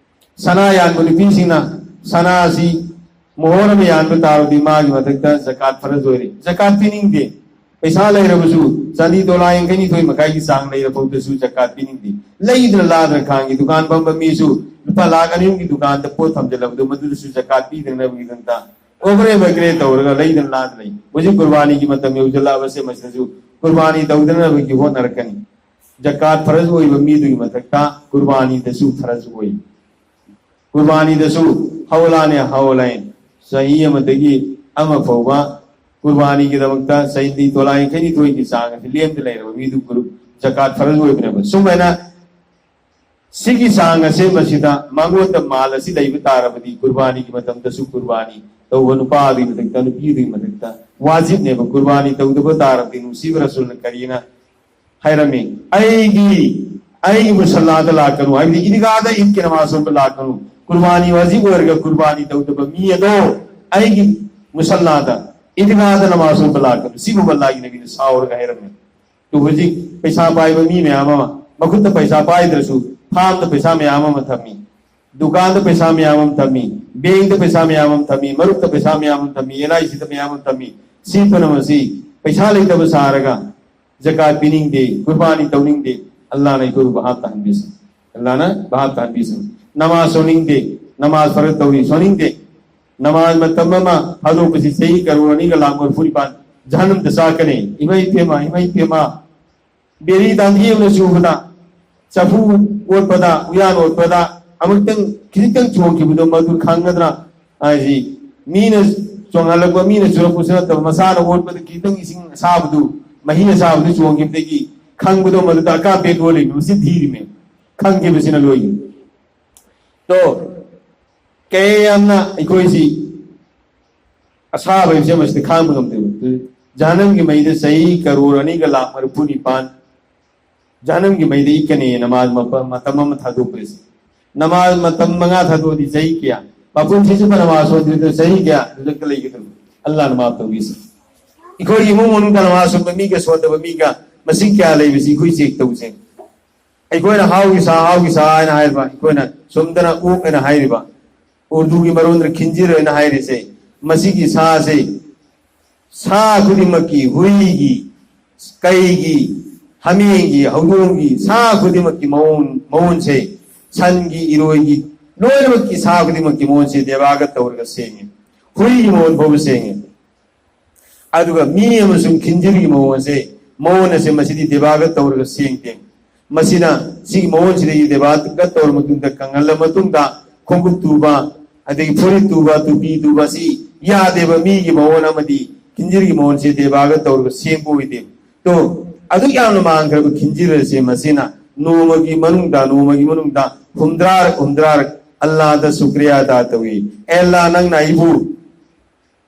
ꯁꯅꯥ ꯌꯥꯟꯕ ꯅꯨꯄꯤꯁꯤꯡꯅ ꯁꯅꯥꯁꯤ ꯃꯣꯍꯣꯔ ꯑꯃ ꯌꯥꯟꯕ ꯇꯥꯔꯗꯤ ꯃꯥꯒꯤ ꯃꯊꯛꯇ ꯖꯀꯥꯠ ꯐꯔꯖ ꯑꯣꯏꯔꯦ, ꯖꯀꯥꯠ ꯄꯤꯅꯤꯡꯗꯦ꯫ ꯄꯩꯁꯥ ꯂꯩꯔꯕꯁꯨ ꯆꯥꯟꯗꯤ ꯇꯣꯂꯥ ꯌꯥꯡꯈꯩ ꯅꯤꯊꯣꯏ ꯃꯈꯥꯏꯒꯤ ꯆꯥꯡ ꯂꯩꯔ ꯐꯥꯎꯗꯁꯨ ꯖꯀꯥꯠ ꯄꯤꯅꯤꯡꯗꯦ꯫ ꯂꯩꯗꯅ ꯂꯥꯗꯅ ꯈꯥꯡꯉꯤ꯫ ꯗꯨꯀꯥꯟ ꯐꯝꯕ ꯃꯤꯁꯨ ꯂꯨꯄꯥ ꯂꯥꯈ ꯑꯅꯤ ꯑꯍꯨꯝꯒꯤ ꯗꯨꯀꯥꯟꯗ ꯄꯣꯠ ꯊꯝꯖꯤꯜꯂꯕꯗꯨ ꯃꯗꯨꯗꯁꯨ ꯖꯀꯥꯠ ꯄꯤꯗꯅꯕꯒꯤꯗꯃꯛꯇ ꯑꯣꯕꯔꯦ ꯕꯀꯔꯦ ꯇꯧꯔꯒ ꯂꯩꯗꯅ ꯂꯥꯗꯅ ꯂꯩ꯫ ꯍꯧꯖꯤꯛ ꯀꯨꯔꯕꯥꯅꯤꯒꯤ ꯃꯇꯝ ꯌꯧꯁꯤꯜꯂꯛꯑꯕꯁꯦ ꯃꯁꯤꯗꯁꯨ ꯀꯨꯔꯕꯥꯅꯤ ꯇꯧꯗꯅꯕꯒꯤ ꯍꯣꯠꯅꯔꯛꯀꯅꯤ꯫ ꯖꯀꯥꯠ ꯐꯔꯖ ꯑꯣꯏꯕ ꯃꯤꯗꯨꯒꯤ ꯃꯊꯛꯇ ꯀꯨꯔꯕꯥꯅꯤꯗꯁꯨ ꯐꯔꯖ ꯑꯣꯏ꯫ ꯀꯨꯔꯕꯥꯅꯤꯗꯁꯨ ꯍꯧꯂꯥꯅꯦ ꯍꯧꯂꯥꯏꯟ, ꯆꯍꯤ ꯑꯃꯗꯒꯤ ꯑꯃ ꯐꯥꯎꯕ ꯀꯨꯔꯕꯥꯅꯤꯒꯤꯗꯃꯛꯇ ꯆꯍꯤ ꯇꯣꯂꯥ ꯌꯥꯡꯈꯩ ꯅꯤꯊꯣꯏꯒꯤ ꯆꯥꯡ ꯑꯁꯤ ꯂꯦꯝꯗ ꯂꯩꯔꯕ ꯃꯤꯗꯨ ꯀꯨꯔ-, ꯖꯀꯥꯠ ꯐꯔꯖ ꯑꯣꯏꯕꯅꯦꯕ꯫ ꯁꯨꯃꯥꯏꯅ ꯁꯤꯒꯤ ꯆꯥꯡ ꯑꯁꯦ ꯃꯁꯤꯗ ꯃꯉꯣꯟꯗ ꯃꯥꯜ ꯑꯁꯤ ꯂꯩꯕ ꯇꯥꯔꯕꯗꯤ ꯀꯨꯔꯕꯥꯅꯤꯒꯤ ꯃꯇꯝꯗꯁꯨ ꯀꯨꯔꯕꯥꯅꯤ ꯇꯧꯕ ꯅꯨꯄꯥꯗꯨꯒꯤ ꯃꯊꯛꯇ, ꯅꯨꯄꯤꯗꯨꯒꯤ ꯃꯊꯛꯇ ꯋꯥꯖꯤꯕꯅꯦꯕ꯫ ꯀꯨꯔꯕꯥꯅꯤ ꯇꯧꯗꯕ ꯇꯥꯔꯕꯗꯤ ꯅꯨꯡꯁꯤꯕ ꯔꯁꯨꯜꯅ ꯀꯔꯤꯅ ꯍꯥꯏꯔꯝꯃꯤ? "ꯑꯩꯒꯤ, ꯑꯩꯒꯤ ꯃꯨꯁꯜꯂꯥꯗ ꯂꯥꯛꯀꯅꯨ", ꯍꯥꯏꯕꯗꯤ ꯏꯗꯤꯒꯥꯗ ꯏꯗꯀꯤ ꯅꯃꯥꯖ ꯁꯣꯟꯕ ꯂꯥꯛꯀꯅꯨ꯫ ꯀꯨꯔꯕꯥꯅꯤ ꯋꯥꯖꯤꯕ ꯑꯣꯏꯔꯒ ꯀꯨꯔꯕꯥꯅꯤ ꯇꯧꯗꯕ ꯃꯤ ꯑꯗꯣ ꯑꯩꯒꯤ ꯃꯨꯁꯜꯂꯥꯗ, ꯏꯗꯤꯒꯥꯗ ꯅꯃꯥꯖ ꯁꯣꯟꯕ ꯂꯥꯛꯀꯅꯨ꯫ ꯁꯤꯕꯨ ꯑꯜꯂꯥꯒꯤ ꯅꯕꯤꯅ ꯁꯥꯎꯔꯒ ꯍꯥꯏꯔꯝꯃꯤ꯫ ꯑꯗꯨ ꯍꯧꯖꯤꯛ ꯄꯩꯁꯥ ꯄꯥꯏꯕ ꯃꯤ ꯃꯌꯥꯝ ꯑꯃ, ꯃꯈꯨꯠꯇ ꯄꯩꯁꯥ ꯄꯥꯏꯗ꯭ꯔꯁꯨ ꯐꯥꯝꯗ ꯄꯩꯁꯥ ꯃꯌꯥꯝ ꯑꯃ ꯊꯝꯃꯤ, ꯗꯨꯀꯥꯟꯗ ꯄꯩꯁꯥ ꯃꯌꯥꯝ ꯑꯃ ꯊꯝꯃꯤ, ꯕꯦꯡꯗ ꯄꯩꯁꯥ ꯃꯌꯥꯝ ꯑꯃ ꯊꯝꯃꯤ, ꯃꯔꯨꯞꯇ ꯄꯩꯁꯥ ꯃꯌꯥꯝ ꯑꯃ ꯊꯝꯃꯤ, ꯑꯦꯜ ꯑꯥꯏ ꯁꯤꯗ ꯃꯌꯥꯝ ꯑꯃ ꯊꯝꯃꯤ꯫ ꯁꯤ ꯄꯨꯝꯅꯃꯛꯁꯤ ꯄꯩꯁꯥ ꯂꯩꯇꯕ ꯁꯥꯔꯒ ꯖꯀꯥꯠ ꯄꯤꯅꯤꯡꯗꯦ, ꯀꯨꯔꯕꯥꯅꯤ ꯇꯧꯅꯤꯡꯗꯦ꯫ ꯑꯜꯂꯥꯍꯅ ꯑꯩꯈꯣꯏꯕꯨ ꯚꯥꯞ ꯇꯥꯍꯟꯕꯤꯁꯅꯨ꯫ ꯑꯜꯂꯥꯍꯅ ꯚꯥꯞ ꯇꯥꯍꯟꯕꯤꯁꯅꯨ꯫ ꯅꯃꯥꯖ ꯁꯣꯟꯅꯤꯡꯗꯦ, ꯅꯃꯥꯖ ꯐꯔꯛ ꯇꯧꯔꯤ, ꯁꯣꯟꯅꯤꯡꯗꯦ꯫ ꯅꯃꯥꯖ ꯃꯇꯝ ꯑꯃ ꯊꯥꯗꯣꯛꯄꯁꯤ ꯆꯍꯤ ꯀꯔꯣꯔ ꯑꯅꯤꯒ ꯂꯥꯛ ꯃꯔꯤꯐꯨ ꯅꯤꯄꯥꯟ ꯖꯍꯟꯅꯝꯗ ꯆꯥꯛꯀꯅꯤ꯫ ꯏꯃꯩ ꯄꯦꯝꯃ, ꯏꯃꯩ ꯄꯦꯝꯃ, ꯕꯦꯔꯤ ꯗꯥꯟꯗꯤ ꯑꯃꯅ ꯆꯨꯕꯗ, ꯆꯐꯨ ꯑꯣꯠꯄꯗ, ꯎꯌꯥꯟ ꯑꯣꯠꯄꯗ ꯑꯃꯨꯛꯇꯪ ꯈꯤꯖꯤꯛꯇꯪ ꯆꯣꯡꯈꯤꯕꯗꯣ ꯃꯗꯨ ꯈꯪꯒꯗ꯭ꯔꯥ? ꯍꯥꯏꯁꯤ ꯃꯤꯅ ꯆꯣꯡꯍꯜꯂꯛꯄ, ꯃꯤꯅ ꯆꯨꯔꯛꯄꯁꯨ ꯅꯠꯇꯕ, ꯃꯁꯥꯅ ꯑꯣꯠꯄꯗ ꯈꯤꯇꯪ ꯏꯁꯤꯡ ꯑꯁꯥꯕꯗꯨ, ꯃꯍꯤ ꯑꯁꯥꯕꯗꯨ ꯆꯣꯡꯈꯤꯕꯗꯒꯤ ꯈꯪꯕꯗꯣ ꯃꯗꯨꯗ ꯑꯀꯥꯝꯄꯦ ꯂꯣꯜꯂꯤꯃꯤ, ꯃꯁꯤ ꯊꯤꯔꯤꯃꯦ꯫ ꯈꯪꯈꯤꯕꯁꯤꯅ ꯂꯣꯏꯈꯤꯕ꯫ ꯇꯣ, ꯀꯌꯥ ꯌꯥꯝꯅ ꯑꯩꯈꯣꯏꯁꯤ ꯑꯁꯥꯕ ꯍꯥꯏꯕꯁꯦ ꯃꯁꯤꯗ ꯈꯥꯡꯕ ꯉꯝꯗꯦꯕ꯫ ꯖꯍꯟꯅꯝꯒꯤ ꯃꯩꯗ ꯆꯍꯤ ꯀꯔꯣꯔ ꯑꯅꯤꯒ ꯂꯥꯛ ꯃꯔꯤꯐꯨ ꯅꯤꯄꯥꯟ ꯖꯍꯟꯅꯝꯒꯤ ꯃꯩꯗ ꯏꯛꯀꯅꯤ, ꯅꯃꯥꯖ ꯃꯄ-, ꯃꯇꯝ ꯑꯃ ꯊꯥꯗꯣꯛꯄꯁꯦ꯫ ꯅꯃꯥꯖ ꯃꯇꯝ ꯃꯉꯥ ꯊꯥꯗꯣꯛꯑꯗꯤ ꯆꯍꯤ ꯀꯌꯥ? ꯃꯄꯨꯟꯁꯤ ꯆꯨꯞꯄ ꯅꯃꯥꯖ ꯁꯣꯟꯗ꯭ꯔꯤꯗ ꯆꯍꯤ ꯀꯌꯥ ꯖꯍꯟꯅꯝꯗ ꯂꯩꯒꯗꯕ? ꯑꯜꯂꯥꯍꯅ ꯃꯥꯐ ꯇꯧꯕꯤꯁꯤ꯫ ꯑꯩꯈꯣꯏꯒꯤ ꯏꯃꯨꯡ ꯃꯅꯨꯡꯗ ꯅꯃꯥꯖ ꯁꯣꯟꯕ ꯃꯤꯒ ꯁꯣꯟꯗꯕ ꯃꯤꯒ ꯃꯁꯤꯡ ꯀꯌꯥ ꯂꯩꯕꯁꯤ ꯑꯩꯈꯣꯏ ꯆꯦꯛ ꯇꯧꯁꯦ꯫ ꯑꯩꯈꯣꯏꯅ ꯍꯥꯎꯒꯤ ꯁꯥ, ꯍꯥꯎꯒꯤ ꯁꯥ ꯍꯥꯏꯅ ꯍꯥꯏꯔꯤꯕ, ꯑꯩꯈꯣꯏꯅ ꯁꯣꯝꯗꯅ ꯑꯣꯛ ꯍꯥꯏꯅ ꯍꯥꯏꯔꯤꯕ, ꯎꯔꯗꯨꯒꯤ ꯃꯔꯣꯟꯗ ꯈꯤꯟꯖꯤꯔ ꯍꯥꯏꯅ ꯍꯥꯏꯔꯤꯁꯦ, ꯃꯁꯤꯒꯤ ꯁꯥꯁꯦ, ꯁꯥ ꯈꯨꯗꯤꯡꯃꯛꯀꯤ, ꯍꯨꯏꯒꯤ, ꯀꯩꯒꯤ, ꯍꯥꯃꯦꯡꯒꯤ, ꯍꯧꯗꯣꯡꯒꯤ, ꯁꯥ ꯈꯨꯗꯤꯡꯃꯛꯀꯤ ꯃꯑꯣꯡ, ꯃꯑꯣꯡꯁꯦ, ꯁꯟꯒꯤ, ꯏꯔꯣꯏꯒꯤ, ꯂꯣꯏꯅꯃꯛꯀꯤ ꯁꯥ ꯈꯨꯗꯤꯡꯃꯛꯀꯤ ꯃꯑꯣꯡꯁꯦ ꯗꯦꯕꯥꯒ ꯇꯧꯔꯒ ꯁꯦꯝꯃꯤ꯫ ꯍꯨꯏꯒꯤ ꯃꯑꯣꯡ ꯐꯥꯎꯕ ꯁꯦꯝꯃꯤ꯫ ꯑꯗꯨꯒ ꯃꯤ ꯑꯃꯁꯨꯡ ꯈꯤꯟꯖꯤꯔꯒꯤ ꯃꯑꯣꯡ ꯑꯁꯦ, ꯃꯑꯣꯡ ꯑꯁꯦ ꯃꯁꯤꯗꯤ ꯗꯦꯕꯥꯒ ꯇꯧꯔꯒ ꯁꯦꯝꯗꯦ꯫ ꯃꯁꯤꯅ ꯁꯤꯒꯤ ꯃꯑꯣꯡꯁꯤꯗꯒꯤ ꯗꯦꯕꯥꯒ ꯇꯧꯔ ꯃꯇꯨꯡꯗ, ꯀꯪꯍꯜꯂ ꯃꯇꯨꯡꯗ, ꯈꯣꯡꯎꯞ ꯇꯨꯕ, ꯑꯗꯒꯤ ꯐꯨꯔꯤꯠ ꯇꯨꯕ, ꯇꯨꯄꯤ ꯇꯨꯕ, ꯁꯤ ꯌꯥꯗꯦꯕ꯫ ꯃꯤꯒꯤ ꯃꯑꯣꯡ ꯑꯃꯗꯤ ꯈꯤꯟꯖꯤꯔꯒꯤ ꯃꯑꯣꯡꯁꯦ ꯗꯦꯕꯥꯒ ꯇꯧꯔꯒ ꯁꯦꯝꯕ ꯑꯣꯏꯗꯦ꯫ ꯇꯣ, ꯑꯗꯨꯛ ꯌꯥꯝꯅ ꯃꯥꯡꯈ꯭ꯔꯕ ꯈꯤꯟꯖꯤꯔ ꯑꯁꯦ ꯃꯁꯤꯅ ꯅꯣꯡꯃꯒꯤ ꯃꯅꯨꯡꯗ, ꯅꯣꯡꯃꯒꯤ ꯃꯅꯨꯡꯗ ꯍꯨꯝꯗ꯭ꯔꯥꯔꯛ, ꯍꯨꯝꯗ꯭ꯔꯥꯔꯛ ꯑꯜꯂꯥꯗ ꯁꯨꯀ꯭ꯔꯤꯌꯥ ꯑꯗꯥ ꯇꯧꯏ꯫ "ꯑꯦ ꯑꯜꯂꯥ, ꯅꯪꯅ ꯑꯩꯕꯨ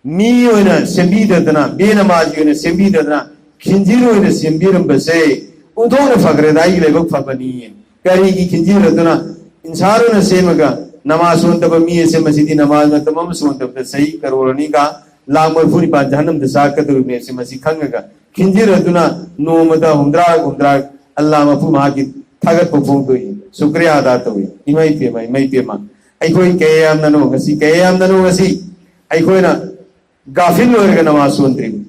ꯃꯤ ꯑꯣꯏꯅ ꯁꯦꯝꯕꯤꯗꯗꯅ, ꯕꯦꯅꯃꯥꯖꯤ ꯑꯣꯏꯅ ꯁꯦꯝꯕꯤꯗꯗꯅ, ꯈꯤꯟꯖꯤꯔ ꯑꯣꯏꯅ ꯁꯦꯝꯕꯤꯔꯝꯕꯁꯦ ꯑꯣꯟꯊꯣꯛꯅ ꯐꯈ꯭ꯔꯦꯗ, ꯑꯩꯒꯤ ꯂꯥꯏꯕꯛ ꯐꯕꯅꯤ꯫ ꯀꯔꯤꯒꯤ ꯈꯤꯟꯖꯤꯔ ꯑꯗꯨꯅ ꯏꯟꯁꯥꯟ ꯑꯣꯏꯅ ꯁꯦꯝꯃꯒ ꯅꯃꯥꯖ ꯁꯣꯟꯗꯕ ꯃꯤ ꯑꯁꯦ, ꯃꯁꯤꯗꯤ ꯅꯃꯥꯖ ꯃꯇꯝ ꯑꯃ ꯁꯣꯟꯗꯕꯗ ꯆꯍꯤ ꯀꯔꯣꯔ ꯑꯅꯤꯒ ꯂꯥꯛ ꯃꯔꯤꯐꯨ ꯅꯤꯄꯥꯟ ꯖꯍꯟꯅꯝꯗ ꯆꯥꯛꯀꯗꯧꯔꯤꯕꯅꯤ ꯍꯥꯏꯕꯁꯤ ꯃꯁꯤ ꯈꯪꯉꯒ ꯈꯤꯟꯖꯤꯔ ꯑꯗꯨꯅ ꯅꯣꯡꯃꯗ ꯍꯨꯝꯗ꯭ꯔꯥ, ꯍꯨꯝꯗ꯭ꯔꯥ ꯑꯜꯂꯥ ꯃꯄꯨ ꯃꯍꯥꯛꯀꯤ ꯊꯥꯒꯠꯄ ꯐꯣꯡꯗꯣꯛꯏ, ꯁꯨꯀ꯭ꯔꯤꯌꯥ ꯑꯗꯥ ꯇꯧꯏ"꯫ ꯏꯃꯩ ꯄꯦꯝꯃ, ꯏꯃꯩ ꯄꯦꯝꯃ, ꯑꯩꯈꯣꯏ ꯀꯌꯥ ꯌꯥꯝꯅꯅꯣ ꯉꯁꯤ, ꯀꯌꯥ ꯌꯥꯝꯅꯅꯣ ꯉꯁꯤ ꯑꯩꯈꯣꯏꯅ ꯒꯥꯐꯤꯜ ꯑꯣꯏꯔꯒ ꯅꯃꯥꯖ ꯁꯣꯟꯗ꯭ꯔꯤꯕ?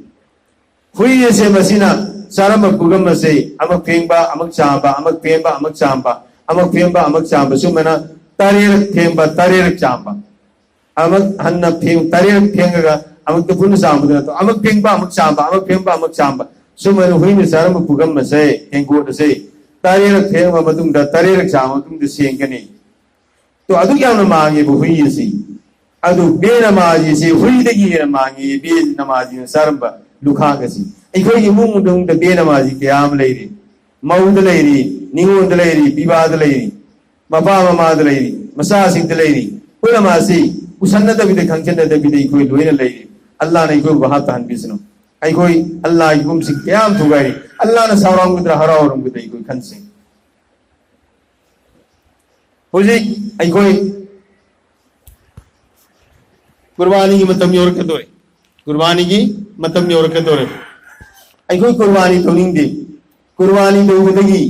ꯍꯨꯏ ꯑꯁꯦ ꯃꯁꯤꯅ ꯆꯥꯔꯝꯕ ꯄꯨꯈꯝ ꯑꯁꯤ ꯑꯃꯨꯛ ꯐꯦꯡꯕ, ꯑꯃꯨꯛ ꯆꯥꯝꯕ, ꯑꯃꯨꯛ ꯐꯦꯡꯕ, ꯑꯃꯨꯛ ꯆꯥꯝꯕ, ꯑꯃꯨꯛ ꯐꯦꯡꯕ, ꯑꯃꯨꯛ ꯆꯥꯝꯕ, ꯁꯨꯃꯥꯏꯅ ꯇꯔꯦꯠ ꯐꯦꯡꯕ, ꯇꯔꯦꯠ ꯆꯥꯝꯕ, ꯑꯃꯨꯛ ꯍꯟꯅ ꯐꯦꯡ-, ꯇꯔꯦꯠ ꯐꯦꯡꯉꯒ ꯑꯃꯨꯛꯇ ꯄꯨꯟꯅ ꯆꯥꯝꯕꯗꯨ ꯅꯠꯇꯕ, ꯑꯃꯨꯛ ꯐꯦꯡꯕ, ꯑꯃꯨꯛ ꯆꯥꯝꯕ, ꯑꯃꯨꯛ ꯐꯦꯡꯕ, ꯑꯃꯨꯛ ꯆꯥꯝꯕ, ꯁꯨꯃꯥꯏꯅ ꯍꯨꯏꯅ ꯆꯥꯔꯝꯕ ꯄꯨꯈꯝ ꯑꯁꯦ, ꯇꯦꯡꯀꯣꯠ ꯑꯁꯦ ꯇꯔꯦꯠ ꯐꯦꯡꯉ ꯃꯇꯨꯡꯗ, ꯇꯔꯦꯠ ꯆꯥꯝꯃ ꯃꯇꯨꯡꯗ ꯁꯦꯡꯒꯅꯤ꯫ ꯇꯣ, ꯑꯗꯨꯛ ꯌꯥꯝꯅ ꯃꯥꯡꯉꯦꯕ ꯍꯨꯏ ꯑꯁꯤ꯫ ꯑꯗꯨ ꯕꯦ ꯅꯃꯥꯖꯤꯁꯤ ꯍꯨꯏꯗꯒꯤ ꯍꯦꯟꯅ ꯃꯥꯡꯉꯤ, ꯕꯦ ꯅꯃꯥꯖꯤꯅ ꯆꯥꯔꯝꯕ ꯂꯨꯈꯥꯛ ꯑꯁꯤ꯫ ꯑꯩꯈꯣꯏꯒꯤ ꯏꯃꯨꯡ ꯃꯅꯨꯡꯗ ꯕꯦ ꯅꯃꯥꯖꯤ ꯀꯌꯥ ꯑꯃ ꯂꯩꯔꯤ꯫ ꯃꯧꯗ ꯂꯩꯔꯤ, ꯅꯤꯉꯣꯜꯗ ꯂꯩꯔꯤ, ꯄꯤꯕꯥꯗ ꯂꯩꯔꯤ, ꯃꯄꯥ ꯃꯃꯥꯗ ꯂꯩꯔꯤ, ꯃꯆꯥꯁꯤꯡꯗ ꯂꯩꯔꯤ꯫ ꯄꯨꯝꯅꯃꯛ ꯑꯁꯤ ꯎꯁꯟꯅꯗꯕꯤꯗ, ꯈꯪꯖꯟꯅꯗꯕꯤꯗ ꯑꯩꯈꯣꯏ ꯂꯣꯏꯅ ꯂꯩꯔꯤ꯫ ꯑꯜꯂꯥꯅ ꯑꯩꯈꯣꯏꯕꯨ ꯚꯥꯞ ꯇꯥꯍꯟꯕꯤꯁꯅꯨ꯫ ꯑꯩꯈꯣꯏ ꯑꯜꯂꯥꯒꯤ ꯏꯕꯨꯝꯁꯤ ꯀꯌꯥꯝ ꯊꯨꯒꯥꯏꯔꯤ꯫ ꯑꯜꯂꯥꯅ ꯁꯥꯎꯔꯝꯒꯗ꯭ꯔꯥ, ꯍꯔꯥꯎꯔꯝꯒꯗ꯭ꯔꯥ, ꯑꯩꯈꯣꯏ ꯈꯟꯁꯤ꯫ ꯍꯧꯖꯤꯛ ꯑꯩꯈꯣꯏ ꯀꯨꯔꯕꯥꯅꯤꯒꯤ ꯃꯇꯝ ꯌꯧꯔꯛꯀꯗꯧꯔꯦ꯫ ꯀꯨꯔꯕꯥꯅꯤꯒꯤ ꯃꯇꯝ ꯌꯧꯔꯛꯀꯗꯧꯔꯦ꯫ ꯑꯩꯈꯣꯏ ꯀꯨꯔꯕꯥꯅꯤ ꯇꯧꯅꯤꯡꯗꯦ꯫ ꯀꯨꯔꯕꯥꯅꯤ ꯇꯧꯕꯗꯒꯤ,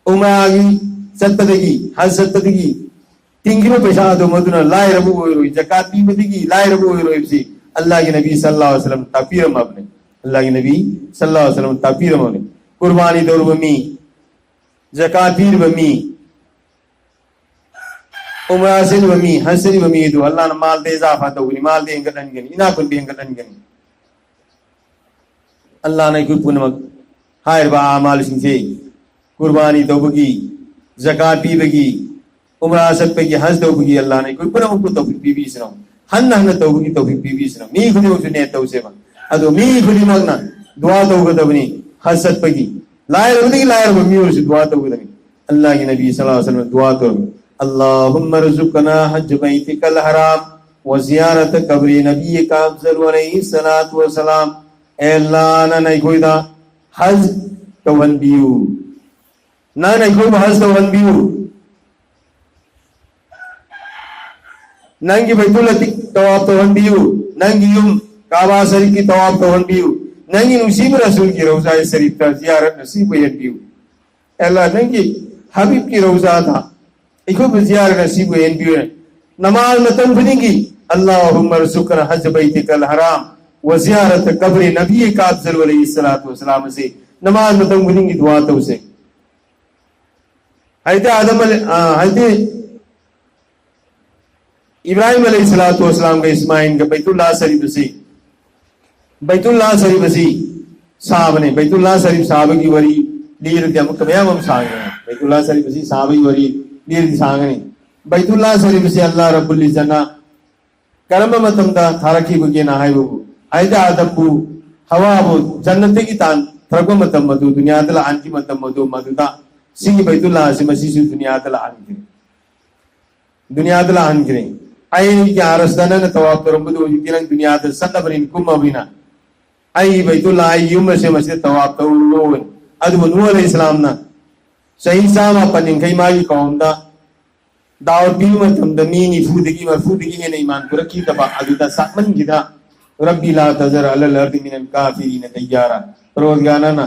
ꯎꯃꯔꯥꯒꯤ ꯆꯠꯄꯗꯒꯤ, ꯍꯖ ꯆꯠꯄꯗꯒꯤ ꯇꯤꯡꯈꯤꯕ ꯄꯩꯁꯥ ꯑꯗꯨ ꯃꯗꯨꯅ ꯂꯥꯏꯔꯕ ꯑꯣꯏꯔꯣꯏ, ꯖꯀꯥꯠ ꯄꯤꯕꯗꯒꯤ ꯂꯥꯏꯔꯕ ꯑꯣꯏꯔꯣꯏ ꯍꯥꯏꯕꯁꯤ ꯑꯜꯂꯥꯍꯒꯤ ꯅꯕꯤ ꯁꯜꯂꯜꯂꯥꯍꯨ ꯑꯂꯩꯍꯤ ꯋꯁꯜꯂꯝ ꯇꯥꯛꯄꯤꯔꯝꯃꯕꯅꯤ꯫ ꯑꯜꯂꯥꯍꯒꯤ ꯅꯕꯤ ꯁꯜꯂꯜꯂꯥꯍꯨ ꯑꯂꯩꯍꯤ ꯋꯁꯜꯂꯝ ꯇꯥꯛꯄꯤꯔꯝꯃꯕꯅꯤ꯫ ꯀꯨꯔꯕꯥꯅꯤ ꯇꯧꯔꯨꯕ ꯃꯤ, ꯖꯀꯥꯠ ꯄꯤꯔꯤꯕ ꯃꯤ, ꯎꯃꯔꯥ ꯆꯠꯂꯤꯕ ꯃꯤ, ꯍꯖ ꯆꯠꯂꯤꯕ ꯃꯤ ꯑꯗꯨ ꯑꯜꯂꯥꯍꯅ ꯃꯥꯜꯗ ꯏꯖꯥꯐꯥ ꯇꯧꯒꯅꯤ, ꯃꯥꯜꯗ ꯍꯦꯟꯒꯠꯍꯟꯒꯅꯤ, ꯏꯅꯥꯛ ꯈꯨꯟꯕ ꯍꯦꯟꯒꯠꯍꯟꯒꯅꯤ꯫ ꯑꯜꯂꯥꯍꯅ ꯑꯩꯈꯣꯏ ꯄꯨꯝꯅꯃꯛ ꯍꯥꯏꯔꯤꯕ ꯑꯃꯥꯜꯁꯤꯡꯁꯦ, ꯀꯨꯔꯕꯥꯅꯤ ꯇꯧꯕꯒꯤ, ꯖꯀꯥꯠ ꯄꯤꯕꯒꯤ, ꯎꯃꯔꯥ ꯆꯠꯄꯒꯤ, ꯍꯖ ꯇꯧꯕꯒꯤ ꯑꯜꯂꯥꯍꯅ ꯑꯩꯈꯣꯏ ꯄꯨꯝꯅꯃꯛꯄꯨ ꯇꯧꯐꯤꯛ ꯄꯤꯕꯤꯁꯅꯨ꯫ ꯍꯟꯅ ꯍꯟꯅ ꯇꯧꯕꯒꯤ ꯇꯧꯐꯤꯛ ꯄꯤꯕꯤꯁꯅꯨ꯫ ꯃꯤ ꯈꯨꯗꯤꯡꯃꯛꯁꯨ ꯅꯤꯌꯠ ꯇꯧꯁꯦꯕ꯫ ꯑꯗꯣ ꯃꯤ ꯈꯨꯗꯤꯡꯃꯛꯅ ꯗꯨꯋꯥ ꯇꯧꯒꯗꯕꯅꯤ꯫ ꯍꯖ ꯆꯠꯄꯒꯤ, ꯂꯥꯏꯔꯕꯗꯒꯤ ꯂꯥꯏꯔꯕ ꯃꯤ ꯑꯣꯏꯔꯁꯨ ꯗꯨꯋꯥ ꯇꯧꯒꯗꯕꯅꯤ꯫ ꯑꯜꯂꯥꯍꯒꯤ ꯅꯕꯤ ꯁꯜꯂꯜꯂꯥꯍꯨ ꯑꯂꯩꯍꯤ ꯋꯁꯜꯂꯝ ꯗꯨꯋꯥ ꯇꯧꯔꯝꯃꯤ, "اللهم ارزقنا حج بيتك الحرام وزيارة قبر نبيك الأفضل عليه الصلاة والسلام." ꯑꯦ ꯑꯜꯂꯥꯍ, ꯅꯪꯅ ꯑꯩꯈꯣꯏꯗ ꯍꯖ ꯇꯧꯍꯟꯕꯤꯌꯨ꯫ ꯅꯪꯅ ꯑꯩꯈꯣꯏꯕꯨ ꯍꯖ ꯇꯧꯍꯟꯕꯤꯌꯨ꯫ ꯅꯪꯒꯤ ꯕꯩꯇꯨꯜ ꯑꯇꯤꯛ ꯇꯋꯥꯐ ꯇꯧꯍꯟꯕꯤꯌꯨ꯫ ꯅꯪꯒꯤ ꯌꯨꯝ ꯀꯥꯕꯥ ꯁꯔꯤꯐꯀꯤ ꯇꯋꯥꯐ ꯇꯧꯍꯟꯕꯤꯌꯨ꯫ ꯅꯪꯒꯤ ꯅꯨꯡꯁꯤꯕ ꯔꯁꯨꯜꯒꯤ ꯔꯧꯖꯥ ꯁꯔꯤꯐꯇ ꯖꯤꯌꯥꯔꯠ ꯅꯁꯤꯕ ꯑꯣꯏꯍꯟꯕꯤꯌꯨ꯫ ꯑꯦ ꯑꯜꯂꯥꯍ, ꯅꯪꯒꯤ ꯍꯕꯤꯕꯀꯤ ꯔꯧꯖꯥꯗ ꯑꯩꯈꯣꯏꯕꯨ ꯖꯤꯌꯥꯔꯠ ꯅꯁꯤꯕ ꯑꯣꯏꯍꯟꯕꯤꯌꯨ꯫ ꯅꯃꯥꯖ ꯃꯇꯝ ꯈꯨꯗꯤꯡꯒꯤ, "اللهم ارزقنا حج بيتك الحرام وزيارة قبر نبيك الأفضل عليه الصلاة والسلام" ꯑꯁꯤ ꯅꯃꯥꯖ ꯃꯇꯝ ꯈꯨꯗꯤꯡꯒꯤ ꯗꯨꯋꯥ ꯇꯧꯁꯦ꯫ ꯍꯥꯏꯗꯤ ꯑꯥꯗꯝ ꯑꯂꯩ-, ꯑ, ꯍꯥꯏꯗꯤ ꯏꯕ꯭ꯔꯥꯍꯤꯝ ꯑꯂꯩꯍꯤ ꯁꯂꯥꯇꯨ ꯋꯁꯂꯥꯝꯒ ꯏꯁꯃꯥꯏꯜꯒ ꯕꯩꯇꯨꯜꯂꯥ ꯁꯔꯤꯐ ꯑꯁꯤ, ꯕꯩꯇꯨꯜꯂꯥ ꯁꯔꯤꯐ ꯑꯁꯤ ꯁꯥꯕꯅꯦ꯫ ꯕꯩꯇꯨꯜꯂꯥ ꯁꯔꯤꯐ ꯁꯥꯕꯒꯤ ꯋꯥꯔꯤ ꯂꯤꯔꯗꯤ ꯑꯃꯨꯛꯀ ꯃꯌꯥꯝ ꯑꯃ ꯁꯥꯒꯅꯤ꯫ ꯕꯩꯇꯨꯜꯂꯥ ꯁꯔꯤꯐ ꯑꯁꯤ ꯁꯥꯕꯒꯤ ꯋꯥꯔꯤ ꯂꯤꯔꯗꯤ ꯁꯥꯒꯅꯤ꯫ ꯕꯩꯇꯨꯜꯂꯥ ꯁꯔꯤꯐ ꯑꯁꯤ ꯑꯜꯂꯥ ꯔꯕꯨꯜ ꯏꯖꯠꯅ ꯀꯔꯝꯕ ꯃꯇꯝꯗ ꯊꯥꯔꯛꯈꯤꯕꯒꯦꯅ ꯍꯥꯏꯕꯕꯨ, ꯍꯥꯏꯗꯤ ꯑꯥꯗꯝꯕꯨ, ꯍꯋꯥꯕꯨ ꯖꯟꯅꯠꯇꯒꯤ ꯇꯥꯟꯊꯔꯛꯄ ꯃꯇꯝ ꯑꯗꯨ, ꯗꯨꯅꯤꯌꯥꯗ ꯂꯥꯛꯍꯟꯈꯤꯕ ꯃꯇꯝ ꯑꯗꯨ, ꯃꯗꯨꯗ ꯁꯤꯒꯤ ꯕꯩꯇꯨꯜꯂꯥ ꯑꯁꯤ ꯃꯁꯤꯁꯨ ꯗꯨꯅꯤꯌꯥꯗ ꯂꯥꯛꯍꯟꯈ꯭ꯔꯦ꯫ ꯗꯨꯅꯤꯌꯥꯗ ꯂꯥꯛꯍꯟꯈ꯭ꯔꯦ꯫ ꯑꯩꯒꯤ ꯑꯥꯔꯁꯇ ꯅꯪꯅ ꯇꯋꯥꯞ ꯇꯧꯔꯝꯕꯗꯨ ꯍꯧꯖꯤꯛꯇꯤ ꯅꯪ ꯗꯨꯅꯤꯌꯥꯗ ꯆꯠꯂꯕꯅꯤꯅ, ꯀꯨꯝꯃꯕꯅꯤꯅ, ꯑꯩꯒꯤ ꯕꯩꯇꯨꯜꯂꯥ, ꯑꯩꯒꯤ ꯌꯨꯝ ꯑꯁꯦ ꯃꯁꯤꯗ ꯇꯋꯥꯞ ꯇꯧꯔꯣ꯫ ꯑꯗꯨꯕꯨ ꯅꯨꯍ ꯑꯂꯩꯍꯤ ꯁꯂꯥꯝꯅ ꯆꯍꯤ ꯆꯥꯝꯃ ꯃꯥꯄꯟ ꯌꯥꯡꯈꯩ ꯃꯥꯒꯤ ꯀꯧꯝꯗ ꯗꯥꯋꯠ ꯄꯤꯕ ꯃꯇꯝꯗ ꯃꯤ ꯅꯤꯐꯨꯗꯒꯤ ꯃꯔꯐꯨꯗꯒꯤ ꯍꯦꯟꯅ ꯏꯃꯥꯟ ꯄꯨꯔꯛꯈꯤꯗꯕ ꯑꯗꯨꯗ ꯆꯥꯛꯃꯟꯈꯤꯗꯅ, "ꯔꯕꯤ ꯂꯥ ꯇꯖꯔ ꯑꯂꯜ ꯑꯔꯗꯤ ꯃꯤꯅꯜ ꯀꯥꯐꯤꯔꯤꯅ ꯗꯩꯌꯥꯔꯥ", ꯄꯔꯣꯗꯒꯥꯔ ꯅꯪꯅ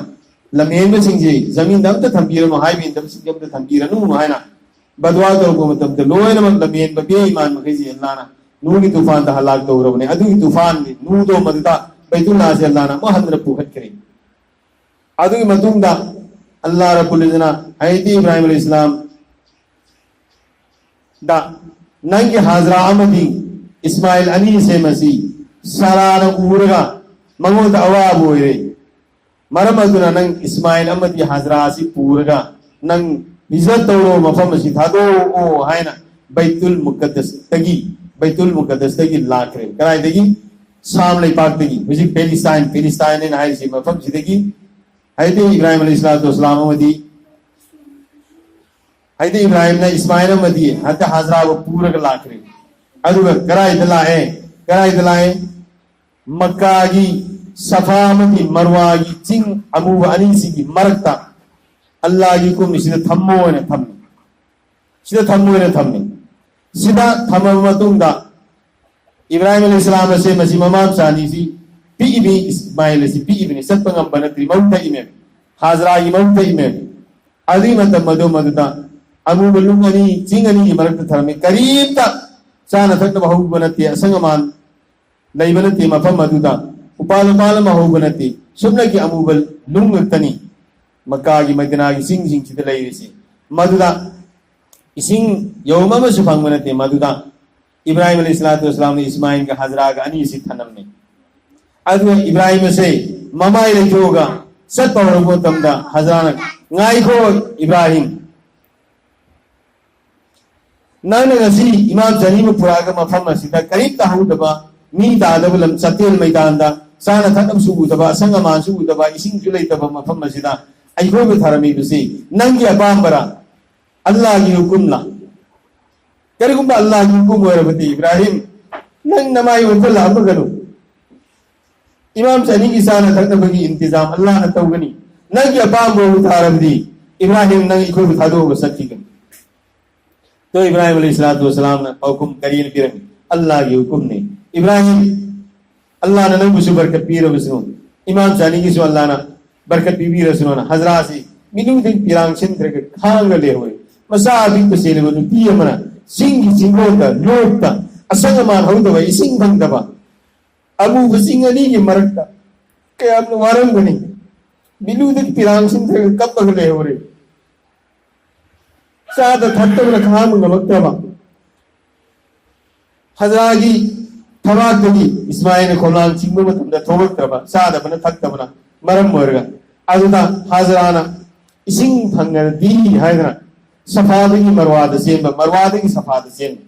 ꯂꯝꯍꯦꯟꯕꯁꯤꯡꯁꯦ ꯖꯃꯤꯟꯗ ꯑꯝꯇ ꯊꯝꯕꯤꯔꯅꯨ, ꯍꯥꯏꯕ ꯏꯟꯗꯕꯁꯤꯡꯁꯦ ꯑꯝꯇ ꯊꯝꯕꯤꯔꯅꯨ ꯍꯥꯏꯅ ꯕꯗꯋꯥ ꯇꯧꯔꯛꯄ ꯃꯇꯝꯗ ꯂꯣꯏꯅꯃꯛ ꯂꯝꯍꯦꯟꯕ ꯕꯦ ꯏꯃꯥꯟ ꯃꯈꯩꯁꯦ ꯑꯜꯂꯥꯅ ꯅꯨꯍꯒꯤ ꯇꯨꯐꯥꯟꯗ ꯍꯂꯥꯛ ꯇꯧꯔꯕꯅꯦ꯫ ꯑꯗꯨꯒꯤ ꯇꯨꯐꯥꯟꯒꯤ ꯅꯨꯍꯗꯣ ꯃꯗꯨꯗ ꯕꯩꯇꯨꯜꯂꯥꯁꯦ ꯑꯜꯂꯥꯅ ꯑꯃꯨꯛ ꯍꯟꯅ ꯄꯨꯈꯠꯈ꯭ꯔꯦ꯫ ꯑꯗꯨꯒꯤ ꯃꯇꯨꯡꯗ ꯑꯜꯂꯥ ꯔꯕꯨꯜ ꯏꯖꯠꯅ ꯍꯥꯏꯗꯤ ꯏꯕ꯭ꯔꯥꯍꯤꯝ ꯑꯂꯩꯍꯤ ꯏꯁꯂꯥꯝ ꯗ ꯅꯪꯒꯤ ꯍꯥꯖꯔꯥ ꯑꯃꯗꯤ ꯏꯁꯃꯥꯏꯜ ꯑꯅꯤꯁꯦ ꯃꯁꯤ ꯁꯥꯔꯥꯅ ꯎꯔꯒ ꯃꯉꯣꯟꯗ ꯑꯋꯥꯕ ꯑꯣꯏꯔꯦ꯫ ꯃꯔꯝ ꯑꯗꯨꯅ ꯅꯪ ꯏꯁꯃꯥꯏꯜ ꯑꯃꯗꯤ ꯍꯥꯖꯔꯥ ꯑꯁꯤ ꯄꯨꯔꯒ ꯅꯪ ꯍꯤꯖꯔꯠ ꯇꯧꯔꯣ, ꯃꯐꯝ ꯑꯁꯤ ꯊꯥꯗꯣꯛꯑꯣ ꯍꯥꯏꯅ ꯕꯩꯇꯨꯜ ꯃꯨꯀꯗꯁꯇꯒꯤ, ꯕꯩꯇꯨꯜ ꯃꯨꯀꯗꯁꯇꯒꯤ ꯂꯥꯛꯈ꯭ꯔꯦ꯫ ꯀꯗꯥꯏꯗꯒꯤ? ꯁꯥꯝ ꯂꯩꯄꯥꯛꯇꯒꯤ, ꯍꯧꯖꯤꯛ ꯄꯦꯂꯤꯁꯇꯥꯏꯟ, ꯄꯦꯂꯤꯁꯇꯥꯏꯟ ꯍꯥꯏꯅ ꯍꯥꯏꯔꯤꯁꯤ ꯃꯐꯝꯁꯤꯗꯒꯤ ꯍꯥꯏꯗꯤ ꯏꯕ꯭ꯔꯥꯍꯤꯝ ꯑꯂꯩꯍꯤ ꯁꯂꯥꯇꯨ ꯋꯁꯂꯥꯝ ꯑꯃꯗꯤ ꯍꯥꯏꯗꯤ ꯏꯕ꯭ꯔꯥꯍꯤꯝꯅ ꯏꯁꯃꯥꯏꯜ ꯑꯃꯗꯤ ꯍꯥꯏꯗꯤ ꯍꯥꯖꯔꯥꯕꯨ ꯄꯨꯔꯒ ꯂꯥꯛꯈ꯭ꯔꯦ꯫ ꯑꯗꯨꯒ ꯀꯗꯥꯏꯗ ꯂꯥꯛꯑꯦ? ꯀꯗꯥꯏꯗ ꯂꯥꯛꯑꯦ? ꯃꯛꯀꯥꯒꯤ ꯁꯐꯥ ꯑꯃꯗꯤ ꯃꯔꯋꯥꯒꯤ ꯆꯤꯡ ꯑꯃꯨꯕ ꯑꯅꯤꯁꯤꯒꯤ ꯃꯔꯛꯇ ꯑꯜꯂꯥꯒꯤ ꯀꯨꯝꯃꯤꯁꯤꯗ ꯊꯝꯃꯣ ꯍꯥꯏꯅ ꯊꯝꯃꯤ꯫ ꯁꯤꯗ ꯊꯝꯃꯣ ꯍꯥꯏꯅ ꯊꯝꯃꯤ꯫ ꯁꯤꯗ ꯊꯝꯃꯕ ꯃꯇꯨꯡꯗ ꯏꯕ꯭ꯔꯥꯍꯤꯝ ꯑꯂꯩꯍꯤ ꯁꯂꯥꯝ ꯑꯁꯦ ꯃꯁꯤ ꯃꯃꯥ ꯃꯆꯥ ꯑꯅꯤꯁꯤ ꯄꯤꯛꯏꯕꯤ, ꯏꯁꯃꯥꯏꯜ ꯑꯁꯤ ꯄꯤꯛꯏꯕꯅꯤ, ꯆꯠꯄ ꯉꯝꯕ ꯅꯠꯇ꯭ꯔꯤ, ꯃꯕꯨꯛ ꯊꯛꯏꯃꯦ, ꯍꯥꯖꯔꯥꯒꯤ ꯃꯕꯨꯛ ꯊꯛꯏꯃꯦ꯫ ꯑꯗꯨꯒꯤ ꯃꯇꯝ ꯑꯗꯨ ꯃꯗꯨꯗ ꯑꯃꯨꯕ ꯂꯨꯡ ꯑꯅꯤ, ꯆꯤꯡ ꯑꯅꯤꯒꯤ ꯃꯔꯛꯇ ꯊꯝꯃꯤ꯫ ꯀꯔꯤꯝꯇ ꯆꯥꯅ ꯊꯛꯅꯕ ꯍꯧꯕ ꯅꯠꯇꯦ, ꯑꯁꯪ ꯑꯃꯥꯟ ꯂꯩꯕ ꯅꯠꯇꯦ ꯃꯐꯝ ꯑꯗꯨꯗ꯫ ꯎꯄꯥꯜ ꯋꯥꯄꯥꯜ ꯑꯃ ꯍꯧꯕ ꯅꯠꯇꯦ, ꯁꯨꯞꯅꯒꯤ ꯑꯃꯨꯕ ꯅꯨꯡ ꯉꯥꯛꯇꯅꯤ ꯃꯛꯀꯥꯒꯤ, ꯃꯗꯤꯅꯥꯒꯤ ꯆꯤꯡꯁꯤꯡꯁꯤꯗ ꯂꯩꯔꯤꯁꯤ꯫ ꯃꯗꯨꯗ ꯏꯁꯤꯡ ꯌꯧꯝ ꯑꯃꯁꯨ ꯐꯪꯕ ꯅꯠꯇꯦ꯫ ꯃꯗꯨꯗ ꯏꯕ꯭ꯔꯥꯍꯤꯝ ꯑꯂꯩꯍꯤ ꯁꯂꯥꯇꯨ ꯋꯁꯁꯂꯥꯝꯅ ꯏꯁꯃꯥꯏꯜꯒ ꯍꯖꯔꯥꯒ ꯑꯅꯤꯁꯤ ꯊꯅꯝꯃꯤ꯫ ꯑꯗꯨꯒ ꯏꯕ꯭ꯔꯥꯍꯤꯝ ꯑꯁꯦ ꯃꯃꯥꯏ ꯂꯩꯊꯣꯛꯑꯒ ꯆꯠꯄ ꯍꯧꯔꯛꯄ ꯃꯇꯝꯗ ꯍꯖꯔꯥꯅ, "ꯉꯥꯏꯈꯣ ꯏꯕ꯭ꯔꯥꯍꯤꯝ, ꯅꯪꯅ ꯉꯁꯤ ꯏꯃꯥꯝ ꯆꯅꯤꯕꯨ ꯄꯨꯔꯛꯑꯒ ꯃꯐꯝ ꯑꯁꯤꯗ ꯀꯔꯤꯝꯇ ꯍꯧꯗꯕ, ꯃꯤ ꯇꯥꯗꯕ ꯂꯝ, ꯆꯥꯇꯦꯜ ꯃꯩꯗꯥꯟꯗ ꯆꯥꯅ ꯊꯛꯅꯕꯁꯨ ꯎꯗꯕ, ꯑꯁꯪ ꯑꯃꯥꯟꯁꯨ ꯎꯗꯕ, ꯏꯁꯤꯡꯁꯨ ꯂꯩꯇꯕ ꯃꯐꯝ ꯑꯁꯤꯗ ꯑꯩꯈꯣꯏꯕꯨ ꯊꯥꯔꯝꯃꯤꯕꯁꯤ ꯅꯪꯒꯤ ꯑꯄꯥꯝꯕꯔꯥ? ꯑꯜꯂꯥꯍꯒꯤ ꯍꯨꯀꯨꯝꯂꯥ? ꯀꯔꯤꯒꯨꯝꯕ ꯑꯜꯂꯥꯍꯒꯤ ꯍꯨꯀꯨꯝ ꯑꯣꯏꯔꯕꯗꯤ, ꯏꯕ꯭ꯔꯥꯍꯤꯝ, ꯅꯪ ꯅꯃꯥꯏ ꯑꯣꯟꯁꯤꯜꯂꯛꯑꯝꯃꯒꯅꯨ꯫ ꯏꯃꯥꯝ ꯆꯅꯤꯒꯤ ꯆꯥꯅ ꯊꯛꯅꯕꯒꯤ ꯏꯟꯇꯤꯖꯥꯝ ꯑꯜꯂꯥꯍꯅ ꯇꯧꯒꯅꯤ꯫ ꯅꯪꯒꯤ ꯑꯄꯥꯝꯕ ꯑꯣꯏꯕ ꯇꯥꯔꯕꯗꯤ, ꯏꯕ꯭ꯔꯥꯍꯤꯝ, ꯅꯪ ꯑꯩꯈꯣꯏꯕꯨ ꯊꯥꯗꯣꯛꯑꯒ ꯆꯠꯈꯤꯒꯅꯤ"꯫ ꯇꯣ ꯏꯕ꯭ꯔꯥꯍꯤꯝ ꯑꯂꯩꯍꯤ ꯁꯂꯥꯇꯨ ꯋꯁꯁꯂꯥꯝꯅ ꯄꯥꯎꯈꯨꯝ ꯀꯔꯤꯅ ꯄꯤꯔꯝꯃꯤ? "ꯑꯜꯂꯥꯍꯒꯤ ꯍꯨꯀꯨꯝꯅꯤ꯫ ꯏꯕ꯭ꯔꯥꯍꯤꯝ, ꯑꯜꯂꯥꯍꯅ ꯅꯪꯕꯨꯁꯨ ꯕꯔꯀꯠ ꯄꯤꯔꯕꯁꯅꯨ, ꯏꯃꯥꯝ ꯆꯅꯤꯒꯤꯁꯨ ꯑꯜꯂꯥꯍꯅ ꯕꯔꯀꯠ ꯄꯤꯕꯤꯔꯁꯅꯨꯅ" ꯍꯖꯔꯥꯁꯤ ꯃꯤꯅꯨꯡꯗꯩ ꯄꯤꯔꯥꯡ ꯁꯤꯟꯗ꯭ꯔꯒ ꯈꯥꯡꯒ ꯂꯩꯍꯧꯔꯦ꯫ ꯃꯆꯥ ꯑꯄꯤꯛꯄ ꯆꯦꯜꯂꯤꯕ ꯅꯨꯄꯤ ꯑꯃꯅ ꯆꯤꯡꯒꯤ ꯆꯤꯡꯂꯣꯟꯗ, ꯂꯣꯛꯇ, ꯑꯁꯪ ꯑꯃꯥꯟ ꯍꯧꯗꯕ, ꯏꯁꯤꯡ ꯐꯪꯗꯕ, ꯑꯃꯨꯕ ꯆꯤꯡ ꯑꯅꯤꯒꯤ ꯃꯔꯛꯇ ꯀꯌꯥꯝꯅ ꯋꯥꯔꯝꯒꯅꯤ꯫ ꯃꯤꯅꯨꯡꯗꯒꯤ ꯄꯤꯔꯥꯡ ꯁꯤꯟꯗ꯭ꯔꯒ ꯀꯞꯄꯒ ꯂꯩꯍꯧꯔꯦ꯫ ꯆꯥꯗ ꯊꯛꯇꯕꯅ ꯈꯥꯡꯕ ꯉꯝꯃꯛꯇ꯭ꯔꯕ꯫ ꯍꯖꯔꯥꯒꯤ ꯊꯕꯥꯛꯇꯒꯤ ꯏꯁꯃꯥꯏꯜꯅ ꯈꯣꯝꯂꯥꯡ ꯆꯤꯡꯕ ꯃꯇꯝꯗ ꯊꯣꯛꯂꯛꯇ꯭ꯔꯕ, ꯆꯥꯗꯕꯅ ꯊꯛꯇꯕꯅ ꯃꯔꯝ ꯑꯣꯏꯔꯒ꯫ ꯑꯗꯨꯗ ꯍꯖꯔꯥꯅ ꯏꯁꯤꯡ ꯐꯪꯉꯗꯤ ꯍꯥꯏꯗꯅ ꯁꯐꯥꯗꯒꯤ ꯃꯔꯋꯥꯗ ꯆꯦꯟꯕ, ꯃꯔꯋꯥꯗꯒꯤ ꯁꯐꯥꯗ ꯆꯦꯟꯕ꯫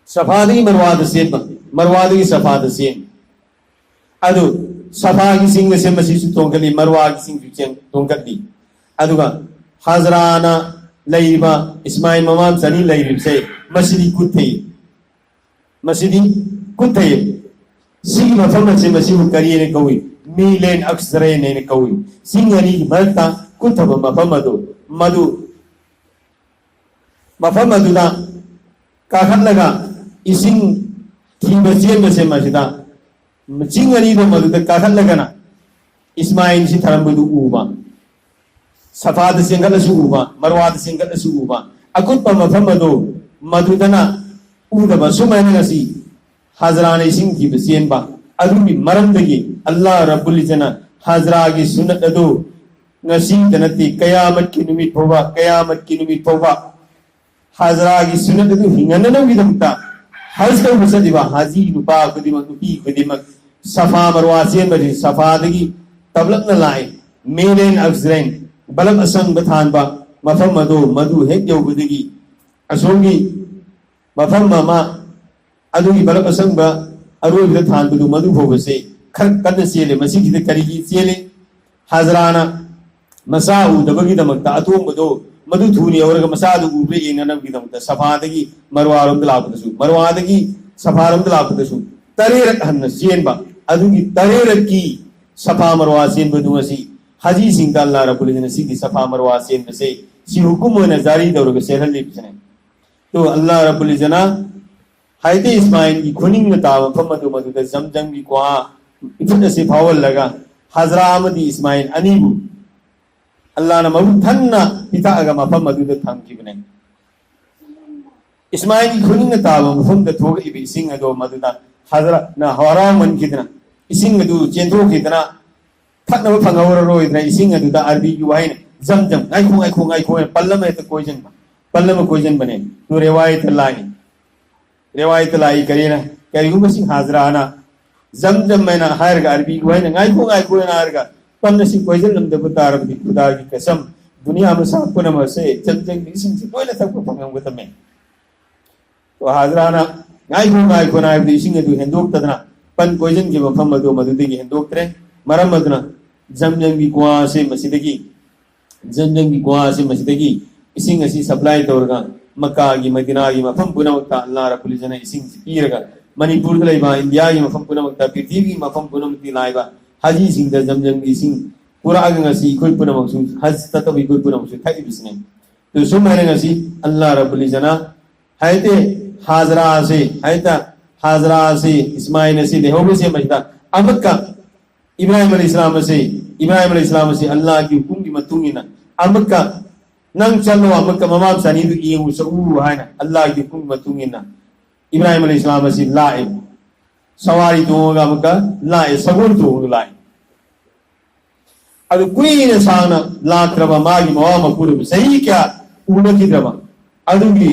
ꯁꯐꯥꯗꯒꯤ ꯃꯔꯋꯥꯗ ꯆꯦꯟꯕ, ꯃꯔꯋꯥꯗꯒꯤ ꯁꯐꯥꯗ ꯆꯦꯟꯕ꯫ ꯑꯗꯨ ꯁꯐꯥꯒꯤ ꯆꯤꯡ ꯑꯁꯦ ꯃꯁꯤꯁꯨ ꯇꯣꯡꯈꯠꯂꯤ, ꯃꯔꯋꯥꯒꯤ ꯆꯤꯡꯁꯨ ꯆꯦꯟ-, ꯇꯣꯡꯈꯠꯂꯤ꯫ ꯑꯗꯨꯒ ꯍꯖꯔꯥꯅ ꯂꯩꯔꯤꯕ, ꯏꯁꯃꯥꯏꯜ ꯃꯃꯥꯝ ꯆꯅꯤ ꯂꯩꯔꯤꯕꯁꯦ, ꯃꯁꯤꯗꯤ ꯀꯨꯠꯊꯩ꯫ ꯃꯁꯤꯗꯤ ꯀꯨꯠꯊꯩ꯫ ꯁꯤꯒꯤ ꯃꯐꯝ ꯑꯁꯤ, ꯃꯁꯤꯕꯨ ꯀꯔꯤ ꯍꯥꯏꯅ ꯀꯧꯏ? ꯃꯤꯂꯦꯟ ꯑꯛꯁꯔꯦꯟ ꯍꯥꯏꯅ ꯀꯧꯏ꯫ ꯆꯤꯡ ꯑꯅꯤꯒꯤ ꯃꯔꯛꯇ ꯀꯨꯠꯊꯕ ꯃꯐꯝ ꯑꯗꯨ, ꯃꯗꯨ ꯃꯐꯝ ꯑꯗꯨꯗ ꯀꯥꯈꯠꯂꯒ ꯏꯁꯤꯡ ꯊꯤꯕ ꯆꯦꯟꯕꯁꯦ, ꯃꯁꯤꯗ ꯆꯤꯡ ꯑꯅꯤꯗꯣ ꯃꯗꯨꯗ ꯀꯥꯈꯠꯂꯒꯅ ꯏꯁꯃꯥꯏꯜꯁꯤ ꯊꯔꯝꯕꯗꯨ ꯎꯕ, ꯁꯐꯥꯗ ꯆꯦꯟꯒꯠꯂꯁꯨ ꯎꯕ, ꯃꯔꯋꯥꯗ ꯆꯦꯟꯒꯠꯂꯁꯨ ꯎꯕ, ꯑꯀꯨꯠꯄ ꯃꯐꯝ ꯑꯗꯨ ꯃꯗꯨꯗꯅ ꯎꯗꯕ꯫ ꯁꯨꯃꯥꯏꯅ ꯉꯁꯤ ꯍꯥꯖꯔꯥꯅ ꯏꯁꯤꯡ ꯊꯤꯕ ꯆꯦꯟꯕ ꯑꯗꯨꯒꯤ ꯃꯔꯝꯗꯒꯤ ꯑꯜꯂꯥꯍ ꯔꯕꯨꯜ ꯏꯖꯅ ꯍꯥꯖꯔꯥꯒꯤ ꯁꯨꯟꯅꯠ ꯑꯗꯨ ꯉꯁꯤꯗ ꯅꯠꯇꯦ, ꯀꯌꯥꯃꯠꯀꯤ ꯅꯨꯃꯤꯠ ꯐꯥꯎꯕ, ꯀꯌꯥꯃꯠꯀꯤ ꯅꯨꯃꯤꯠ ꯐꯥꯎꯕ ꯍꯥꯖꯔꯥꯒꯤ ꯁꯨꯟꯅꯠ ꯑꯗꯨ ꯍꯤꯡꯍꯟꯅꯅꯕꯒꯤꯗꯃꯛꯇ ꯍꯖ ꯇꯧꯕ ꯆꯠꯂꯤꯕ ꯍꯥꯖꯤ ꯅꯨꯄꯥ ꯈꯨꯗꯤꯡꯃꯛ, ꯅꯨꯄꯤ ꯈꯨꯗꯤꯡꯃꯛ ꯁꯐꯥ ꯃꯔꯋꯥ ꯆꯦꯟꯕꯁꯤ, ꯁꯐꯥꯗꯒꯤ ꯇꯞꯂꯞꯅ ꯂꯥꯛꯏ꯫ ꯃꯦꯔꯦꯟ ꯑꯛꯖꯔꯦꯟ, ꯕꯂꯞ ꯑꯁꯪꯕ ꯊꯥꯟꯕ ꯃꯐꯝ ꯑꯗꯨ, ꯃꯗꯨ ꯍꯦꯛ ꯌꯧꯕꯗꯒꯤ ꯑꯁꯣꯝꯒꯤ ꯃꯐꯝ ꯑꯃ, ꯑꯗꯨꯒꯤ ꯕꯂꯞ ꯑꯁꯪꯕ ꯑꯔꯣꯏꯕꯗ ꯊꯥꯟꯕꯗꯨ, ꯃꯗꯨ ꯐꯥꯎꯕꯁꯦ ꯈꯔ ꯀꯟꯅ ꯆꯦꯜꯂꯦ꯫ ꯃꯁꯤꯒꯤꯗ ꯀꯔꯤꯒꯤ ꯆꯦꯜꯂꯤ? ꯍꯥꯖꯔꯥꯅ ꯃꯆꯥ ꯎꯗꯕꯒꯤꯗꯃꯛꯇ, ꯑꯇꯣꯡꯕꯗꯣ ꯃꯗꯨ ꯊꯨꯅ ꯌꯧꯔꯒ ꯃꯆꯥꯗꯨ ꯎꯕ꯭ꯔꯥ ꯌꯦꯡꯅꯅꯕꯒꯤꯗꯃꯛꯇ ꯁꯐꯥꯗꯒꯤ ꯃꯔꯋꯥꯔꯣꯝꯗ ꯂꯥꯛꯄꯗꯁꯨ, ꯃꯔꯋꯥꯗꯒꯤ ꯁꯐꯥꯔꯣꯝꯗ ꯂꯥꯛꯄꯗꯁꯨ ꯇꯔꯦꯔꯛ ꯍꯟꯅ ꯆꯦꯟꯕ꯫ ꯑꯗꯨꯒꯤ ꯇꯔꯦꯔꯛꯀꯤ ꯁꯐꯥ ꯃꯔꯋꯥ ꯆꯦꯟꯕꯗꯨ ꯉꯁꯤ ꯍꯥꯖꯤꯁꯤꯡꯗ ꯑꯜꯂꯥꯍ ꯔꯕꯨꯜ ꯏꯖꯅ ꯁꯤꯒꯤ ꯁꯐꯥ ꯃꯔꯋꯥ ꯆꯦꯟꯕꯁꯦ ꯁꯤ ꯍꯨꯀꯨꯝ ꯑꯣꯏꯅ ꯖꯥꯔꯤ ꯇꯧꯔꯒ ꯆꯦꯜꯍꯜꯂꯤꯕꯁꯤꯅꯦ꯫ ꯑꯗꯨ ꯑꯜꯂꯥꯍ ꯔꯕꯨꯜ ꯏꯖꯅ ꯍꯥꯏꯗꯤ ꯏꯁꯃꯥꯏꯜꯒꯤ ꯈꯨꯅꯤꯡꯅ ꯇꯥꯕ ꯃꯐꯝ ꯑꯗꯨ, ꯃꯗꯨꯗ ꯖꯝꯖꯝꯒꯤ ꯀ꯭ꯋꯥ ꯏꯐꯨꯠ ꯑꯁꯤ ꯐꯥꯎꯍꯜꯂꯒ ꯍꯥꯖꯔꯥ ꯑꯃꯗꯤ ꯏꯁꯃꯥꯏꯜ ꯑꯅꯤꯕꯨ ꯑꯜꯂꯥꯍꯅ ꯃꯕꯨꯛ ꯊꯟꯅ ꯄꯤꯊꯛꯑꯒ ꯃꯐꯝ ꯑꯗꯨꯗ ꯊꯝꯈꯤꯕꯅꯦ꯫ ꯏꯁꯃꯥꯏꯜꯒꯤ ꯈꯨꯅꯤꯡꯅ ꯇꯥꯕ ꯃꯐꯝꯗ ꯊꯣꯛꯂꯛꯏꯕ ꯏꯁꯤꯡ ꯑꯗꯣ ꯃꯗꯨꯗ ꯍꯥꯖꯔꯥꯅ ꯍꯔꯥꯎꯃꯟꯈꯤꯗꯅ ꯏꯁꯤꯡ ꯑꯗꯨ ꯆꯦꯟꯊꯣꯛꯈꯤꯗꯅ ꯊꯛꯅꯕ ꯐꯪꯍꯧꯔꯔꯣꯏꯗꯅ ꯏꯁꯤꯡ ꯑꯗꯨꯗ ꯑꯔꯕꯤꯒꯤ ꯋꯥꯍꯩꯅ ꯖꯝ ꯖꯝ, ꯉꯥꯏꯈꯣ, ꯉꯥꯏꯈꯣ, ꯉꯥꯏꯈꯣ ꯍꯥꯏꯅ ꯄꯜ ꯑꯃ ꯍꯦꯛꯇ ꯀꯣꯏꯁꯤꯟꯕ, ꯄꯜ ꯑꯃ ꯀꯣꯏꯁꯤꯟꯕꯅꯦ꯫ ꯑꯗꯨ ꯔꯦꯋꯥꯌꯠꯇ ꯂꯥꯛꯏ꯫ ꯔꯦꯋꯥꯌꯠꯇ ꯂꯥꯛꯏ ꯀꯔꯤꯅ? ꯀꯔꯤꯒꯨꯝꯕ ꯁꯤ ꯍꯥꯖꯔꯥꯅ ꯖꯝ ꯖꯝ ꯍꯥꯏꯅ ꯍꯥꯏꯔꯒ, ꯑꯔꯕꯤꯒꯤ ꯋꯥꯍꯩꯅ ꯉꯥꯏꯈꯣ, ꯉꯥꯏꯈꯣ ꯍꯥꯏꯅ ꯍꯥꯏꯔꯒ ꯄꯜ ꯑꯁꯤ ꯀꯣꯏꯁꯤꯜꯂꯝꯗꯕ ꯇꯥꯔꯕꯗꯤ, ꯈꯨꯗꯥꯒꯤ ꯀꯁꯝ, ꯗꯨꯅꯤꯌꯥ ꯃꯁꯥ ꯄꯨꯝꯅꯃꯛꯁꯦ ꯖꯝ ꯖꯝꯒꯤ ꯏꯁꯤꯡꯁꯦ ꯂꯣꯏꯅ ꯊꯛꯄ ꯐꯪꯉꯝꯒꯗꯕꯅꯦ꯫ ꯍꯥꯖꯔꯥꯅ ꯉꯥꯏꯈꯣ, ꯉꯥꯏꯈꯣꯅ ꯍꯥꯏꯕꯗꯨ ꯏꯁꯤꯡ ꯑꯗꯨ ꯍꯦꯟꯗꯣꯛꯇꯗꯅ ꯄꯟ ꯀꯣꯏꯁꯤꯟꯈꯤꯕ ꯃꯐꯝ ꯑꯗꯨ ꯃꯗꯨꯗꯒꯤ ꯍꯦꯟꯗꯣꯛꯇ꯭ꯔꯦ꯫ ꯃꯔꯝ ꯑꯗꯨꯅ ꯖꯝꯖꯝꯒꯤ ꯀ꯭ꯋꯥ ꯑꯁꯤ ꯃꯁꯤꯗꯒꯤ, ꯖꯝꯖꯝꯒꯤ ꯀ꯭ꯋꯥ ꯑꯁꯤ ꯃꯁꯤꯗꯒꯤ ꯏꯁꯤꯡ ꯑꯁꯤ ꯁꯄ꯭ꯂꯥꯏ ꯇꯧꯔꯒ ꯃꯛꯀꯥꯒꯤ, ꯃꯗꯤꯅꯥꯒꯤ ꯃꯐꯝ ꯄꯨꯝꯅꯃꯛꯇ ꯑꯜꯂꯥꯍ ꯔꯕꯨꯜ ꯏꯖꯅ ꯏꯁꯤꯡꯁꯤ ꯄꯤꯔꯒ ꯃꯅꯤꯄꯨꯔꯗ ꯂꯩꯕ, ꯏꯟꯗꯤꯌꯥꯒꯤ ꯃꯐꯝ ꯄꯨꯝꯅꯃꯛꯇ, ꯄ꯭ꯔꯤꯊꯤꯕꯤꯒꯤ ꯃꯐꯝ ꯄꯨꯝꯅꯃꯛꯇ ꯂꯥꯛꯏꯕ ꯍꯥꯖꯤꯁꯤꯡꯗ ꯖꯝꯖꯝꯒꯤ ꯏꯁꯤꯡ ꯄꯨꯔꯛꯑꯒ ꯉꯁꯤ ꯑꯩꯈꯣꯏ ꯄꯨꯝꯅꯃꯛꯁꯨ, ꯍꯖ ꯆꯠꯇꯧꯕ ꯑꯩꯈꯣꯏ ꯄꯨꯝꯅꯃꯛꯁꯨ ꯊꯛꯏꯕꯁꯤꯅꯤ꯫ ꯑꯗꯨ ꯁꯨꯃꯥꯏꯅ ꯉꯁꯤ ꯑꯜꯂꯥꯍ ꯔꯕꯨꯜ ꯏꯖꯅ ꯍꯥꯏꯗꯤ ꯍꯥꯖꯔꯥꯁꯤ, ꯍꯥꯏꯗ ꯍꯥꯖꯔꯥꯁꯤ, ꯏꯁꯃꯥꯏꯜ ꯑꯁꯤ ꯂꯩꯍꯧꯕꯁꯦ ꯃꯁꯤꯗ ꯑꯃꯨꯛꯀ ꯏꯕ꯭ꯔꯥꯍꯤꯝ ꯑꯂꯩꯍꯤꯁꯁꯂꯥꯝ ꯑꯁꯤ, ꯏꯕ꯭ꯔꯥꯍꯤꯝ ꯑꯂꯩꯍꯤꯁꯁꯂꯥꯝ ꯑꯁꯤ ꯑꯜꯂꯥꯍꯒꯤ ꯍꯨꯀꯨꯝꯒꯤ ꯃꯇꯨꯡ ꯏꯟꯅ, ꯑꯃꯨꯛꯀ "ꯅꯪ ꯆꯠꯂꯣ, ꯑꯃꯨꯛꯀ ꯃꯃꯥ ꯃꯆꯥꯅꯤꯗꯨ ꯌꯦꯡꯉꯨ ꯆꯠꯂꯨ" ꯍꯥꯏꯅ ꯑꯜꯂꯥꯍꯒꯤ ꯍꯨꯀꯨꯝꯒꯤ ꯃꯇꯨꯡ ꯏꯟꯅ ꯏꯕ꯭ꯔꯥꯍꯤꯝ ꯑꯂꯩꯍꯤꯁꯁꯂꯥꯝ ꯑꯁꯤ ꯂꯥꯛꯑꯦ꯫ ꯁꯋꯥꯔꯤ ꯇꯣꯡꯉꯒ ꯑꯃꯨꯛꯀ ꯂꯥꯛꯑꯦ, ꯁꯒꯣꯜ ꯇꯣꯡꯉꯒ ꯂꯥꯛꯑꯦ꯫ ꯑꯗꯨ ꯀꯨꯏꯅ ꯁꯥꯡꯅ ꯂꯥꯛꯇ꯭ꯔꯕ ꯃꯥꯒꯤ ꯃꯋꯥ ꯃꯄꯨꯔꯣꯏꯕ, ꯆꯍꯤ ꯀꯌꯥ ꯎꯅꯈꯤꯗ꯭ꯔꯕ ꯑꯗꯨꯒꯤ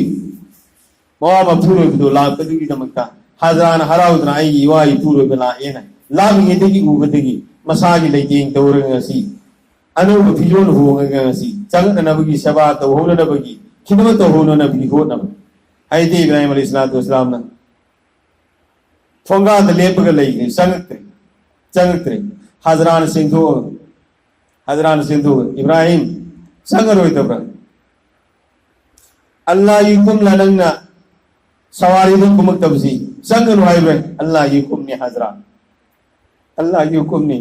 ꯃꯋꯥ ꯃꯄꯨꯔꯣꯏꯕꯗꯣ ꯂꯥꯛꯄꯗꯨꯒꯤꯗꯃꯛꯇ ꯍꯥꯖꯔꯥꯅ ꯍꯔꯥꯎꯗꯅ "ꯑꯩꯒꯤ ꯏꯋꯥ ꯏꯄꯨꯔꯣꯏꯕ ꯂꯥꯛꯑꯦꯅ", ꯂꯥꯛꯂꯤꯉꯩꯗꯒꯤ ꯎꯕꯗꯒꯤ ꯃꯁꯥꯒꯤ ꯂꯩꯇꯦꯡ ꯇꯧꯔꯒ ꯉꯁꯤ ꯑꯅꯧꯕ ꯐꯤꯖꯣꯜ ꯍꯣꯡꯉꯒ ꯉꯁꯤ ꯆꯪꯉꯛꯅꯅꯕꯒꯤ, ꯁꯦꯕꯥ ꯇꯧꯍꯧꯅꯅꯕꯒꯤ, ꯈꯤꯗꯃ ꯇꯧꯍꯧꯅꯅꯕꯒꯤ ꯍꯣꯠꯅꯕ꯫ ꯍꯥꯏꯗꯤ ꯏꯕ꯭ꯔꯥꯍꯤꯝ ꯑꯂꯩꯍꯤ ꯁꯂꯥꯇꯨ ꯋꯁꯁꯂꯥꯝꯅ ꯊꯣꯡꯒꯥꯟꯗ ꯂꯦꯞꯄꯒ ꯂꯩꯈ꯭ꯔꯦ, ꯆꯪꯉꯛꯇ꯭ꯔꯦ, ꯆꯪꯉꯛꯇ꯭ꯔꯦ꯫ ꯍꯥꯖꯔꯥꯅ ꯆꯦꯡꯊꯣꯛꯑꯒ, ꯍꯥꯖꯔꯥꯅ ꯆꯦꯡꯊꯣꯛꯑꯒ, "ꯏꯕ꯭ꯔꯥꯍꯤꯝ, ꯆꯪꯉꯔꯣꯏꯗꯕ꯭ꯔꯥ? ꯑꯜꯂꯥꯍꯒꯤ ꯍꯨꯀꯨꯝꯂ ꯅꯪꯅ ꯁꯋꯥꯔꯤꯗ ꯀꯨꯝꯃꯛꯇꯕꯁꯤ? ꯆꯪꯒꯅꯨ ꯍꯥꯏꯕ꯭ꯔꯥ?" "ꯑꯜꯂꯥꯍꯒꯤ ꯍꯨꯀꯨꯝꯅꯤ ꯍꯥꯖꯔꯥ, ꯑꯜꯂꯥꯍꯒꯤ ꯍꯨꯀꯨꯝꯅꯤ"꯫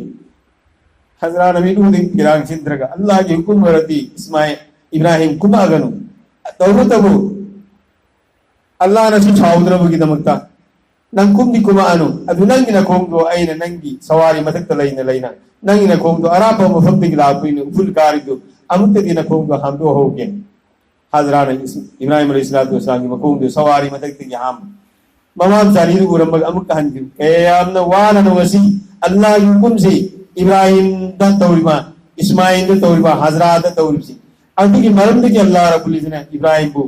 ꯍꯥꯖꯔꯥꯅ ꯃꯤꯠ ꯎꯗꯒꯤ ꯄꯤꯔꯥꯡ ꯁꯤꯟꯗ꯭ꯔꯒ, "ꯑꯜꯂꯥꯍꯒꯤ ꯍꯨꯀꯨꯝ ꯑꯣꯏꯔꯗꯤ ꯏꯁꯃꯥꯏꯜ, ꯏꯕ꯭ꯔꯥꯍꯤꯝ ꯀꯨꯝꯃꯛꯑꯒꯅꯨ, ꯇꯧꯔꯨ ꯇꯧꯔꯨ꯫ ꯑꯜꯂꯥꯍꯅꯁꯨ ꯁꯥꯎꯗꯅꯕꯒꯤꯗꯃꯛꯇ ꯅꯪ ꯀꯨꯝꯗꯤ ꯀꯨꯝꯃꯛꯑꯅꯨ꯫ ꯑꯗꯨ ꯅꯪꯒꯤ ꯅꯈꯣꯡꯗꯣ ꯑꯩꯅ ꯅꯪꯒꯤ ꯁꯋꯥꯔꯤ ꯃꯊꯛꯇ ꯂꯩꯅ ꯂꯩꯅ ꯅꯪꯒꯤ ꯅꯈꯣꯡꯗꯣ ꯑꯔꯥꯞꯄ ꯃꯐꯝꯗꯒꯤ ꯂꯥꯛꯄꯅꯤꯅ ꯎꯐꯨꯜ ꯀꯥꯔꯤꯗꯨ ꯑꯃꯨꯛꯇꯗꯤ ꯅꯈꯣꯡꯗꯣ ꯍꯥꯝꯗꯣꯛꯍꯧꯒꯦ"꯫ ꯍꯥꯖꯔꯥꯅ ꯏꯕ꯭ꯔꯥꯍꯤꯝ ꯑꯂꯩꯍꯤ ꯁꯂꯥꯇꯨ ꯋꯁꯁꯂꯥꯝꯒꯤ ꯃꯈꯣꯡꯗꯨ ꯁꯋꯥꯔꯤ ꯃꯊꯛꯇꯒꯤ ꯍꯥꯝ꯫ ꯃꯃꯥ ꯃꯆꯥꯅꯤꯗꯨ ꯎꯔꯝꯃꯒ ꯑꯃꯨꯛꯀ ꯍꯟꯈꯤꯕ꯫ ꯀꯌꯥꯝꯅ ꯋꯥꯅꯅꯣ ꯉꯁꯤ ꯑꯜꯂꯥꯍꯒꯤ ꯍꯨꯀꯨꯝꯁꯤ ꯏꯕ꯭ꯔꯥꯍꯤꯝꯗ ꯇꯧꯔꯤꯕ, ꯏꯁꯃꯥꯏꯜꯗ ꯇꯧꯔꯤꯕ, ꯍꯥꯖꯔꯥꯗ ꯇꯧꯔꯤꯕꯁꯤ꯫ ꯑꯗꯨꯒꯤ ꯃꯔꯝꯗꯒꯤ ꯑꯜꯂꯥꯍ ꯔꯕꯨꯜ ꯏꯖ꯭ꯖꯠꯅ ꯏꯕ꯭ꯔꯥꯍꯤꯝꯕꯨ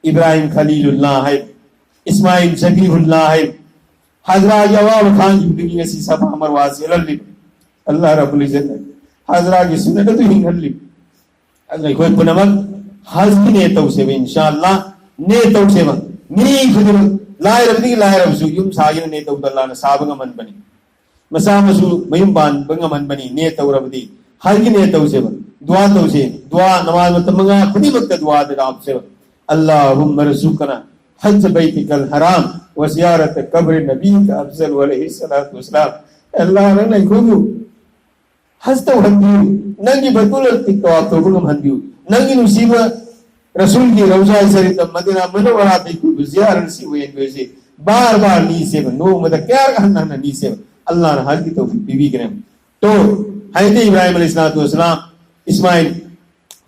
ꯏꯕ꯭ꯔꯥꯍꯤꯝ ꯈꯂꯤꯂꯨꯜꯂꯥꯍ ꯍꯥꯏꯕ, ꯏꯁꯃꯥꯏꯜ ꯖꯕꯤꯍꯨꯜꯂꯥꯍ ꯍꯥꯏꯕ꯫ ꯍꯥꯖꯔꯥꯒꯤ ꯑꯋꯥꯕ ꯈꯥꯡꯈꯤꯕꯗꯒꯤ ꯉꯁꯤ ꯁꯐꯥ ꯃꯔꯋꯥ ꯆꯦꯜꯍꯜꯂꯤꯕ꯫ ꯑꯜꯂꯥꯍ ꯔꯕꯨꯜ ꯏꯖ꯭ꯖꯠꯅ ꯍꯥꯖꯔꯥꯒꯤ ꯁꯨꯟꯅꯠ ꯑꯗꯨ ꯍꯤꯡꯍꯜꯂꯤꯕ꯫ ꯑꯗꯨꯅ ꯑꯩꯈꯣꯏ ꯄꯨꯝꯅꯃꯛ ꯍꯖꯒꯤ ꯅꯤꯌꯠ ꯇꯧꯁꯦꯕ, ꯏꯟꯁꯥ ꯑꯜꯂꯥꯍ꯫ ꯅꯤꯌꯠ ꯇꯧꯁꯦꯕ꯫ ꯃꯤ ꯈꯨꯗꯤꯡꯃꯛ, ꯂꯥꯏꯔꯕꯗꯒꯤ ꯂꯥꯏꯔꯕꯁꯨ, ꯌꯨꯝ ꯁꯥꯒꯦꯅ ꯅꯤꯌꯠ ꯇꯧꯕꯗ ꯑꯜꯂꯥꯍꯅ ꯁꯥꯕ ꯉꯝꯍꯟꯕꯅꯤ꯫ ꯃꯆꯥ ꯃꯁꯨ ꯃꯌꯨꯝ ꯄꯥꯟꯕ ꯉꯝꯍꯟꯕꯅꯤ, ꯅꯤꯌꯠ ꯇꯧꯔꯕꯗꯤ꯫ ꯍꯖꯒꯤ ꯅꯤꯌꯠ ꯇꯧꯁꯦꯕ꯫ ꯗꯨꯋꯥ ꯇꯧꯁꯦ꯫ ꯗꯨꯋꯥ ꯅꯃꯥꯖ ꯃꯇꯝ ꯃꯉꯥ ꯈꯨꯗꯤꯡꯃꯛꯇ ꯗꯨꯋꯥꯗ ꯂꯥꯎꯁꯦꯕ꯫ "اللهم ارزقنا حج بيتك الحرام وزيارة قبر نبيك الأفضل عليه الصلاة والسلام". ꯑꯜꯂꯥꯍ ꯅꯪꯅ ꯑꯩꯈꯣꯏꯕꯨ ꯍꯖ ꯇꯧꯍꯟꯕꯤꯌꯨ, ꯅꯪꯒꯤ ꯕꯩꯇꯨꯜ ꯑꯇꯤꯛ ꯇꯋꯥꯐ ꯇꯧꯕ ꯉꯝꯍꯟꯕꯤꯌꯨ, ꯅꯪꯒꯤ ꯅꯨꯡꯁꯤꯕ ꯔꯁꯨꯜꯒꯤ ꯔꯧꯖꯥ ꯁꯔꯤꯐꯇ ꯃꯗꯤꯅꯥ ꯃꯨꯅꯧꯋꯔꯥꯗ ꯑꯩꯈꯣꯏꯕꯨ ꯖꯤꯌꯥꯔꯠ ꯑꯁꯤ ꯑꯣꯏꯍꯟꯕꯤꯌꯨ ꯍꯥꯏꯁꯦ ꯕꯥꯔ ꯕꯥꯔ ꯅꯤꯁꯦꯕ, ꯅꯣꯡꯃꯗ ꯀꯌꯥꯔꯛ ꯍꯟꯅ ꯍꯟꯅ ꯅꯤꯁꯦꯕ꯫ ꯑꯜꯂꯥꯍꯅ ꯍꯖꯒꯤ ꯇꯧꯐꯤꯛ ꯄꯤꯕꯤꯒꯅꯦꯕ꯫ ꯍꯥꯏꯗꯤ ꯏꯕ꯭ꯔꯥꯍꯤꯝ ꯑꯂꯩꯍꯤꯁꯁꯂꯥꯇꯨ ꯋꯥꯁꯁꯂꯥꯝ ꯏꯁꯃꯥꯏꯜ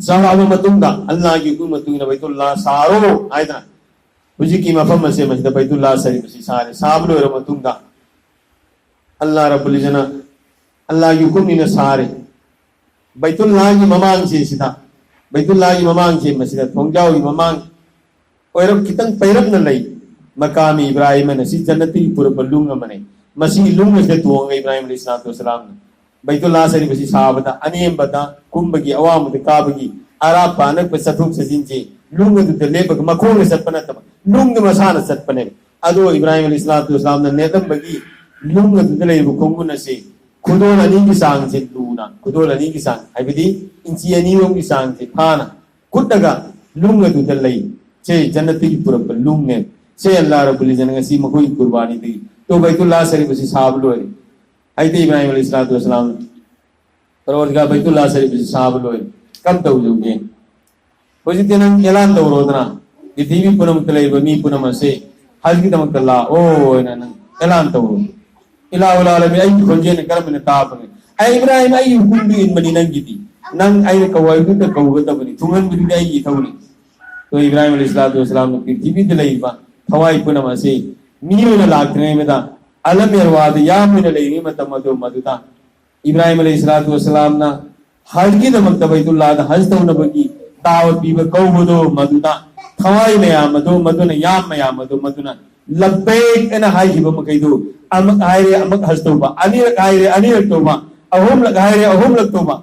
ꯆꯥꯎꯔꯛꯑꯕ ꯃꯇꯨꯡꯗ ꯑꯜꯂꯥꯍꯒꯤ ꯍꯨꯀꯨꯝ ꯃꯇꯨꯡ ꯏꯟꯅ ꯕꯩꯇꯨꯜꯂꯥ ꯁꯥꯔꯣ ꯍꯥꯏꯗꯅ ꯍꯧꯖꯤꯛꯀꯤ ꯃꯐꯝ ꯑꯁꯦ ꯃꯁꯤꯗ ꯕꯩꯇꯨꯜꯂꯥ ꯁꯔꯤꯐ ꯑꯁꯤ ꯁꯥꯔꯦ꯫ ꯁꯥꯕ ꯂꯣꯏꯔꯕ ꯃꯇꯨꯡꯗ ꯑꯜꯂꯥꯍ ꯔꯕꯨꯜ ꯏꯖꯅ ꯑꯜꯂꯥꯍꯒꯤ ꯍꯨꯀꯨꯝꯅꯤꯅ ꯁꯥꯔꯦ꯫ ꯕꯩꯇꯨꯜꯂꯥꯍꯒꯤ ꯃꯃꯥꯡꯁꯦ ꯁꯤꯗ, ꯕꯩꯇꯨꯜꯂꯥꯍꯒꯤ ꯃꯃꯥꯡꯁꯦ ꯃꯁꯤꯗ ꯊꯣꯡꯖꯥꯎꯒꯤ ꯃꯃꯥꯡ ꯑꯣꯏꯔꯞ ꯈꯤꯇꯪ ꯄꯩꯔꯞꯅ ꯂꯩ꯫ ꯃꯀꯥꯃꯤ ꯏꯕ꯭ꯔꯥꯍꯤꯝ ꯑꯅ ꯁꯤ ꯖꯟꯅꯠꯇꯒꯤ ꯄꯨꯔꯛꯄ ꯂꯨꯡ ꯑꯃꯅꯤ꯫ ꯃꯁꯤꯒꯤ ꯂꯨꯡ ꯑꯁꯤꯗ ꯇꯣꯡꯉꯒ ꯏꯕ꯭ꯔꯥꯍꯤꯝ ꯑꯂꯩꯍꯤꯁꯁꯂꯥꯇꯨ ꯋꯥꯁꯁꯂꯥꯝꯅ ꯕꯩꯇꯨꯜꯂꯥ ꯁꯔꯤꯐ ꯑꯁꯤ ꯁꯥꯕꯗ ꯑꯅꯦꯝꯕꯗ ꯀꯨꯝꯕꯒꯤ, ꯑꯋꯥꯡꯕꯗ ꯀꯥꯕꯒꯤ, ꯑꯔꯥꯞꯄ ꯑꯅꯛꯄ ꯆꯠꯊꯣꯛ ꯆꯠꯁꯤꯟꯁꯦ ꯂꯨꯡ ꯑꯗꯨꯗ ꯂꯦꯞꯄꯒ ꯃꯈꯣꯡꯅ ꯆꯠꯄ ꯅꯠꯇꯕ ꯂꯨꯡꯗ ꯃꯁꯥꯅ ꯆꯠꯄꯅꯦꯕ꯫ ꯑꯗꯣ ꯏꯕ꯭ꯔꯥꯍꯤꯝ ꯑꯂꯩꯍꯤꯁꯁꯂꯥꯇꯨ ꯋꯥꯁꯁꯂꯥꯝꯅ ꯅꯦꯠꯂꯝꯕꯒꯤ ꯂꯨꯡ ꯑꯗꯨꯗ ꯂꯩꯔꯤꯕ ꯈꯣꯡꯒꯨꯟ ꯑꯁꯤ ꯈꯨꯗꯣꯜ ꯑꯅꯤꯒꯤ ꯆꯥꯡꯁꯦ ꯂꯨꯅ, ꯈꯨꯗꯣꯜ ꯑꯅꯤꯒꯤ ꯆꯥꯡ ꯍꯥꯏꯕꯗꯤ ꯏꯟꯆꯤ ꯑꯅꯤꯔꯣꯝꯒꯤ ꯆꯥꯡꯁꯦ ꯐꯥꯅ ꯀꯨꯠꯂꯒ ꯂꯨꯡ ꯑꯗꯨꯗ ꯂꯩ꯫ ꯁꯦ ꯖꯟꯅꯠꯇꯒꯤ ꯄꯨꯔꯛꯄ ꯂꯨꯡꯅꯦ꯫ ꯁꯦ ꯑꯜꯂꯥꯍ ꯔꯕꯨꯜ ꯏꯖꯅ ꯉꯁꯤ ꯃꯈꯣꯏꯒꯤ ꯀꯨꯔꯕꯥꯅꯤꯗꯒꯤ ꯇꯣ ꯕꯩꯇꯨꯜꯂꯥ ꯁꯔꯤꯐ ꯑꯁꯤ ꯁꯥꯕ ꯂꯣꯏꯔꯦ꯫ ꯍꯥꯏꯗꯤ ꯏꯕ꯭ꯔꯥꯍꯤꯝ ꯑꯂꯩꯍꯤꯁꯁꯂꯥꯇꯨ ꯋꯥꯁꯁꯂꯥꯝ ꯄꯔꯋꯔꯗꯤꯒꯥꯔ ꯕꯩꯇꯨꯜꯂꯥ ꯁꯔꯤꯐ ꯑꯁꯤ ꯁꯥꯕ ꯂꯣꯏꯔꯦ꯫ ꯀꯝ ꯇꯧꯗꯧꯒꯦ? ꯍꯧꯖꯤꯛꯇꯤ ꯅꯪ ꯑꯦꯂꯥꯟ ꯇꯧꯔꯣꯗꯅ, ꯄ꯭ꯔꯤꯊꯤꯕꯤ ꯄꯨꯝꯅꯃꯛꯇ ꯂꯩꯔꯤꯕ ꯃꯤ ꯄꯨꯝꯅꯃꯛ ꯑꯁꯦ ꯍꯖꯒꯤꯗꯃꯛꯇ ꯂꯥꯛꯑꯣ ꯍꯥꯏꯅ ꯅꯪ ꯑꯦꯂꯥꯟ ꯇꯧꯔꯣ꯫ ꯏꯂꯥꯍꯨꯜ ꯑꯥꯂꯃꯤꯟ, ꯑꯩꯒꯤ ꯈꯣꯟꯖꯦꯜꯅ ꯀꯔꯝꯕꯅ ꯇꯥꯕꯅꯣ? ꯑꯩ ꯏꯕ꯭ꯔꯥꯍꯤꯝ, ꯑꯩꯒꯤ ꯍꯨꯀꯨꯝꯗꯨ ꯏꯟꯕꯅꯤ ꯅꯪꯒꯤꯗꯤ꯫ ꯅꯪ ꯑꯩꯅ ꯀꯧ ꯍꯥꯏꯕꯗꯨꯗ ꯀꯧꯒꯗꯕꯅꯤ, ꯊꯨꯡꯍꯟꯕꯗꯨꯗꯤ ꯑꯩꯒꯤ ꯏꯊꯧꯅꯤ꯫ ꯑꯗꯣ ꯏꯕ꯭ꯔꯥꯍꯤꯝ ꯑꯂꯩꯍꯤꯁꯁꯂꯥꯇꯨ ꯋꯥꯁꯁꯂꯥꯝꯅ ꯄ꯭ꯔꯤꯊꯤꯕꯤꯗ ꯂꯩꯔꯤꯕ ꯊꯋꯥꯏ ꯄꯨꯝꯅꯃꯛ ꯑꯁꯤ ꯃꯤ ꯑꯣꯏꯅ ꯂꯥꯛꯇ꯭ꯔꯤꯉꯩꯗ, ꯑꯂꯝ ꯑꯔꯋꯥꯗ ꯌꯥꯝ ꯑꯣꯏꯅ ꯂꯩꯔꯤꯉꯩ ꯃꯇꯝ ꯑꯗꯨ ꯃꯗꯨꯗ ꯏꯕ꯭ꯔꯥꯍꯤꯝ ꯑꯂꯩꯍꯤꯁꯁꯂꯥꯇꯨ ꯋꯥꯁꯁꯂꯥꯝꯅ ꯍꯖꯒꯤꯗꯃꯛꯇ ꯕꯩꯇꯨꯜꯂꯥꯗ ꯍꯖ ꯇꯧꯅꯕꯒꯤ ꯗꯥꯋꯠ ꯄꯤꯕ ꯀꯧꯕꯗꯣ ꯃꯗꯨꯗ ꯊꯋꯥꯏ ꯃꯌꯥꯝ ꯑꯗꯣ ꯃꯗꯨꯅ, ꯌꯥꯝ ꯃꯌꯥꯝ ꯑꯗꯣ ꯃꯗꯨꯅ ꯂꯕꯦꯛ ꯑꯅ ꯍꯥꯏꯈꯤꯕ ꯃꯈꯩꯗꯨ ꯑꯃꯛ ꯍꯥꯏꯔꯦ ꯑꯃꯛ ꯍꯖ ꯇꯧꯕ, ꯑꯅꯤꯔꯛ ꯍꯥꯏꯔꯦ ꯑꯅꯤꯔꯛ ꯇꯧꯕ, ꯑꯍꯨꯝꯂꯛ ꯍꯥꯏꯔꯦ ꯑꯍꯨꯝꯂꯛ ꯇꯧꯕ,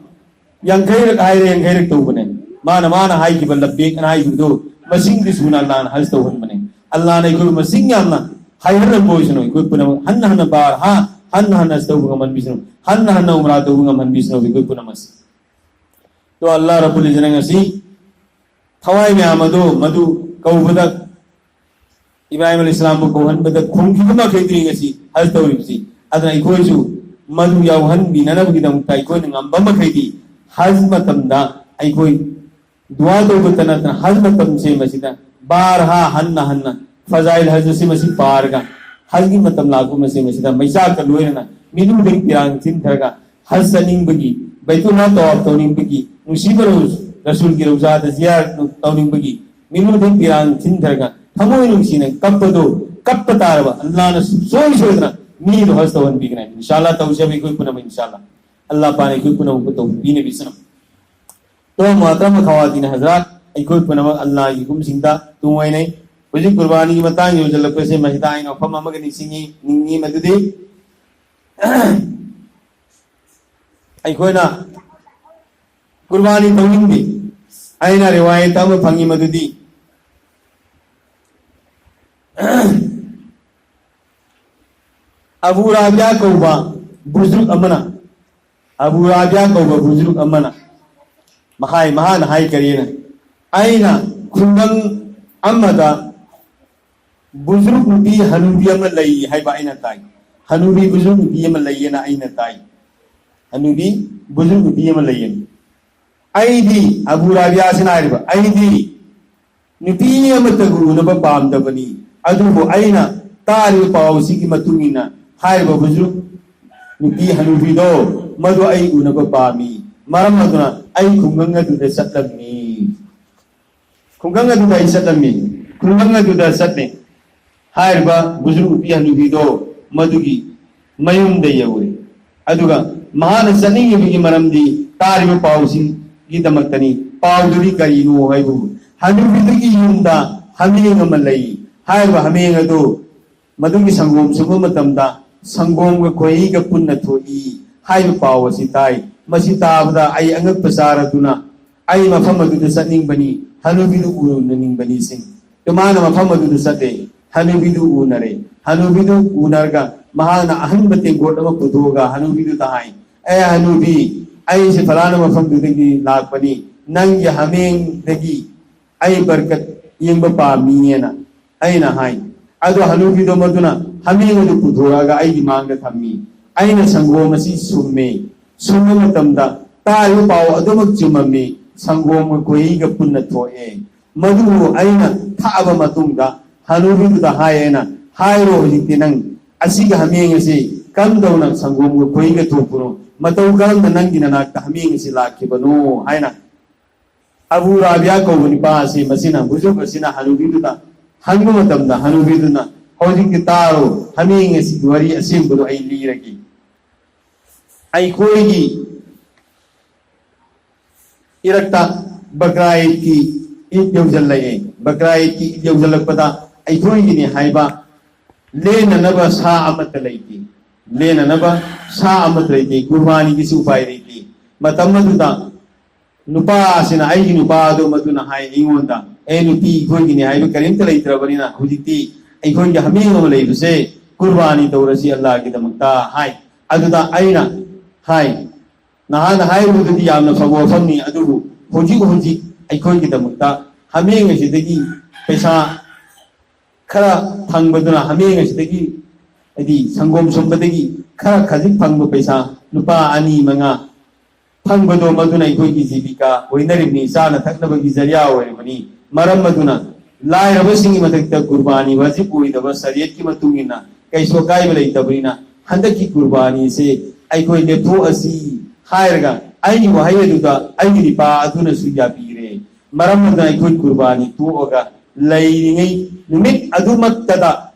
ꯌꯥꯡꯈꯩꯔꯛ ꯍꯥꯏꯔꯦ ꯌꯥꯡꯈꯩꯔꯛ ꯇꯧꯕꯅꯦ꯫ ꯃꯥꯅ, ꯃꯥꯅ ꯍꯥꯏꯈꯤꯕ ꯂꯕꯦꯛ ꯑꯅ ꯍꯥꯏꯈꯤꯕꯗꯨ ꯃꯁꯤꯡꯗꯤ ꯁꯨꯅ ꯑꯜꯂꯥꯍꯅ ꯍꯖ ꯇꯧꯍꯟꯕꯅꯦ꯫ ꯑꯜꯂꯥꯍꯅ ꯑꯩꯈꯣꯏꯕꯨ ꯃꯁꯤꯡ ꯌꯥꯝꯅ ꯍꯥꯏꯍꯜꯂꯝꯕ ꯑꯣꯏꯁꯅꯨ꯫ ꯑꯩꯈꯣꯏ ꯄꯨꯝꯅꯃꯛ ꯍꯟꯅ ꯍꯟꯅ ꯕꯥꯔ ꯍꯥ, ꯍꯟꯅ ꯍꯟꯅ ꯍꯖ ꯇꯧꯕ ꯉꯝꯍꯟꯕꯤꯁꯅꯨ, ꯍꯟꯅ ꯍꯟꯅ ꯎꯝꯔꯥ ꯇꯧꯕ ꯉꯝꯍꯟꯕꯤꯁꯅꯨ ꯑꯩꯈꯣꯏ ꯄꯨꯝꯅꯃꯛꯁꯦ꯫ ꯑꯗꯣ ꯑꯜꯂꯥꯍ ꯔꯕꯨꯜ ꯏꯖꯅ ꯉꯁꯤ ꯊꯋꯥꯏ ꯃꯌꯥꯝ ꯑꯗꯨ ꯃꯗꯨ ꯀꯧꯕꯗ, ꯏꯕ꯭ꯔꯥꯍꯤꯝ ꯑꯂꯩꯍꯤꯁꯁꯂꯥꯝꯕꯨ ꯀꯧꯍꯟꯕꯗ ꯈꯨꯝꯈꯤꯕ ꯃꯈꯩꯗꯨꯅꯤ ꯉꯁꯤ ꯍꯖ ꯇꯧꯔꯤꯕꯁꯤ꯫ ꯑꯗꯨꯅ ꯑꯩꯈꯣꯏꯁꯨ ꯃꯗꯨ ꯌꯥꯎꯍꯟꯕꯤꯅꯅꯕꯒꯤꯗꯃꯛꯇ ꯑꯩꯈꯣꯏꯅ ꯉꯝꯕ ꯃꯈꯩꯗꯤ ꯍꯖ ꯃꯇꯝꯗ ꯑꯩꯈꯣꯏ ꯗꯨꯋꯥ ꯇꯧꯕꯇ ꯅꯠꯇꯅ ꯍꯖ ꯃꯇꯝꯁꯦ ꯃꯁꯤꯗ ꯕꯥꯔ ꯍꯥ, ꯍꯟꯅ ꯍꯟꯅ ꯐꯖꯥꯏꯜ ꯍꯖ ꯑꯁꯤ ꯃꯁꯤ ꯄꯥꯔꯒ ꯍꯖꯒꯤ ꯃꯇꯝ ꯂꯥꯛꯄ ꯃꯁꯤ ꯃꯁꯤꯗ ꯃꯩꯆꯥꯛꯀ ꯂꯣꯏꯅꯅ ꯃꯤꯠꯂꯨꯗꯒꯤ ꯄꯤꯔꯥꯡ ꯆꯤꯟꯊꯔꯒ ꯍꯖ ꯆꯠꯅꯤꯡꯕꯒꯤ, ꯕꯩꯇꯨꯜꯂꯥ ꯇꯋꯥꯐ ꯇꯧꯅꯤꯡꯕꯒꯤ, ꯅꯨꯡꯁꯤꯕ ꯔꯁꯨꯜꯒꯤ ꯔꯧꯖꯥꯗ ꯖꯤꯌꯥꯔ ꯇꯧꯅꯤꯡꯕꯒꯤ ꯃꯤꯅꯨꯗꯪ ꯄꯤꯔꯥꯡ ꯊꯤꯟꯊꯔꯒ ꯊꯃꯣꯏ ꯅꯨꯡꯁꯤꯅ ꯀꯞꯄꯗꯣ, ꯀꯞꯄ ꯇꯥꯔꯕ ꯑꯜꯂꯥꯅ ꯁꯨꯡꯁꯣꯏ ꯁꯣꯏꯗꯅ ꯃꯤꯗꯣ ꯍꯖ ꯇꯧꯍꯟꯕꯤꯒꯅꯤ꯫ ꯏꯟꯁꯥ ꯑꯜꯂꯥ ꯇꯧꯖꯕ ꯑꯩꯈꯣꯏ ꯄꯨꯝꯅꯃꯛ ꯏꯟꯁꯥ ꯑꯜꯂꯥ꯫ ꯑꯜꯂꯥ ꯄꯥꯛꯅ ꯑꯩꯈꯣꯏ ꯄꯨꯝꯅꯃꯛꯄꯨ ꯇꯧꯕꯤꯅꯕꯤꯁꯅꯨ꯫ ꯇꯣ ꯃꯣꯍꯇꯔꯝ ꯈꯋꯥꯇꯤꯟ ꯍꯖꯔꯥꯠ, ꯑꯩꯈꯣꯏ ꯄꯨꯝꯅꯃꯛ ꯑꯜꯂꯥꯒꯤ ꯍꯨꯀꯨꯝꯁꯤꯡꯗ ꯇꯨꯡꯑꯣꯏꯅꯩ꯫ ꯍꯧꯖꯤꯛ ꯀꯨꯔꯕꯥꯅꯤꯒꯤ ꯃꯇꯥꯡ ꯌꯧꯁꯤꯜꯂꯛꯄꯁꯦ, ꯃꯁꯤꯗ ꯑꯩꯅ ꯋꯥꯐꯝ ꯑꯃꯒ ꯅꯤꯡꯁꯤꯡꯉꯤ, ꯅꯤꯡꯉꯤ, ꯃꯗꯨꯗꯤ ꯑꯩꯈꯣꯏꯅ ꯀꯨꯔꯕꯥꯅꯤ ꯇꯧꯅꯤꯡꯗꯦ꯫ ꯑꯩꯅ ꯔꯤꯋꯥꯌꯠ ꯑꯃ ꯐꯪꯉꯤ, ꯃꯗꯨꯗꯤ ꯑꯕꯨ ꯔꯥꯕꯤꯌꯥ ꯀꯧꯕ ꯕꯨꯖꯨꯔꯨꯛ ꯑꯃꯅ, ꯑꯕꯨ ꯔꯥꯕꯤꯌꯥ ꯀꯧꯕ ꯕꯨꯖꯨꯔꯨꯛ ꯑꯃꯅ ꯃꯍꯥꯏ, ꯃꯍꯥꯛꯅ ꯍꯥꯏ ꯀꯔꯤꯅ, "ꯑꯩꯅ ꯈꯨꯡꯒꯪ ꯑꯃꯗ ꯕꯨꯖꯨꯔꯨꯛ ꯅꯨꯄꯤ ꯍꯅꯨꯕꯤ ꯑꯃ ꯂꯩ ꯍꯥꯏꯕ ꯑꯩꯅ ꯇꯥꯏ꯫ ꯍꯅꯨꯕꯤ ꯕꯨꯖꯨꯔꯨꯛ ꯅꯨꯄꯤ ꯑꯃ ꯂꯩꯌꯦꯅ ꯑꯩꯅ ꯇꯥꯏ꯫ ꯍꯅꯨꯕꯤ ꯕꯨꯖꯨꯔꯨꯛ ꯅꯨꯄꯤ ꯑꯃ ꯂꯩꯌꯦꯅ꯫ ꯑꯩꯗꯤ," ꯑꯕꯨ ꯔꯥꯕꯤꯌꯥꯁꯤꯅ ꯍꯥꯏꯔꯤꯕ, "ꯑꯩꯗꯤ ꯅꯨꯄꯤ ꯑꯃꯠꯇꯕꯨ ꯎꯅꯕ ꯄꯥꯝꯗꯕꯅꯤ꯫ ꯑꯗꯨꯕꯨ ꯑꯩꯅ ꯇꯥꯔꯤꯕ ꯄꯥꯎꯁꯤꯒꯤ ꯃꯇꯨꯡ ꯏꯟꯅ ꯍꯥꯏꯔꯤꯕ ꯕꯨꯖꯨꯔꯨꯛ ꯅꯨꯄꯤ ꯍꯅꯨꯕꯤꯗꯣ, ꯃꯗꯨ ꯑꯩ ꯎꯅꯕ ꯄꯥꯝꯃꯤ꯫ ꯃꯔꯝ ꯑꯗꯨꯅ ꯑꯩ ꯈꯨꯡꯒꯪ ꯑꯗꯨꯗ ꯆꯠꯂꯝꯃꯤ꯫ ꯈꯨꯡꯒꯪ ꯑꯗꯨꯗ ꯑꯩ ꯆꯠꯂꯝꯃꯤ꯫ ꯈꯨꯡꯒꯪ ꯑꯗꯨꯗ ꯆꯠꯂꯦ꯫ ꯍꯥꯏꯔꯤꯕ ꯕꯨꯖꯨꯔꯨꯛ ꯅꯨꯄꯤ ꯍꯅꯨꯕꯤꯗꯣ ꯃꯗꯨꯒꯤ ꯃꯌꯨꯝꯗ ꯌꯧꯔꯦ꯫ ꯑꯗꯨꯒ ꯃꯍꯥꯛꯅ ꯆꯠꯅꯤꯡꯉꯤꯕꯒꯤ ꯃꯔꯝꯗꯤ ꯇꯥꯔꯤꯕ ꯄꯥꯎꯁꯤꯒꯤꯗꯃꯛꯇꯅꯤ꯫ ꯄꯥꯎꯗꯨꯗꯤ ꯀꯔꯤꯅꯣ ꯍꯥꯏꯕꯕꯨ, ꯍꯅꯨꯕꯤꯗꯨꯒꯤ ꯌꯨꯝꯗ ꯍꯥꯃꯦꯡ ꯑꯃ ꯂꯩ꯫ ꯍꯥꯏꯔꯤꯕ ꯍꯥꯃꯦꯡ ꯑꯗꯨ ꯃꯗꯨꯒꯤ ꯁꯪꯒꯣꯝ ꯁꯨꯝꯕ ꯃꯇꯝꯗ ꯁꯪꯒꯣꯝꯒ ꯈꯣꯏꯍꯤꯒ ꯄꯨꯟꯅ ꯊꯣꯛꯏ ꯍꯥꯏꯕ ꯄꯥꯎ ꯑꯁꯤ ꯇꯥꯏ꯫ ꯃꯁꯤ ꯇꯥꯕꯗ ꯑꯩ ꯑꯉꯛꯄ ꯆꯥꯔꯗꯨꯅ ꯑꯩ ꯃꯐꯝ ꯑꯗꯨꯗ ꯆꯠꯅꯤꯡꯕꯅꯤ, ꯍꯅꯨꯕꯤꯗꯨ ꯎꯅꯅꯤꯡꯕꯅꯤ ꯁꯤꯡ꯫ ꯑꯗꯨ ꯃꯥꯅ ꯃꯐꯝ ꯑꯗꯨꯗ ꯆꯠꯂꯦ, ꯍꯅꯨꯕꯤꯗꯨ ꯎꯅꯔꯦ꯫ ꯍꯅꯨꯕꯤꯗꯨ ꯎꯅꯔꯒ ꯃꯍꯥꯛꯅ ꯑꯍꯟꯕ ꯇꯦꯡꯀꯣꯠ ꯑꯃ ꯄꯨꯊꯣꯛꯑꯒ ꯍꯅꯨꯕꯤꯗꯨꯗ ꯍꯥꯏ, "ꯑꯦ ꯍꯅꯨꯕꯤ, ꯑꯩꯁꯦ ꯐꯂꯥꯅ ꯃꯐꯝꯗꯨꯗꯒꯤ ꯂꯥꯛꯄꯅꯤ, ꯅꯪꯒꯤ ꯍꯥꯃꯦꯡꯗꯒꯤ ꯑꯩ ꯕꯔꯀꯠ ꯌꯦꯡꯕ ꯄꯥꯝꯃꯤꯅꯦꯅ ꯑꯩꯅ ꯍꯥꯏ꯫" ꯑꯗꯣ ꯍꯅꯨꯕꯤꯗꯣ ꯃꯗꯨꯅ ꯍꯥꯃꯦꯡ ꯑꯗꯨ ꯄꯨꯊꯣꯔꯛꯑꯒ ꯑꯩꯒꯤ ꯃꯥꯡꯗ ꯊꯝꯃꯤ꯫ ꯑꯩꯅ ꯁꯪꯒꯣꯝ ꯑꯁꯤ ꯁꯨꯝꯃꯦ꯫ ꯁꯨꯝꯕ ꯃꯇꯝꯗ ꯇꯥꯔꯤꯕ ꯄꯥꯎ ꯑꯗꯨꯃꯛ ꯆꯨꯝꯃꯝꯃꯤ꯫ ꯁꯪꯒꯣꯝꯒ ꯈꯣꯏꯍꯤꯒ ꯄꯨꯟꯅ ꯊꯣꯛꯑꯦ꯫ ꯃꯗꯨꯕꯨ ꯑꯩꯅ ꯊꯛꯑꯕ ꯃꯇꯨꯡꯗ ꯍꯅꯨꯕꯤꯗꯨꯗ ꯍꯥꯏꯌꯦꯅ, "ꯍꯥꯏꯔꯣ ꯍꯧꯖꯤꯛꯇꯤ ꯅꯪ, ꯑꯁꯤꯒꯤ ꯍꯥꯃꯦꯡ ꯑꯁꯤ ꯀꯔꯝꯗꯧꯅ ꯁꯪꯒꯣꯝꯒ ꯈꯣꯏꯍꯤꯒ ꯊꯣꯛꯄꯅꯣ? ꯃꯇꯧ ꯀꯔꯝꯅ ꯅꯪꯒꯤ ꯅꯅꯥꯛꯇ ꯍꯥꯃꯦꯡ ꯑꯁꯤ ꯂꯥꯛꯈꯤꯕꯅꯣ ꯍꯥꯏꯅ ꯑꯕꯨ ꯔꯥꯕꯤꯌꯥ ꯀꯧꯕ ꯅꯨꯄꯥ ꯑꯁꯤ, ꯃꯁꯤꯅ, ꯕꯨꯖꯨꯔꯒ ꯑꯁꯤꯅ ꯍꯅꯨꯕꯤꯗꯨꯗ ꯍꯪꯕ ꯃꯇꯝꯗ, ꯍꯅꯨꯕꯤꯗꯨꯅ "ꯍꯧꯖꯤꯛꯇꯤ ꯇꯥꯔꯣ, ꯍꯥꯃꯦꯡ ꯑꯁꯤꯒꯤ ꯋꯥꯔꯤ ꯑꯁꯦꯡꯕꯗꯣ ꯑꯩ ꯂꯤꯔꯒꯦ꯫ ꯑꯩꯈꯣꯏꯒꯤ ꯏꯔꯛꯇ ꯕꯀ꯭ꯔꯥ ꯏꯗꯀꯤ ꯏꯗ ꯌꯧꯁꯤꯜꯂꯛꯑꯦ꯫ ꯕꯀ꯭ꯔꯥ ꯏꯗꯀꯤ ꯏꯗ ꯌꯧꯁꯤꯜꯂꯛꯄꯗ ꯑꯩꯈꯣꯏꯒꯤꯅꯤ ꯍꯥꯏꯕ ꯂꯦꯟꯅꯅꯕ ꯁꯥ ꯑꯃꯠꯇ ꯂꯩꯇꯦ꯫ ꯂꯦꯟꯅꯅꯕ ꯁꯥ ꯑꯃꯠꯇ ꯂꯩꯇꯦ꯫ ꯀꯨꯔꯕꯥꯅꯤꯒꯤꯁꯨ ꯎꯄꯥꯏ ꯂꯩꯇꯦ꯫ ꯃꯇꯝ ꯑꯗꯨꯗ ꯅꯨꯄꯥ ꯑꯁꯤꯅ, ꯑꯩꯒꯤ ꯅꯨꯄꯥ ꯑꯗꯨ ꯃꯗꯨꯅ ꯍꯥꯏ ꯑꯩꯉꯣꯟꯗ, 'ꯑꯦ ꯅꯨꯄꯤ, ꯑꯩꯈꯣꯏꯒꯤꯅꯤ ꯍꯥꯏꯕ ꯀꯔꯤꯝꯇ ꯂꯩꯇ꯭ꯔꯕꯅꯤꯅ ꯍꯧꯖꯤꯛꯇꯤ ꯑꯩꯈꯣꯏꯒꯤ ꯍꯥꯃꯦꯡ ꯑꯃ ꯂꯩꯕꯁꯦ ꯀꯨꯔꯕꯥꯅꯤ ꯇꯧꯔꯁꯤ ꯑꯜꯂꯥꯍꯒꯤꯗꯃꯛꯇ' ꯍꯥꯏ꯫ ꯑꯗꯨꯗ ꯑꯩꯅ ꯍꯥꯏ, "ꯅꯍꯥꯛꯅ ꯍꯥꯏꯔꯤꯕꯗꯨꯗꯤ ꯌꯥꯝꯅ ꯐꯕ ꯋꯥꯐꯝꯅꯤ, ꯑꯗꯨꯕꯨ ꯍꯧꯖꯤꯛ ꯍꯧꯖꯤꯛ ꯑꯩꯈꯣꯏꯒꯤꯗꯃꯛꯇ ꯍꯥꯃꯦꯡ ꯑꯁꯤꯗꯒꯤ ꯄꯩꯁꯥ ꯈꯔ ꯐꯪꯕꯗꯨꯅ, ꯍꯥꯃꯦꯡ ꯑꯁꯤꯗꯒꯤ, ꯍꯥꯏꯗꯤ ꯁꯪꯒꯣꯝ ꯁꯨꯝꯕꯗꯒꯤ ꯈꯔ ꯈꯖꯤꯛ ꯐꯪꯕ ꯄꯩꯁꯥ ꯂꯨꯄꯥ ꯑꯅꯤ ꯃꯉꯥ ꯐꯪꯕꯗꯣ, ꯃꯗꯨꯅ ꯑꯩꯈꯣꯏꯒꯤ ꯖꯤꯕꯤꯀꯥ ꯑꯣꯏꯅꯔꯤꯕꯅꯤ, ꯆꯥꯅ ꯊꯛꯅꯕꯒꯤ ꯖꯔꯤꯌꯥ ꯑꯣꯏꯔꯤꯕꯅꯤ꯫ ꯃꯔꯝ ꯑꯗꯨꯅ ꯂꯥꯏꯔꯕꯁꯤꯡꯒꯤ ꯃꯊꯛꯇ ꯀꯨꯔꯕꯥꯅꯤ ꯋꯥꯖꯤꯕ ꯑꯣꯏꯗꯕ ꯁꯔꯤꯌꯠꯀꯤ ꯃꯇꯨꯡ ꯏꯟꯅ ꯀꯩꯁꯨ ꯑꯀꯥꯏꯕ ꯂꯩꯇꯕꯅꯤꯅ ꯍꯟꯗꯛꯀꯤ ꯀꯨꯔꯕꯥꯅꯤꯁꯦ ꯑꯩꯈꯣꯏ ꯂꯦꯞꯊꯣꯛꯑꯁꯤ" ꯍꯥꯏꯔꯒ, ꯑꯩꯒꯤ ꯋꯥꯍꯩ ꯑꯗꯨꯗ ꯑꯩꯒꯤ ꯅꯨꯄꯥ ꯑꯗꯨꯅꯁꯨ ꯌꯥꯕꯤꯔꯦ꯫ ꯃꯔꯝ ꯑꯗꯨꯅ ꯑꯩꯈꯣꯏ ꯀꯨꯔꯕꯥꯅꯤ ꯇꯣꯛꯑꯒ ꯂꯩꯔꯤꯉꯩ ꯅꯨꯃꯤꯠ ꯑꯗꯨꯃꯛꯇꯗ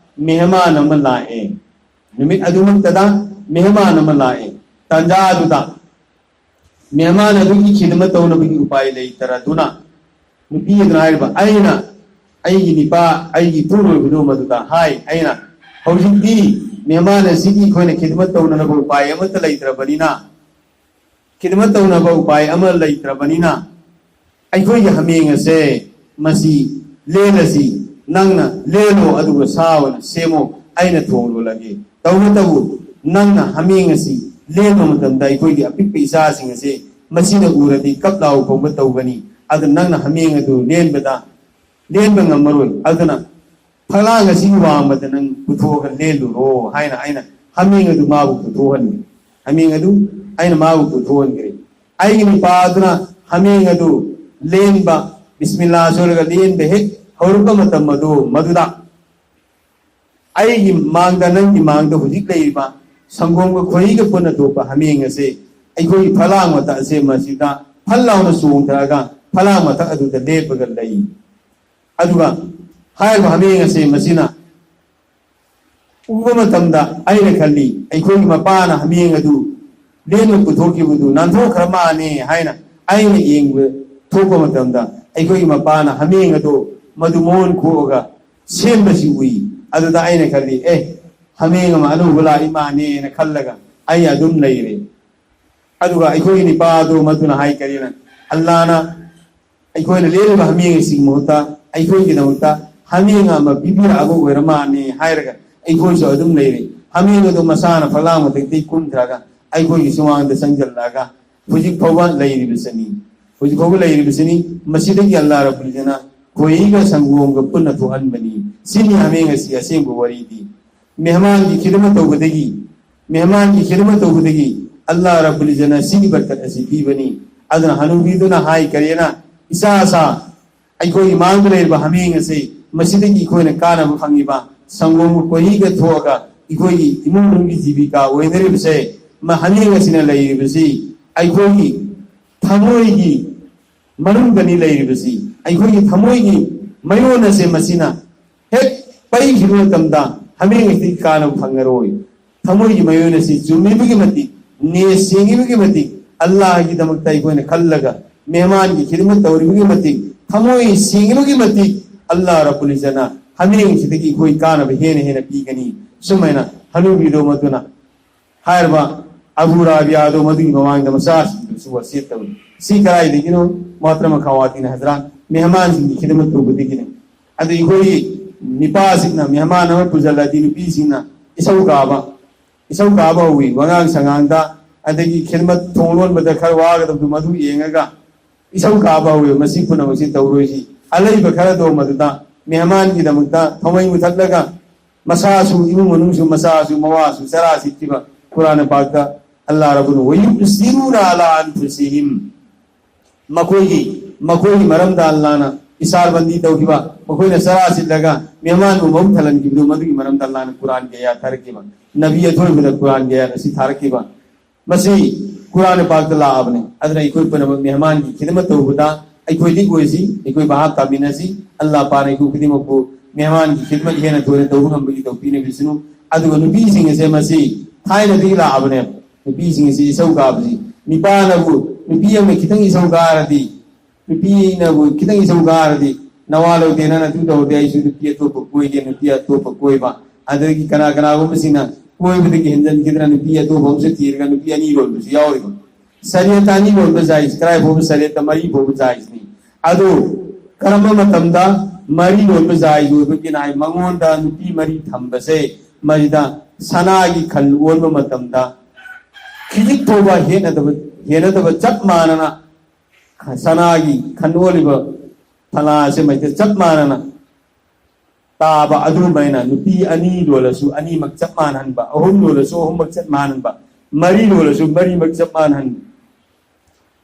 ꯃꯦꯍꯃꯥꯟ ꯑꯃ ꯂꯥꯛꯑꯦ꯫ ꯅꯨꯃꯤꯠ ꯑꯗꯨꯃꯛꯇꯗ ꯃꯦꯍꯃꯥꯟ ꯑꯃ ꯂꯥꯛꯑꯦ꯫ ꯇꯥꯟꯖꯥ ꯑꯗꯨꯗ ꯃꯦꯍꯃꯥꯟ ꯑꯗꯨꯒꯤ ꯈꯤꯗꯃꯠ ꯇꯧꯅꯕꯒꯤ ꯎꯄꯥꯏ ꯂꯩꯇꯔꯗꯨꯅ ꯅꯨꯄꯤ ꯑꯗꯨꯅ ꯍꯥꯏꯔꯤꯕ, "ꯑꯩꯅ ꯑꯩꯒꯤ ꯅꯤꯄꯥ, ꯑꯩꯒꯤ ꯏꯄꯨꯔꯣꯏꯕꯗꯨ ꯃꯗꯨꯗ ꯍꯥꯏ, ꯑꯩꯅ, ꯍꯧꯖꯤꯛꯇꯤ ꯃꯦꯍꯃꯥꯟ ꯑꯁꯤꯒꯤ ꯑꯩꯈꯣꯏꯅ ꯈꯤꯗꯃꯠ ꯇꯧꯅꯅꯕ ꯎꯄꯥꯏ ꯑꯃꯠꯇ ꯂꯩꯇ꯭ꯔꯕꯅꯤꯅ, ꯈꯤꯗꯃꯠ ꯇꯧꯅꯕ ꯎꯄꯥꯏ ꯑꯃ ꯂꯩꯇ꯭ꯔꯕꯅꯤꯅ, ꯑꯩꯈꯣꯏꯒꯤ ꯍꯥꯃꯦꯡ ꯑꯁꯦ, ꯃꯁꯤ ꯂꯦꯜꯂꯁꯤ, ꯅꯪꯅ ꯂꯦꯜꯂꯣ, ꯑꯗꯨꯒ ꯁꯥ ꯑꯣꯏꯅ ꯁꯦꯝꯃꯣ, ꯑꯩꯅ ꯊꯣꯡ ꯂꯣꯜꯂꯒꯦ꯫ ꯇꯧꯕꯇꯕꯨ ꯅꯪꯅ ꯍꯥꯃꯦꯡ ꯑꯁꯤ ꯂꯦꯟꯕ ꯃꯇꯝꯗ ꯑꯩꯈꯣꯏꯒꯤ ꯑꯄꯤꯛꯄ ꯏꯆꯥꯁꯤꯡ ꯑꯁꯦ ꯃꯁꯤꯅ ꯎꯔꯗꯤ ꯀꯞ ꯂꯥꯎ ꯈꯣꯡꯕ ꯇꯧꯒꯅꯤ꯫ ꯑꯗꯨ ꯅꯪꯅ ꯍꯥꯃꯦꯡ ꯑꯗꯨ ꯂꯦꯟꯕꯗ, ꯂꯦꯟꯕ ꯉꯝꯃꯔꯣꯏ꯫ ꯑꯗꯨꯅ ꯐꯛꯂꯥꯡ ꯑꯁꯤꯒꯤ ꯋꯥꯡꯃꯗ ꯅꯪ ꯄꯨꯊꯣꯛꯑꯒ ꯂꯦꯜꯂꯨꯔꯣ" ꯍꯥꯏꯅ ꯑꯩꯅ ꯍꯥꯃꯦꯡ ꯑꯗꯨ ꯃꯥꯕꯨ ꯄꯨꯊꯣꯛꯍꯟꯈ꯭ꯔꯦ꯫ ꯍꯥꯃꯦꯡ ꯑꯗꯨ ꯑꯩꯅ ꯃꯥꯕꯨ ꯄꯨꯊꯣꯛꯍꯟꯈ꯭ꯔꯦ꯫ ꯑꯩꯒꯤ ꯅꯨꯄꯥ ꯑꯗꯨꯅ ꯍꯥꯃꯦꯡ ꯑꯗꯨ ꯂꯦꯟꯕ, ꯕꯤꯁꯃꯤꯜꯂꯥ ꯁꯣꯏꯔꯒ ꯂꯦꯟꯕ ꯍꯦꯛ ꯍꯧꯔꯛꯄ ꯃꯇꯝ ꯑꯗꯨ, ꯃꯗꯨꯗ ꯑꯩꯒꯤ ꯃꯥꯡꯗ, ꯅꯪꯒꯤ ꯃꯥꯡꯗ ꯍꯧꯖꯤꯛ ꯂꯩꯔꯤꯕ ꯁꯪꯒꯣꯝꯒ ꯈꯣꯏꯍꯤꯒ ꯄꯨꯟꯅ ꯊꯣꯛꯄ ꯍꯥꯃꯦꯡ ꯑꯁꯦ ꯑꯩꯈꯣꯏꯒꯤ ꯐꯂꯥꯡ ꯃꯊꯛ ꯑꯁꯦ ꯃꯁꯤꯗ ꯐꯜ ꯂꯥꯎꯅ ꯆꯣꯡꯊꯔꯒ ꯐꯂꯥꯡ ꯃꯊꯛ ꯑꯗꯨꯗ ꯂꯦꯞꯄꯒ ꯂꯩ꯫ ꯑꯗꯨꯒ ꯍꯥꯏꯔꯤꯕ ꯍꯥꯃꯦꯡ ꯑꯁꯦ ꯃꯁꯤꯅ ꯎꯕ ꯃꯇꯝꯗ ꯑꯩꯅ ꯈꯜꯂꯤ, ꯑꯩꯈꯣꯏꯒꯤ ꯃꯄꯥꯅ ꯍꯥꯃꯦꯡ ꯑꯗꯨ ꯂꯦꯟꯕ ꯄꯨꯊꯣꯛꯈꯤꯕꯗꯨ ꯅꯥꯟꯊꯣꯛꯈ꯭ꯔ ꯃꯥꯜꯂꯦ ꯍꯥꯏꯅ ꯑꯩꯅ ꯌꯦꯡꯕ ꯊꯣꯛꯄ ꯃꯇꯝꯗ ꯑꯩꯈꯣꯏꯒꯤ ꯃꯄꯥꯅ ꯍꯥꯃꯦꯡ ꯑꯗꯨ ꯃꯗꯨ ꯃꯑꯣꯟ ꯈꯣꯛꯑꯒ ꯁꯦꯝꯕꯁꯤ ꯎꯏ꯫ ꯑꯗꯨꯗ ꯑꯩꯅ ꯈꯜꯂꯤ, "ꯑꯦ, ꯍꯥꯃꯦꯡ ꯑꯃ ꯑꯅꯧꯕ ꯂꯥꯛꯏ ꯃꯥꯜꯂꯦꯅ" ꯈꯜꯂꯒ ꯑꯩ ꯑꯗꯨꯝ ꯂꯩꯔꯦ꯫ ꯑꯗꯨꯒ ꯑꯩꯈꯣꯏꯒꯤ ꯅꯤꯄꯥꯗꯨ ꯃꯗꯨꯅ ꯍꯥꯏ ꯀꯔꯤꯅ, "ꯑꯜꯂꯥꯅ ꯑꯩꯈꯣꯏꯅ ꯂꯦꯜꯂꯤꯕ ꯍꯥꯃꯦꯡ ꯑꯁꯤꯒꯤ ꯃꯍꯨꯠꯇ ꯑꯩꯈꯣꯏꯒꯤꯗꯃꯛꯇ ꯍꯥꯃꯦꯡ ꯑꯃ ꯄꯤꯕꯤꯔꯛꯑꯕ ꯑꯣꯏꯔ ꯃꯥꯜꯂꯦ" ꯍꯥꯏꯔꯒ ꯑꯩꯈꯣꯏꯁꯨ ꯑꯗꯨꯝ ꯂꯩꯔꯦ꯫ ꯍꯥꯃꯦꯡ ꯑꯗꯨ ꯃꯁꯥꯅ ꯐꯛꯂꯥꯡ ꯃꯊꯛꯇꯒꯤ ꯀꯨꯝꯊꯔꯒ ꯑꯩꯈꯣꯏꯒꯤ ꯁꯨꯃꯥꯡꯗ ꯆꯪꯁꯤꯜꯂꯛꯑꯒ ꯍꯧꯖꯤꯛ ꯐꯥꯎꯕ ꯂꯩꯔꯤꯕꯁꯤꯅꯤ꯫ ꯍꯧꯖꯤꯛ ꯐꯥꯎꯕ ꯂꯩꯔꯤꯕꯁꯤꯅꯤ꯫ ꯃꯁꯤꯗꯒꯤ ꯑꯜꯂꯥ ꯔꯕꯨꯜ ꯏꯖ꯭ꯖꯠꯅ ꯈꯣꯏꯍꯤꯒ ꯁꯪꯒꯣꯝꯒ ꯄꯨꯟꯅ ꯊꯣꯛꯍꯟꯕꯅꯤ꯫ ꯁꯤꯅꯤ ꯍꯥꯃꯦꯡ ꯑꯁꯤ ꯑꯁꯦꯡꯕ ꯋꯥꯔꯤꯗꯤ꯫ ꯃꯦꯍꯃꯥꯟꯒꯤ ꯈꯤꯗꯃꯠ ꯇꯧꯕꯗꯒꯤ, ꯃꯦꯍꯃꯥꯟꯒꯤ ꯈꯤꯗꯃꯠ ꯇꯧꯕꯗꯒꯤ ꯑꯜꯂꯥ ꯔꯕꯨꯜ ꯏꯖ꯭ꯖꯠꯅ ꯁꯤꯒꯤ ꯕꯔꯀꯠ ꯑꯁꯤ ꯄꯤꯕꯅꯤ꯫ ꯑꯗꯨꯅ ꯍꯅꯨꯕꯤꯗꯨꯅ ꯍꯥꯏ ꯀꯔꯤꯅ, "ꯏꯆꯥ ꯁꯥ, ꯑꯩꯈꯣꯏꯒꯤ ꯃꯥꯡꯗ ꯂꯩꯔꯤꯕ ꯍꯥꯃꯦꯡ ꯑꯁꯤ ꯃꯁꯤꯗꯒꯤ ꯑꯩꯈꯣꯏꯅ ꯀꯥꯟꯅꯕ ꯐꯪꯉꯤꯕ ꯁꯪꯒꯣꯝ ꯈꯣꯏꯍꯤꯒ ꯊꯣꯛꯑꯒ ꯑꯩꯈꯣꯏꯒꯤ ꯏꯃꯨꯡ ꯃꯅꯨꯡꯒꯤ ꯖꯤꯕꯤꯀꯥ ꯑꯣꯏꯅꯔꯤꯕꯁꯦ, ꯃ-, ꯍꯥꯃꯦꯡ ꯑꯁꯤꯅ ꯂꯩꯔꯤꯕꯁꯤ ꯑꯩꯈꯣꯏꯒꯤ ꯊꯃꯣꯏꯒꯤ ꯃꯅꯨꯡꯗꯅꯤ ꯂꯩꯔꯤꯕꯁꯤ꯫ ꯑꯩꯈꯣꯏꯒꯤ ꯊꯃꯣꯏꯒꯤ ꯃꯌꯣꯟ ꯑꯁꯦ ꯃꯁꯤꯅ ꯍꯦꯛ ꯄꯩꯈꯤꯕ ꯃꯇꯝꯗ ꯍꯥꯃꯦꯡ ꯑꯁꯤꯗꯒꯤ ꯀꯥꯟꯅꯕ ꯐꯪꯉꯔꯣꯏ꯫ ꯊꯃꯣꯏꯒꯤ ꯃꯌꯣꯟ ꯑꯁꯤ ꯆꯨꯝꯃꯤꯕꯒꯤ ꯃꯇꯤꯛ, ꯅꯦ ꯁꯦꯡꯉꯤꯕꯒꯤ ꯃꯇꯤꯛ, ꯑꯜꯂꯥꯍꯒꯤꯗꯃꯛꯇ ꯑꯩꯈꯣꯏꯅ ꯈꯜꯂꯒ ꯃꯦꯍꯃꯥꯟꯒꯤ ꯈꯤꯗꯃꯠ ꯇꯧꯔꯤꯕꯒꯤ ꯃꯇꯤꯛ, ꯊꯃꯣꯏ ꯁꯦꯡꯉꯤꯕꯒꯤ ꯃꯇꯤꯛ ꯑꯜꯂꯥꯍ ꯔꯕꯨꯜ ꯏꯖ꯭ꯖꯠꯅ ꯍꯥꯃꯦꯡꯁꯤꯗꯒꯤ ꯑꯩꯈꯣꯏ ꯀꯥꯟꯅꯕ ꯍꯦꯟꯅ ꯍꯦꯟꯅ ꯄꯤꯒꯅꯤ"꯫ ꯁꯨꯃꯥꯏꯅ ꯍꯅꯨꯕꯤꯗꯣ ꯃꯗꯨꯅ ꯍꯥꯏꯔꯕ ꯑꯕꯨ ꯔꯥꯕꯤꯌꯥꯗꯣ ꯃꯗꯨꯒꯤ ꯃꯃꯥꯡꯗ ꯃꯆꯥꯁꯤꯡꯗꯨꯁꯨ ꯋꯥꯁꯤꯌꯠ ꯇꯧꯏ꯫ ꯁꯤ ꯀꯗꯥꯏꯗꯒꯤꯅꯣ? ꯃꯣꯍꯇꯔꯃ ꯈꯋꯥꯇꯤꯟ ꯍꯖꯔꯥꯠ, ꯃꯦꯍꯃꯥꯟꯁꯤꯡꯒꯤ ꯈꯤꯗꯃꯠ ꯇꯧꯕꯗꯒꯤꯅꯤ꯫ ꯑꯗꯨ ꯑꯩꯈꯣꯏꯒꯤ ꯅꯤꯄꯥꯁꯤꯡꯅ ꯃꯦꯍꯃꯥꯟ ꯑꯃ ꯄꯨꯁꯤꯜꯂꯗꯤ ꯅꯨꯄꯤꯁꯤꯡꯅ ꯏꯁꯧ ꯀꯥꯕ, ꯏꯁꯧ ꯀꯥꯕ ꯍꯧꯋꯤ꯫ ꯋꯥꯉꯥꯡ ꯁꯉꯥꯡꯗ, ꯑꯗꯒꯤ ꯈꯤꯗꯃꯠ, ꯊꯣꯡ ꯂꯣꯟꯕꯗ ꯈꯔ ꯋꯥꯒꯗꯕꯗꯨ ꯃꯗꯨ ꯌꯦꯡꯉꯒ ꯏꯁꯧ ꯀꯥꯕ ꯍꯧꯋꯤ꯫ ꯃꯁꯤ ꯄꯨꯝꯅꯃꯛꯁꯤ ꯇꯧꯔꯣꯏꯁꯤ꯫ ꯑꯂꯩꯕ ꯈꯔꯗꯣ ꯃꯗꯨꯗ ꯃꯦꯍꯃꯥꯟꯒꯤꯗꯃꯛꯇ ꯊꯃꯩ ꯃꯨꯊꯠꯂꯒ ꯃꯁꯥꯁꯨ, ꯏꯃꯨꯡ ꯃꯅꯨꯡꯁꯨ, ꯃꯆꯥꯁꯨ, ꯃꯋꯥꯁꯨ ꯆꯔꯥ ꯁꯤꯠꯈꯤꯕ꯫ ꯀꯨꯔꯥꯟ ꯄꯥꯛꯇ ꯑꯜꯂꯥꯍ ꯔꯕꯨꯜ, "ꯋꯌꯨꯁꯤꯔꯨꯅ ꯑꯂꯥ ꯑꯟꯐꯨꯁꯤꯍꯤꯝ", ꯃꯈꯣꯏꯒꯤ, ꯃꯈꯣꯏꯒꯤ ꯃꯔꯝꯗ ꯑꯜꯂꯥꯍꯅ ꯏꯁꯥꯔꯕꯟꯗꯤ ꯇꯧꯈꯤꯕ, ꯃꯈꯣꯏꯅ ꯆꯔꯥ ꯁꯤꯠꯂꯒ ꯃꯦꯍꯃꯥꯟꯕꯨ ꯃꯕꯨꯛ ꯊꯜꯍꯟꯈꯤꯕꯗꯨ, ꯃꯗꯨꯒꯤ ꯃꯔꯝꯗ ꯑꯜꯂꯥꯍꯅ ꯀꯨꯔꯥꯟ ꯀꯌꯥ ꯊꯥꯔꯛꯈꯤꯕ, ꯅꯕꯤ ꯑꯊꯣꯏꯕꯗ ꯀꯨꯔꯥꯟ ꯀꯌꯥ ꯑꯁꯤ ꯊꯥꯔꯛꯈꯤꯕ꯫ ꯃꯁꯤ ꯀꯨꯔꯥꯟ ꯄꯥꯛꯇ ꯂꯥꯛꯑꯕꯅꯤ꯫ ꯑꯗꯨꯅ ꯑꯩꯈꯣꯏ ꯄꯨꯝꯅꯃꯛ ꯃꯦꯍꯃꯥꯟꯒꯤ ꯈꯤꯗꯃꯠ ꯇꯧꯕꯗ ꯑꯩꯈꯣꯏꯗꯤ ꯑꯣꯏꯁꯤ, ꯑꯩꯈꯣꯏ ꯚꯥꯞ ꯇꯥꯃꯤꯟꯅꯁꯤ꯫ ꯑꯜꯂꯥꯍ ꯄꯥꯛꯅ ꯑꯩꯈꯣꯏ ꯈꯨꯗꯤꯡꯃꯛꯄꯨ ꯃꯦꯍꯃꯥꯟꯒꯤ ꯈꯤꯗꯃꯠ ꯍꯦꯟꯅ ꯊꯣꯏꯅ ꯇꯧꯕ ꯉꯝꯕꯒꯤ ꯇꯧꯕꯤꯅꯕꯤꯁꯅꯨ꯫ ꯑꯗꯨꯒ ꯅꯨꯄꯤꯁꯤꯡ ꯑꯁꯦ ꯃꯁꯤ ꯊꯥꯏꯅꯗꯒꯤ ꯂꯥꯛꯑꯕꯅꯦꯕ꯫ ꯅꯨꯄꯤꯁꯤꯡ ꯑꯁꯤ ꯏꯁꯧ ꯀꯥꯕꯁꯤ, ꯅꯨꯄꯥꯅꯕꯨ, ꯅꯨꯄꯤ ꯑꯃꯅ ꯈꯤꯇꯪ ꯏꯁꯧ ꯀꯥꯔꯗꯤ, ꯅꯨꯄꯤꯅꯕꯨ ꯈꯤꯇꯪ ꯏꯁꯧ ꯀꯥꯔꯗꯤ, "ꯅꯋꯥ ꯂꯧꯗꯦ, ꯅꯪꯅ ꯑꯗꯨ ꯇꯧꯔꯗꯤ ꯑꯩꯁꯨ ꯅꯨꯄꯤ ꯑꯇꯣꯞꯄ ꯀꯣꯏꯒꯦ", ꯅꯨꯄꯤ ꯑꯇꯣꯞꯄ ꯀꯣꯏꯕ꯫ ꯑꯗꯒꯤ ꯀꯅꯥ ꯀꯅꯥꯒꯨꯝꯕꯁꯤꯡꯅ ꯀꯣꯏꯕꯗꯒꯤ ꯍꯦꯟꯖꯟꯈꯤꯗꯅ ꯅꯨꯄꯤ ꯑꯇꯣꯞꯄ ꯑꯃꯁꯨ ꯊꯤꯔꯒ ꯅꯨꯄꯤ ꯑꯅꯤ ꯂꯣꯟꯕꯁꯨ ꯌꯥꯎꯔꯤꯕ꯫ ꯁꯔꯤꯌꯠꯇ ꯑꯅꯤ ꯂꯣꯟꯕ ꯖꯥꯏꯖ, ꯀꯗꯥꯏ ꯐꯥꯎꯕ ꯁꯔꯤꯌꯠꯇ ꯃꯔꯤ ꯐꯥꯎꯕ ꯖꯥꯏꯖꯅꯤ꯫ ꯑꯗꯨ ꯀꯔꯝꯕ ꯃꯇꯝꯗ ꯃꯔꯤ ꯂꯣꯟꯕ ꯖꯥꯏꯖ ꯑꯣꯏꯕꯒꯤꯅ ꯍꯥꯏ, ꯃꯉꯣꯟꯗ ꯅꯨꯄꯤ ꯃꯔꯤ ꯊꯝꯕꯁꯦ, ꯃꯁꯤꯗ ꯁꯅꯥꯒꯤ ꯈꯜ ꯑꯣꯟꯕ ꯃꯇꯝꯗ ꯈꯤꯖꯤꯛ ꯐꯥꯎꯕ ꯍꯦꯟꯅꯗꯕ, ꯍꯦꯟꯅꯗꯕ ꯆꯞ ꯃꯥꯟꯅꯅ ꯁꯅꯥꯒꯤ ꯈꯟ ꯑꯣꯜꯂꯤꯕ ꯐꯂꯥ ꯑꯁꯤ ꯃꯩꯇꯩ ꯆꯞ ꯃꯥꯟꯅꯅ ꯇꯥꯕ ꯑꯗꯨꯃꯥꯏꯅ ꯅꯨꯄꯤ ꯑꯅꯤ ꯂꯣꯜꯂꯁꯨ ꯑꯅꯤꯃꯛ ꯆꯞ ꯃꯥꯟꯅꯍꯟꯕ, ꯑꯍꯨꯝ ꯂꯣꯜꯂꯁꯨ ꯑꯍꯨꯝꯃꯛ ꯆꯞ ꯃꯥꯟꯅꯍꯟꯕ, ꯃꯔꯤ ꯂꯣꯜꯂꯁꯨ ꯃꯔꯤꯃꯛ ꯆꯞ ꯃꯥꯟꯅꯍꯟꯕ꯫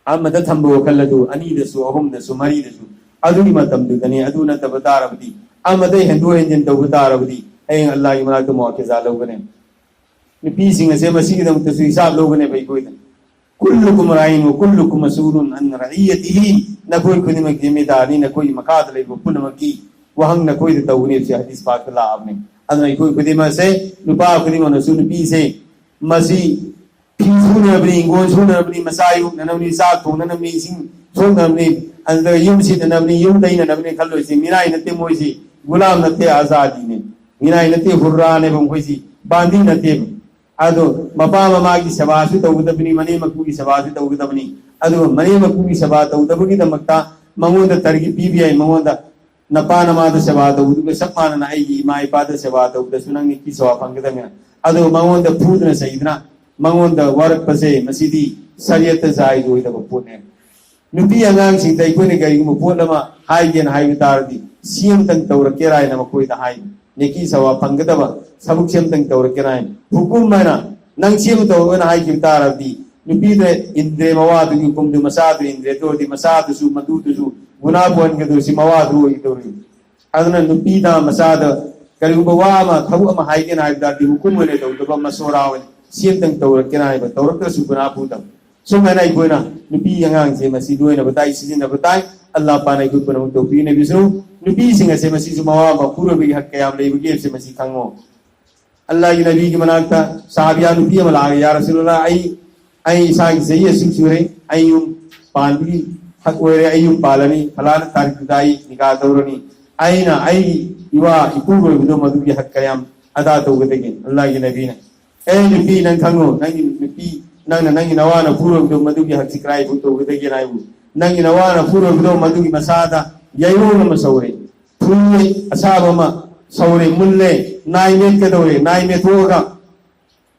ꯑꯃꯗ ꯊꯝꯕ ꯋꯥꯈꯜ ꯑꯗꯨ ꯑꯅꯤꯗꯁꯨ, ꯑꯍꯨꯝꯗꯁꯨ, ꯃꯔꯤꯗꯁꯨ꯫ ꯑꯗꯨꯒꯤ ꯃꯇꯝꯗꯨꯗꯅꯤ꯫ ꯑꯗꯨ ꯅꯠꯇꯕ ꯇꯥꯔꯕꯗꯤ, ꯑꯃꯗ ꯍꯦꯟꯗꯣꯛ ꯍꯦꯟꯖꯤꯟ ꯇꯧꯕ ꯇꯥꯔꯕꯗꯤ, ꯍꯌꯦꯡ ꯑꯜꯂꯥꯍꯒꯤ ꯃꯅꯥꯛꯇ ꯃꯨꯑꯥꯈꯤꯖꯥ ꯂꯧꯒꯅꯤ꯫ ꯅꯨꯄꯤꯁꯤꯡ ꯑꯁꯦ ꯃꯁꯤꯒꯤꯗꯃꯛꯇꯁꯨ ꯍꯤꯁꯥꯕ ꯂꯧꯒꯅꯦꯕ ꯑꯩꯈꯣꯏꯗ꯫ "ꯀꯨꯜꯂꯨꯀꯨꯝ ꯔꯥꯏꯟ ꯋꯥ ꯀꯨꯜꯂꯨꯀꯨꯝ ꯃꯁꯎꯂꯨꯟ ꯑꯟ ꯔꯏꯌꯇꯤꯍꯤ", ꯅꯈꯣꯏ ꯈꯨꯗꯤꯡꯃꯛ ꯖꯤꯝꯃꯦꯗꯥꯔꯅꯤ, ꯅꯈꯣꯏꯒꯤ ꯃꯈꯥꯗ ꯂꯩꯕ ꯄꯨꯝꯅꯃꯛꯀꯤ ꯋꯥꯍꯪ ꯅꯈꯣꯏꯗ ꯇꯧꯒꯅꯤ ꯍꯥꯏꯕꯁꯤ ꯍꯗꯤꯁ ꯄꯥꯛꯇ ꯂꯥꯛꯑꯕꯅꯤ꯫ ꯑꯗꯨꯅ ꯑꯩꯈꯣꯏ ꯈꯨꯗꯤꯡꯃꯛꯁꯦ, ꯅꯨꯄꯥ ꯈꯨꯗꯤꯡꯃꯛꯅꯁꯨ ꯅꯨꯄꯤꯁꯦ, ꯃꯁꯤ ꯐꯤ ꯁꯨꯅꯔꯕꯅꯤ, ꯏꯪꯈꯣꯜ ꯁꯨꯅꯔꯕꯅꯤ, ꯃꯆꯥ ꯌꯣꯛꯅꯅꯕꯅꯤ, ꯆꯥꯛ ꯊꯣꯡꯅꯅꯕꯅꯤ, ꯏꯁꯤꯡ ꯁꯣꯛꯅꯕꯅꯤ, ꯑꯗꯨꯗ ꯌꯨꯝ ꯁꯤꯗꯅꯕꯅꯤ, ꯌꯨꯝ ꯇꯩꯅꯅꯕꯅꯤ ꯈꯜꯂꯣꯏꯁꯤ꯫ ꯃꯤꯅꯥꯏ ꯅꯠꯇꯦ ꯃꯣꯏꯁꯤ, ꯒꯨꯂꯥꯝ ꯅꯠꯇꯦ, ꯑꯖꯥꯗꯤꯅꯦ꯫ ꯃꯤꯅꯥꯏ ꯅꯠꯇꯦ, ꯍꯨꯔ꯭ꯔꯥꯅꯦꯕ ꯃꯈꯣꯏꯁꯤ, ꯕꯥꯟꯗꯤ ꯅꯠꯇꯦꯕ꯫ ꯑꯗꯣ ꯃꯄꯥ ꯃꯃꯥꯒꯤ ꯁꯦꯕꯥꯁꯨ ꯇꯧꯒꯗꯕꯅꯤ, ꯃꯅꯦꯝ ꯃꯀꯨꯒꯤ ꯁꯦꯕꯥꯁꯨ ꯇꯧꯒꯗꯕꯅꯤ꯫ ꯑꯗꯨꯒ ꯃꯅꯦꯝ ꯃꯀꯨꯒꯤ ꯁꯦꯕꯥ ꯇꯧꯗꯕꯒꯤꯗꯃꯛꯇ ꯃꯉꯣꯟꯗ ꯇꯔꯒꯤꯠ ꯄꯤꯕ ꯌꯥꯏ, ꯃꯉꯣꯟꯗ ꯅꯄꯥ ꯅꯃꯥꯗ ꯁꯦꯕꯥ ꯇꯧꯕꯗꯨꯒ ꯆꯞ ꯃꯥꯟꯅꯅ ꯑꯩꯒꯤ ꯏꯃꯥ ꯏꯄꯥꯗ ꯁꯦꯕꯥ ꯇꯧꯕꯗꯁꯨ ꯅꯪ ꯅꯦꯀꯤ ꯁꯋꯥꯕ ꯐꯪꯒꯗꯕꯅꯤ꯫ ꯑꯗꯣ ꯃꯉꯣꯟꯗ ꯐꯨꯗꯅ ꯆꯩꯗꯅ ꯃꯉꯣꯟꯗ ꯋꯥꯔꯛꯄꯁꯦ, ꯃꯁꯤꯗꯤ ꯁꯔꯤꯌꯠꯇ ꯖꯥꯏꯖ ꯑꯣꯏꯗꯕ ꯄꯣꯠꯅꯦ꯫ ꯅꯨꯄꯤ ꯑꯉꯥꯡꯁꯤꯡꯗ ꯑꯩꯈꯣꯏꯅ ꯀꯔꯤꯒꯨꯝꯕ ꯄꯣꯠ ꯑꯃ ꯍꯥꯏꯒꯦꯅ ꯍꯥꯏꯕ ꯇꯥꯔꯗꯤ, "ꯁꯤ ꯑꯃꯇꯪ ꯇꯧꯔꯛꯀꯦꯔꯥ?" ꯍꯥꯏꯅ ꯃꯈꯣꯏꯗ ꯍꯥꯏꯕ꯫ ꯅꯦꯀꯤ ꯁꯋꯥꯕ ꯐꯪꯒꯗꯕ ꯊꯕꯛꯁꯦ ꯑꯃꯇꯪ ꯇꯧꯔꯛꯀꯦꯔꯥ ꯍꯥꯏꯅ꯫ ꯍꯨꯀꯨꯝ ꯍꯥꯏꯅ, "ꯅꯪ ꯁꯤ ꯑꯃ ꯇꯧꯔꯛꯑꯣꯅ" ꯍꯥꯏꯈꯤꯕ ꯇꯥꯔꯕꯗꯤ, ꯅꯨꯄꯤꯗ ꯏꯟꯗ꯭ꯔꯦ, ꯃꯋꯥꯗꯨꯒꯤ ꯍꯨꯀꯨꯝꯗꯨ ꯃꯆꯥꯗꯨ ꯏꯟꯗ꯭ꯔꯦ꯫ ꯑꯗꯨ ꯑꯣꯏꯔꯗꯤ ꯃꯆꯥꯗꯨꯁꯨ, ꯃꯗꯨꯗꯨꯁꯨ, ꯒꯨꯅꯥ ꯄꯨꯍꯟꯒꯗꯧꯔꯤꯁꯤ ꯃꯋꯥꯗꯨ ꯑꯣꯏꯒꯗꯧꯔꯤ꯫ ꯑꯗꯨꯅ ꯅꯨꯄꯤꯗ ꯃꯆꯥꯗ ꯀꯔꯤꯒꯨꯝꯕ ꯋꯥ ꯑꯃ, ꯊꯕꯛ ꯑꯃ ꯍꯥꯏꯒꯦꯅ ꯍꯥꯏꯕ ꯇꯥꯔꯗꯤ, ꯍꯨꯀꯨꯝ ꯑꯣꯏꯅ ꯇꯧꯗꯕ, ꯃꯁꯣꯔꯥ ꯑꯣꯏꯅ, "ꯁꯤ ꯑꯝꯇꯪ ꯇꯧꯔꯛꯀꯦꯅ" ꯍꯥꯏꯕ, ꯇꯧꯔꯛꯇ꯭ꯔꯁꯨ ꯒꯨꯅꯥ ꯄꯨꯗꯕ꯫ ꯁꯨꯃꯥꯏꯅ ꯑꯩꯈꯣꯏꯅ ꯅꯨꯄꯤ ꯑꯉꯥꯡꯁꯦ ꯃꯁꯤ ꯂꯣꯏꯅꯕ ꯇꯥꯏ, ꯁꯤꯖꯤꯟꯅꯕ ꯇꯥꯏ꯫ ꯑꯜꯂꯥꯍ ꯄꯥꯛꯅ ꯑꯩꯈꯣꯏ ꯄꯨꯝꯅꯃꯛ ꯇꯧꯕꯤꯅꯕꯤꯁꯅꯨ꯫ ꯅꯨꯄꯤꯁꯤꯡ ꯑꯁꯦ ꯃꯁꯤꯁꯨ ꯃꯋꯥ ꯃꯄꯨꯔꯣꯏꯕꯒꯤ ꯍꯛ ꯀꯌꯥꯝ ꯂꯩꯕꯒꯦ ꯍꯥꯏꯕꯁꯦ ꯃꯁꯤ ꯈꯪꯉꯣ꯫ ꯑꯜꯂꯥꯍꯒꯤ ꯅꯕꯤꯒꯤ ꯃꯅꯥꯛꯇ ꯁꯍꯥꯕꯤꯌꯥ ꯅꯨꯄꯤ ꯑꯃ ꯂꯥꯛꯑꯒ, "ꯌꯥ ꯔꯁꯨꯂꯜꯂꯥꯍ, ꯑꯩ, ꯑꯩ ꯏꯁꯥꯒꯤ ꯆꯍꯤ ꯑꯁꯨꯛ ꯁꯨꯔꯦ, ꯑꯩ ꯌꯨꯝ ꯄꯥꯟꯕꯒꯤ ꯍꯛ ꯑꯣꯏꯔꯦ, ꯑꯩ ꯌꯨꯝ ꯄꯥꯜꯂꯅꯤ, ꯐꯂꯥꯅ ꯇꯥꯔꯤꯛꯇꯨꯗ ꯑꯩ ꯅꯤꯀꯥ ꯇꯧꯔꯅꯤ꯫ ꯑꯩꯅ ꯑꯩꯒꯤ ꯏꯋꯥ ꯏꯄꯨꯔꯣꯏꯕꯗꯣ ꯃꯗꯨꯒꯤ ꯍꯛ ꯀꯌꯥꯝ ꯑꯗꯥ ꯇꯧꯒꯗꯒꯦ?" ꯑꯜꯂꯥꯍꯒꯤ ꯅꯕꯤꯅ, "ꯑꯦ ꯅꯨꯄꯤ, ꯅꯪ ꯈꯪꯉꯨ, ꯅꯪꯒꯤ ꯅꯨꯄꯤ, ꯅꯪꯅ ꯅꯪꯒꯤ ꯅꯋꯥ ꯅꯄꯨꯔꯣꯏꯕꯗꯣ ꯃꯗꯨꯒꯤ ꯍꯛꯁꯤ ꯀꯗꯥꯏꯐꯥꯎ ꯇꯧꯒꯗꯒꯦꯅ?" ꯍꯥꯏꯕꯨ, ꯅꯪꯒꯤ ꯅꯋꯥ ꯅꯄꯨꯔꯣꯏꯕꯗꯣ ꯃꯗꯨꯒꯤ ꯃꯁꯥꯗ ꯌꯥꯏꯔꯣꯡ ꯑꯃ ꯁꯧꯔꯦ, ꯐꯨꯔꯤ ꯑꯁꯥꯕ ꯑꯃ ꯁꯧꯔꯦ, ꯃꯨꯜꯂꯦ, ꯅꯥꯏ ꯃꯦꯠꯀꯗꯧꯔꯦ, ꯅꯥꯏ ꯃꯦꯠꯊꯣꯛꯑꯒ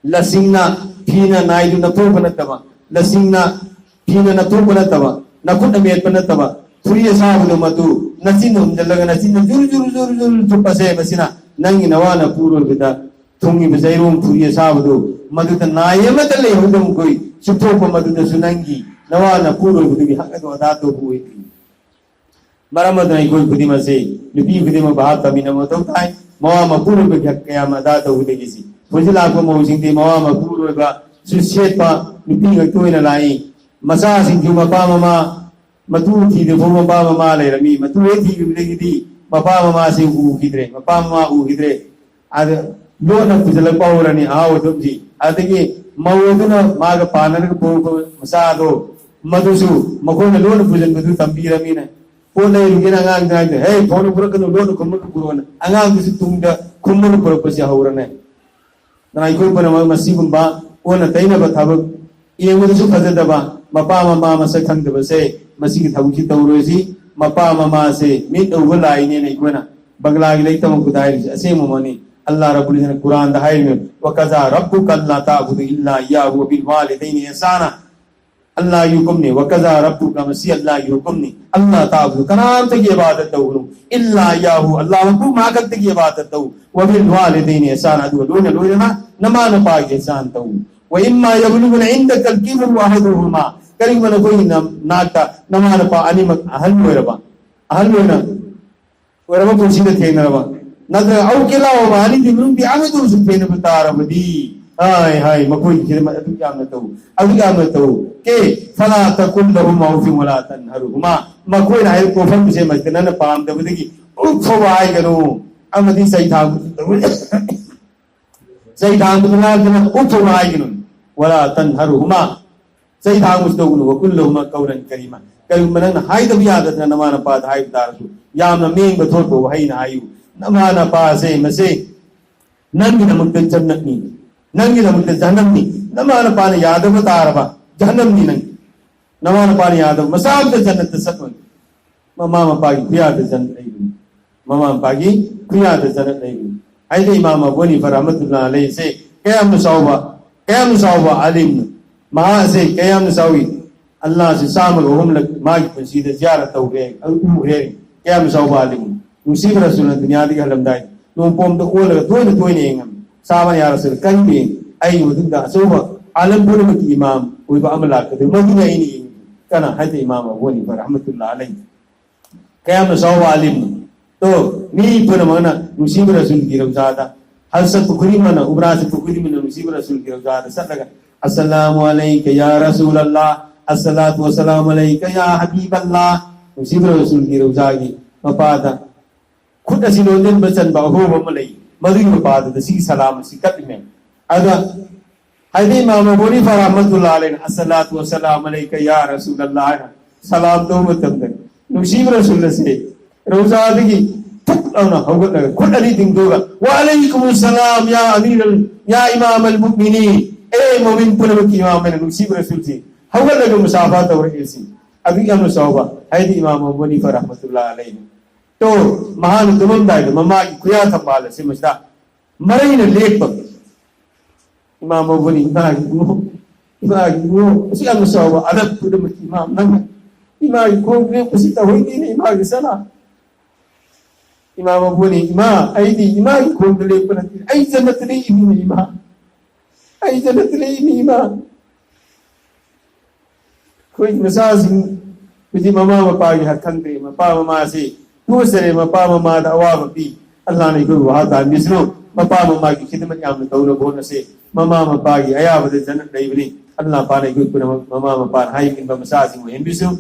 ꯂꯁꯤꯡꯅ, ꯐꯤꯅ ꯅꯥꯏꯗꯨ ꯅꯞꯊꯣꯛꯄ ꯅꯠꯇꯕ, ꯂꯁꯤꯡꯅ, ꯐꯤꯅ ꯅꯞꯊꯣꯛꯄ ꯅꯠꯇꯕ, ꯅꯈꯨꯠꯅ ꯃꯦꯠꯄ ꯅꯠꯇꯕ, ꯐꯨꯔꯤ ꯑꯁꯥꯕꯗꯨ ꯃꯗꯨ ꯅꯆꯤꯟ ꯍꯨꯝꯖꯤꯜꯂꯒ ꯅꯆꯤꯟꯅ ꯖꯨꯔ ꯖꯨꯔ ꯖꯨꯔ ꯖꯨꯔ ꯆꯨꯞꯄꯁꯦ, ꯃꯁꯤꯅ ꯅꯪꯒꯤ ꯅꯋꯥ ꯅꯄꯨꯔꯣꯏꯕꯗ ꯊꯨꯡꯉꯤꯕ ꯆꯩꯔꯣꯡ ꯐꯨꯔꯤ ꯑꯁꯥꯕꯗꯨ ꯃꯗꯨꯗ ꯅꯥꯏ ꯑꯃꯠꯇ ꯂꯩꯍꯧꯗꯕ ꯃꯈꯣꯏ ꯆꯨꯞꯊꯣꯛꯄ, ꯃꯗꯨꯗꯁꯨ ꯅꯪꯒꯤ ꯅꯋꯥ ꯅꯄꯨꯔꯣꯏꯕꯗꯨꯒꯤ ꯍꯛ ꯑꯗꯨ ꯑꯗꯥ ꯇꯧꯕ ꯑꯣꯏꯗ꯭ꯔꯤ꯫ ꯃꯔꯝ ꯑꯗꯨꯅ ꯑꯩꯈꯣꯏ ꯈꯨꯗꯤꯡꯃꯛꯁꯤ ꯅꯨꯄꯤ ꯈꯨꯗꯤꯡꯃꯛ ꯚꯥꯞ ꯇꯥꯃꯤꯟꯅꯕ ꯃꯊꯧ ꯇꯥꯏ꯫ ꯃꯋꯥ ꯃꯄꯨꯔꯣꯏꯕꯒꯤ ꯍꯛ ꯀꯌꯥ ꯑꯃ ꯑꯗꯥ ꯇꯧꯒꯗꯒꯦꯁꯤ꯫ ꯍꯧꯖꯤꯛ ꯂꯥꯛꯄ ꯃꯧꯁꯤꯡꯗꯤ ꯃꯋꯥ ꯃꯄꯨꯔꯣꯏꯕꯁꯨ ꯁꯦꯠꯄ ꯅꯨꯄꯤ ꯉꯥꯛꯇ ꯑꯣꯏꯅ ꯂꯥꯛꯏ꯫ ꯃꯆꯥꯁꯤꯡꯁꯨ ꯃꯄꯥ ꯃꯃꯥ, ꯃꯇꯨ ꯊꯤꯗ꯭ꯔꯤꯐꯥꯎ ꯃꯄꯥ ꯃꯃꯥ ꯂꯩꯔꯝꯃꯤ꯫ ꯃꯇꯨ ꯍꯦꯛ ꯊꯤꯈꯤꯕꯗꯒꯤꯗꯤ ꯃꯄꯥ ꯃꯃꯥꯁꯤ ꯎꯈꯤꯗ꯭ꯔꯦ, ꯃꯄꯥ ꯃꯃꯥ ꯎꯈꯤꯗ꯭ꯔꯦ꯫ ꯑꯗ ꯂꯣꯟꯅ ꯄꯨꯁꯤꯜꯂꯛꯄ ꯍꯧꯔꯅꯤ ꯑꯍꯥꯎ ꯑꯊꯨꯝꯁꯤ꯫ ꯑꯗꯒꯤ ꯃꯧ ꯑꯗꯨꯅ ꯃꯥꯒ ꯄꯥꯟꯅꯔꯒ ꯄꯣꯛꯄ ꯃꯆꯥꯗꯣ, ꯃꯗꯨꯁꯨ ꯃꯈꯣꯏꯅ ꯂꯣꯟꯅ ꯄꯨꯁꯤꯟꯕꯗꯨ ꯇꯝꯕꯤꯔꯃꯤꯅ, ꯄꯣꯠ ꯂꯩꯔꯨꯒꯦꯅ ꯑꯉꯥꯡꯗ ꯍꯥꯏꯗꯣ, "ꯍꯦ, ꯊꯣꯡꯅ ꯄꯨꯔꯛꯀꯅꯨ, ꯂꯣꯟꯅ ꯈꯨꯝꯃꯒ ꯄꯨꯔꯛꯑꯣꯅ" ꯑꯉꯥꯡꯗꯨꯁꯨ ꯇꯨꯡꯗ ꯈꯨꯝꯃꯒ ꯄꯨꯔꯛꯄꯁꯦ ꯍꯧꯔꯅꯤ꯫ ꯑꯗꯨꯅ ꯑꯩꯈꯣꯏ ꯄꯨꯝꯅꯃꯛ ꯃꯁꯤꯒꯨꯝꯕ ꯑꯣꯟꯅ ꯇꯩꯅꯕ ꯊꯕꯛ, ꯌꯦꯡꯕꯗꯁꯨ ꯐꯖꯗꯕ, ꯃꯄꯥ ꯃꯃꯥ ꯃꯁꯛ ꯈꯪꯗꯕꯁꯦ, ꯃꯁꯤꯒꯤ ꯊꯕꯛꯁꯤ ꯇꯧꯔꯣꯏꯁꯤ꯫ ꯃꯄꯥ ꯃꯃꯥꯁꯦ ꯃꯤꯠ ꯎꯕ ꯂꯥꯏꯅꯦꯅ ꯑꯩꯈꯣꯏꯅ ꯕꯪꯒ꯭ꯂꯥꯒꯤ ꯂꯥꯏꯔꯤꯛ ꯇꯝꯃꯛꯄꯗ ꯍꯥꯏꯔꯤꯁꯦ ꯑꯁꯦꯡꯕꯃꯛꯅꯤ꯫ ꯑꯜꯂꯥꯍ ꯔꯕꯨꯜ ꯏꯖ꯭ꯖꯠꯅ ꯀꯨꯔꯥꯟꯗ ꯍꯥꯏꯔꯤꯕ, "ꯋꯀꯖꯥ ꯔꯕꯨꯀ ꯑꯜꯂꯥ ꯇꯥꯕꯨꯗꯨ ꯏꯜꯂꯥ ꯏꯌꯥꯍꯨ ꯋꯕꯤꯜ ꯋꯥꯂꯤꯗꯩꯅꯤ ꯏꯍꯁꯥꯅ"꯫ ꯑꯜꯂꯥꯍꯒꯤ ꯍꯨꯀꯨꯝꯅꯤ, "ꯋꯀꯖꯥ ꯔꯕꯨꯀ", ꯃꯁꯤ ꯑꯜꯂꯥꯍꯒꯤ ꯍꯨꯀꯨꯝꯅꯤ꯫ "ꯑꯜꯂꯥ ꯇꯥꯕꯨꯗꯨ", ꯀꯅꯥꯝꯇꯒꯤ ꯏꯕꯥꯗꯠ ꯇꯧꯒꯅꯨ, "ꯏꯜꯂꯥ ꯏꯌꯥꯍꯨ", ꯑꯜꯂꯥꯍ ꯃꯄꯨ ꯃꯥ ꯈꯛꯇꯒꯤ ꯏꯕꯥꯗꯠ ꯇꯧ, "ꯋꯕꯤꯜ ꯋꯥꯂꯤꯗꯩꯅꯤ ꯏꯍꯁꯥꯅ", ꯑꯗꯨꯒ ꯂꯣꯏꯅ ꯂꯣꯏꯅꯅ ꯅꯃꯥ ꯅꯄꯥꯒꯤ ꯏꯍꯁꯥꯟ ꯇꯧ꯫ "ꯋ ꯏꯝꯃꯥ ꯌꯕꯂꯨꯒꯅ ꯏꯟꯗꯀꯜ ꯀꯤꯕꯔ ꯑꯍꯗꯨꯍꯨꯃꯥ", ꯀꯔꯤꯒꯨꯝꯕ ꯅꯈꯣꯏꯒꯤ ꯅꯝ-, ꯅꯥꯛꯇ ꯅꯃꯥ ꯅꯄꯥ ꯑꯅꯤꯃꯛ ꯑꯍꯜ ꯑꯣꯏꯔꯕ, ꯑꯍꯜ ꯑꯣꯏꯅ ꯑꯣꯏꯔꯕ ꯄꯨꯟꯁꯤꯗ ꯊꯦꯡꯅꯔꯕ, ꯅꯠꯇ꯭ꯔꯒ ꯑꯧ ꯀꯦꯂꯥ ꯑꯣꯏꯕ ꯑꯅꯤꯗꯤ ꯃꯅꯨꯡꯒꯤ ꯑꯃꯗꯨꯁꯨ ꯊꯦꯡꯅꯕ ꯇꯥꯔꯕꯗꯤ, ꯍꯥꯏ ꯍꯥꯏ ꯃꯈꯣꯏꯒꯤ ꯈꯤꯗꯃꯛ ꯑꯗꯨꯛ ꯌꯥꯝꯅ ꯇꯧ, ꯑꯗꯨꯛ ꯌꯥꯝꯅ ꯇꯧ꯫ ꯀꯦ ꯐꯂꯥ ꯇꯀꯨꯜ ꯂꯍꯨꯃꯥ ꯎꯐꯤꯟ ꯋꯂꯥ ꯇꯟꯍꯔꯍꯨꯃꯥ꯫ ꯃꯈꯣꯏꯅ ꯍꯥꯏꯔꯤꯕ ꯋꯥꯐꯝꯁꯦ ꯃꯁꯤꯗ ꯅꯪꯅ ꯄꯥꯝꯗꯕꯗꯒꯤ ꯎꯐ ꯐꯥꯎꯕ ꯍꯥꯏꯒꯅꯨ꯫ ꯑꯃꯗꯤ ꯆꯩ ꯊꯥꯡꯕ ꯆꯩ ꯊꯥꯡꯕꯗꯨ ꯉꯥꯛꯇꯅ ꯎꯐ ꯐꯥꯎꯕ ꯍꯥꯏꯒꯅꯨ꯫ ꯋꯂꯥ ꯇꯟꯍꯔꯍꯨꯃꯥ꯫ ꯆꯩ ꯊꯥꯡꯕꯁꯨ ꯇꯧꯒꯅꯨ꯫ ꯋꯀꯨꯜ ꯂꯍꯨꯃꯥ ꯀꯧꯂꯟ ꯀꯔꯤꯃꯥ꯫ ꯀꯔꯤꯒꯨꯝꯕ ꯅꯪꯅ ꯍꯥꯏꯗꯕ ꯌꯥꯗꯗꯅ ꯅꯃꯥ ꯅꯄꯥꯗ ꯍꯥꯏꯕ ꯇꯥꯔꯁꯨ ꯌꯥꯝꯅ ꯃꯦꯡꯕ ꯊꯣꯛꯄ ꯋꯥꯍꯩꯅ ꯍꯥꯏꯌꯨ꯫ ꯅꯃꯥ ꯅꯄꯥꯁꯦ ꯃꯁꯦ ꯅꯪꯒꯤꯗꯃꯛꯇ ꯖꯟꯅꯠꯅꯤ, ꯅꯪꯒꯤꯗꯃꯛꯇ ꯖꯍꯟꯅꯝꯅꯤ꯫ ꯅꯃꯥ ꯅꯄꯥꯅ ꯌꯥꯗꯕ ꯇꯥꯔꯕ ꯖꯍꯟꯅꯝꯅꯤ ꯅꯪ꯫ ꯅꯃꯥ ꯅꯄꯥꯅ ꯌꯥꯗꯕ ꯃꯆꯥ ꯑꯃꯇ ꯖꯟꯅꯠꯇ ꯆꯠꯂꯣꯏ꯫ ꯃꯃꯥ ꯃꯄꯥꯒꯤ ꯈꯨꯌꯥꯗ ꯖꯟꯅꯠ ꯂꯩꯕꯅꯤ꯫ ꯃꯃꯥ ꯃꯄꯥꯒꯤ ꯈꯨꯌꯥꯗ ꯖꯟꯅꯠ ꯂꯩꯕꯅꯤ꯫ ꯍꯥꯏꯗꯤ ꯏꯃꯥꯝ ꯑꯕꯨ ꯍꯅꯤꯐ ꯔꯍꯃꯇꯨꯜꯂꯥ ꯑꯂꯩꯁꯦ ꯀꯌꯥꯝꯅ ꯆꯥꯎꯕ, ꯀꯌꯥꯝꯅ ꯆꯥꯎꯕ ꯑꯥꯂꯤꯝꯅꯣ꯫ ꯃꯍꯥꯛ ꯑꯁꯦ ꯀꯌꯥꯝꯅ ꯆꯥꯎꯏ꯫ ꯑꯜꯂꯥꯍꯁꯤ ꯆꯥꯝꯃꯒ ꯑꯍꯨꯝꯂꯛ ꯃꯥꯒꯤ ꯄꯨꯟꯁꯤꯗ ꯖꯤꯌꯥꯔꯠ ꯇꯧꯈ꯭ꯔꯦ, ꯑꯗꯨ ꯎꯈ꯭ꯔꯦ꯫ ꯀꯌꯥꯝ ꯆꯥꯎꯕ ꯑꯥꯂꯤꯝꯅꯣ꯫ ꯅꯨꯡꯁꯤꯕ ꯔꯁꯨꯜꯅ ꯗꯨꯅꯤꯌꯥꯗꯒꯤ ꯍꯜꯂꯝꯗꯥꯏ ꯅꯣꯡꯄꯣꯝꯗ ꯑꯣꯜꯂꯒ ꯇꯣꯏꯅ ꯇꯣꯏꯅ ꯌꯦꯡꯉꯝꯃꯤ꯫ ꯁꯍꯥꯕꯥꯅ, "ꯌꯥ ꯔꯁꯨꯜ, ꯀꯔꯤꯅꯣ ꯌꯦꯡꯉꯤ? ꯑꯩꯒꯤ ꯃꯇꯨꯡꯗ ꯑꯆꯧꯕ ꯑꯥꯂꯝ ꯄꯨꯝꯅꯃꯛꯀꯤ ꯏꯃꯥꯝ ꯑꯣꯏꯕ ꯑꯃ ꯂꯥꯛꯀꯗꯣꯏ, ꯃꯗꯨꯅ ꯑꯩꯅ ꯌꯦꯡꯉꯤ꯫" ꯀꯅꯥ? ꯍꯥꯏꯗꯤ ꯏꯃꯥꯝ ꯑꯕꯨ ꯍꯅꯤꯐ ꯔꯍꯃꯇꯨꯜꯂꯥ ꯑꯂꯩ꯫ ꯀꯌꯥꯝꯅ ꯆꯥꯎꯕ ꯑꯥꯂꯤꯝꯅꯣ꯫ ꯇꯣ, ꯃꯤ ꯄꯨꯝꯅꯃꯛꯅ ꯅꯨꯡꯁꯤꯕ ꯔꯁꯨꯜꯒꯤ ꯔꯧꯖꯥꯗ, ꯍꯖ ꯆꯠꯄ ꯈꯨꯗꯤꯡꯃꯛꯅ, ꯎꯝꯔꯥ ꯆꯠꯄ ꯈꯨꯗꯤꯡꯃꯛꯅ ꯅꯨꯡꯁꯤꯕ ꯔꯁꯨꯜꯒꯤ ꯔꯧꯖꯥꯗ ꯆꯠꯂꯒ, "ꯑꯁꯁꯂꯥꯃꯨ ꯑꯂꯩꯀ ꯌꯥ ꯔꯁꯨꯂꯜꯂꯥꯍ, ꯑꯁꯁꯂꯥꯇꯨ ꯋꯁꯁꯂꯥꯃꯨ ꯑꯂꯩꯀ ꯌꯥ ꯍꯕꯤꯕꯜꯂꯥꯍ", ꯅꯨꯡꯁꯤꯕ ꯔꯁꯨꯜꯒꯤ ꯔꯧꯖꯥꯒꯤ ꯃꯄꯥꯗ ꯈꯨꯠ ꯑꯁꯤ ꯂꯣꯟꯖꯤꯟꯕ ꯆꯟꯕ ꯑꯍꯣꯕ ꯑꯃ ꯂꯩ, ꯃꯗꯨꯒꯤ ꯃꯄꯥꯗꯨꯗ ꯁꯤꯒꯤ ꯁꯂꯥꯝ ꯑꯁꯤ ꯀꯠꯂꯤꯃꯦ꯫ ꯑꯗ ꯍꯥꯏꯗꯤ ꯏꯃꯥꯝ ꯑꯕꯨ ꯍꯅꯤꯐ ꯔꯍꯃꯇꯨꯜꯂꯥꯍꯤ ꯑꯂꯩꯍꯤꯅ "ꯑꯁꯁꯂꯥꯇꯨ ꯋꯁꯁꯂꯥꯃꯨ ꯑꯂꯩꯀ ꯌꯥ ꯔꯁꯨꯂꯜꯂꯥꯍ" ꯍꯥꯏꯅ ꯁꯂꯥꯝ ꯇꯧꯕ ꯃꯇꯝꯗ, ꯅꯨꯡꯁꯤꯕ ꯔꯁꯨꯜ ꯑꯁꯤ ꯔꯧꯖꯥꯗꯒꯤ ꯊꯨꯛ ꯂꯥꯎꯅ ꯍꯧꯒꯠꯂꯒ ꯈꯨꯠ ꯑꯅꯤ ꯇꯤꯡꯊꯣꯛꯑꯒ, "ꯋꯥ ꯑꯂꯩꯀꯨꯃꯨ ꯁꯂꯥꯝ ꯌꯥ ꯑꯃꯤꯔꯜ, ꯌꯥ ꯏꯃꯥꯝ ꯑꯜ ꯃꯨꯃꯤꯅꯤꯟ", ꯑꯦ ꯃꯨꯃꯤꯟ ꯄꯨꯝꯅꯃꯛꯀꯤ ꯏꯃꯥꯝ ꯍꯥꯏꯅ ꯅꯨꯡꯁꯤꯕ ꯔꯁꯨꯜꯁꯤ ꯍꯧꯒꯠꯂꯒ ꯃꯨꯁꯥꯐꯥ ꯇꯧꯔꯛꯏꯁꯤ꯫ ꯑꯗꯨꯛ ꯌꯥꯝꯅ ꯆꯥꯎꯕ ꯍꯥꯏꯗꯤ ꯏꯃꯥꯝ ꯑꯕꯨ ꯍꯅꯤꯐ ꯔꯍꯃꯇꯨꯜꯂꯥꯍꯤ ꯑꯂꯩꯍꯤ꯫ ꯇꯣ, ꯃꯍꯥꯛꯅ ꯇꯨꯝꯃꯝꯗꯥꯏꯗ ꯃꯃꯥꯒꯤ ꯈꯨꯌꯥ ꯊꯝꯕꯥꯜ ꯑꯁꯤ ꯃꯁꯤꯗ ꯃꯔꯩꯅ ꯂꯦꯛꯄ꯫ ꯏꯃꯥ ꯃꯧꯕꯅꯤ, ꯏꯃꯥꯒꯤ ꯏꯕꯨꯡꯉꯣ, ꯏꯃꯥꯒꯤ ꯏꯕꯨꯡꯉꯣ, ꯑꯁꯨꯛ ꯌꯥꯝꯅ ꯆꯥꯎꯕ ꯑꯗꯕ ꯄꯨꯝꯅꯃꯛꯀꯤ ꯏꯃꯥ ꯅꯪꯅ ꯏꯃꯥꯒꯤ ꯈꯣꯡ ꯂꯦꯛꯄꯁꯤ ꯇꯧꯍꯩꯗꯦꯅꯦ, ꯏꯃꯥꯒꯤ ꯁꯅꯥ꯫ ꯏꯃꯥ ꯃꯧꯕꯅꯤ, ꯏꯃꯥ, ꯑꯩꯗꯤ ꯏꯃꯥꯒꯤ ꯈꯣꯡꯗ ꯂꯦꯛꯄ ꯅꯠꯇꯦ, ꯑꯩ ꯖꯟꯅꯠꯇ ꯂꯦꯛꯏꯅꯤꯅꯦ ꯏꯃꯥ, ꯑꯩ ꯖꯟꯅꯠꯇ ꯂꯦꯛꯏꯅꯤ ꯏꯃꯥ꯫ ꯑꯩꯈꯣꯏ ꯃꯆꯥꯁꯤꯡ ꯍꯧꯖꯤꯛ ꯃꯃꯥ ꯃꯄꯥꯒꯤ ꯍꯛ ꯈꯪꯗ꯭ꯔꯦ꯫ ꯃꯄꯥ ꯃꯃꯥꯁꯤ ꯇꯣꯛꯆꯔꯦ꯫ ꯃꯄꯥ ꯃꯃꯥꯗ ꯑꯋꯥꯕ ꯄꯤ꯫ ꯑꯜꯂꯥꯅ ꯑꯩꯈꯣꯏꯕꯨ ꯚꯥꯞ ꯇꯥꯍꯟꯕꯤꯁꯅꯨ꯫ ꯃꯄꯥ ꯃꯃꯥꯒꯤ ꯈꯤꯗꯃꯠ ꯌꯥꯝꯅ ꯇꯧꯅꯕ ꯍꯣꯠꯅꯁꯤ꯫ ꯃꯃꯥ ꯃꯄꯥꯒꯤ ꯑꯌꯥꯕꯗ ꯖꯟꯅꯠ ꯂꯩꯕꯅꯤ꯫ ꯑꯜꯂꯥ ꯄꯥꯛꯅ ꯑꯩꯈꯣꯏ ꯄꯨꯝꯅꯃꯛ ꯃꯃꯥ ꯃꯄꯥꯅ ꯍꯥꯏꯕ ꯏꯟꯕ ꯃꯆꯥꯁꯤꯡ ꯑꯣꯏꯍꯟꯕꯤꯁꯅꯨ꯫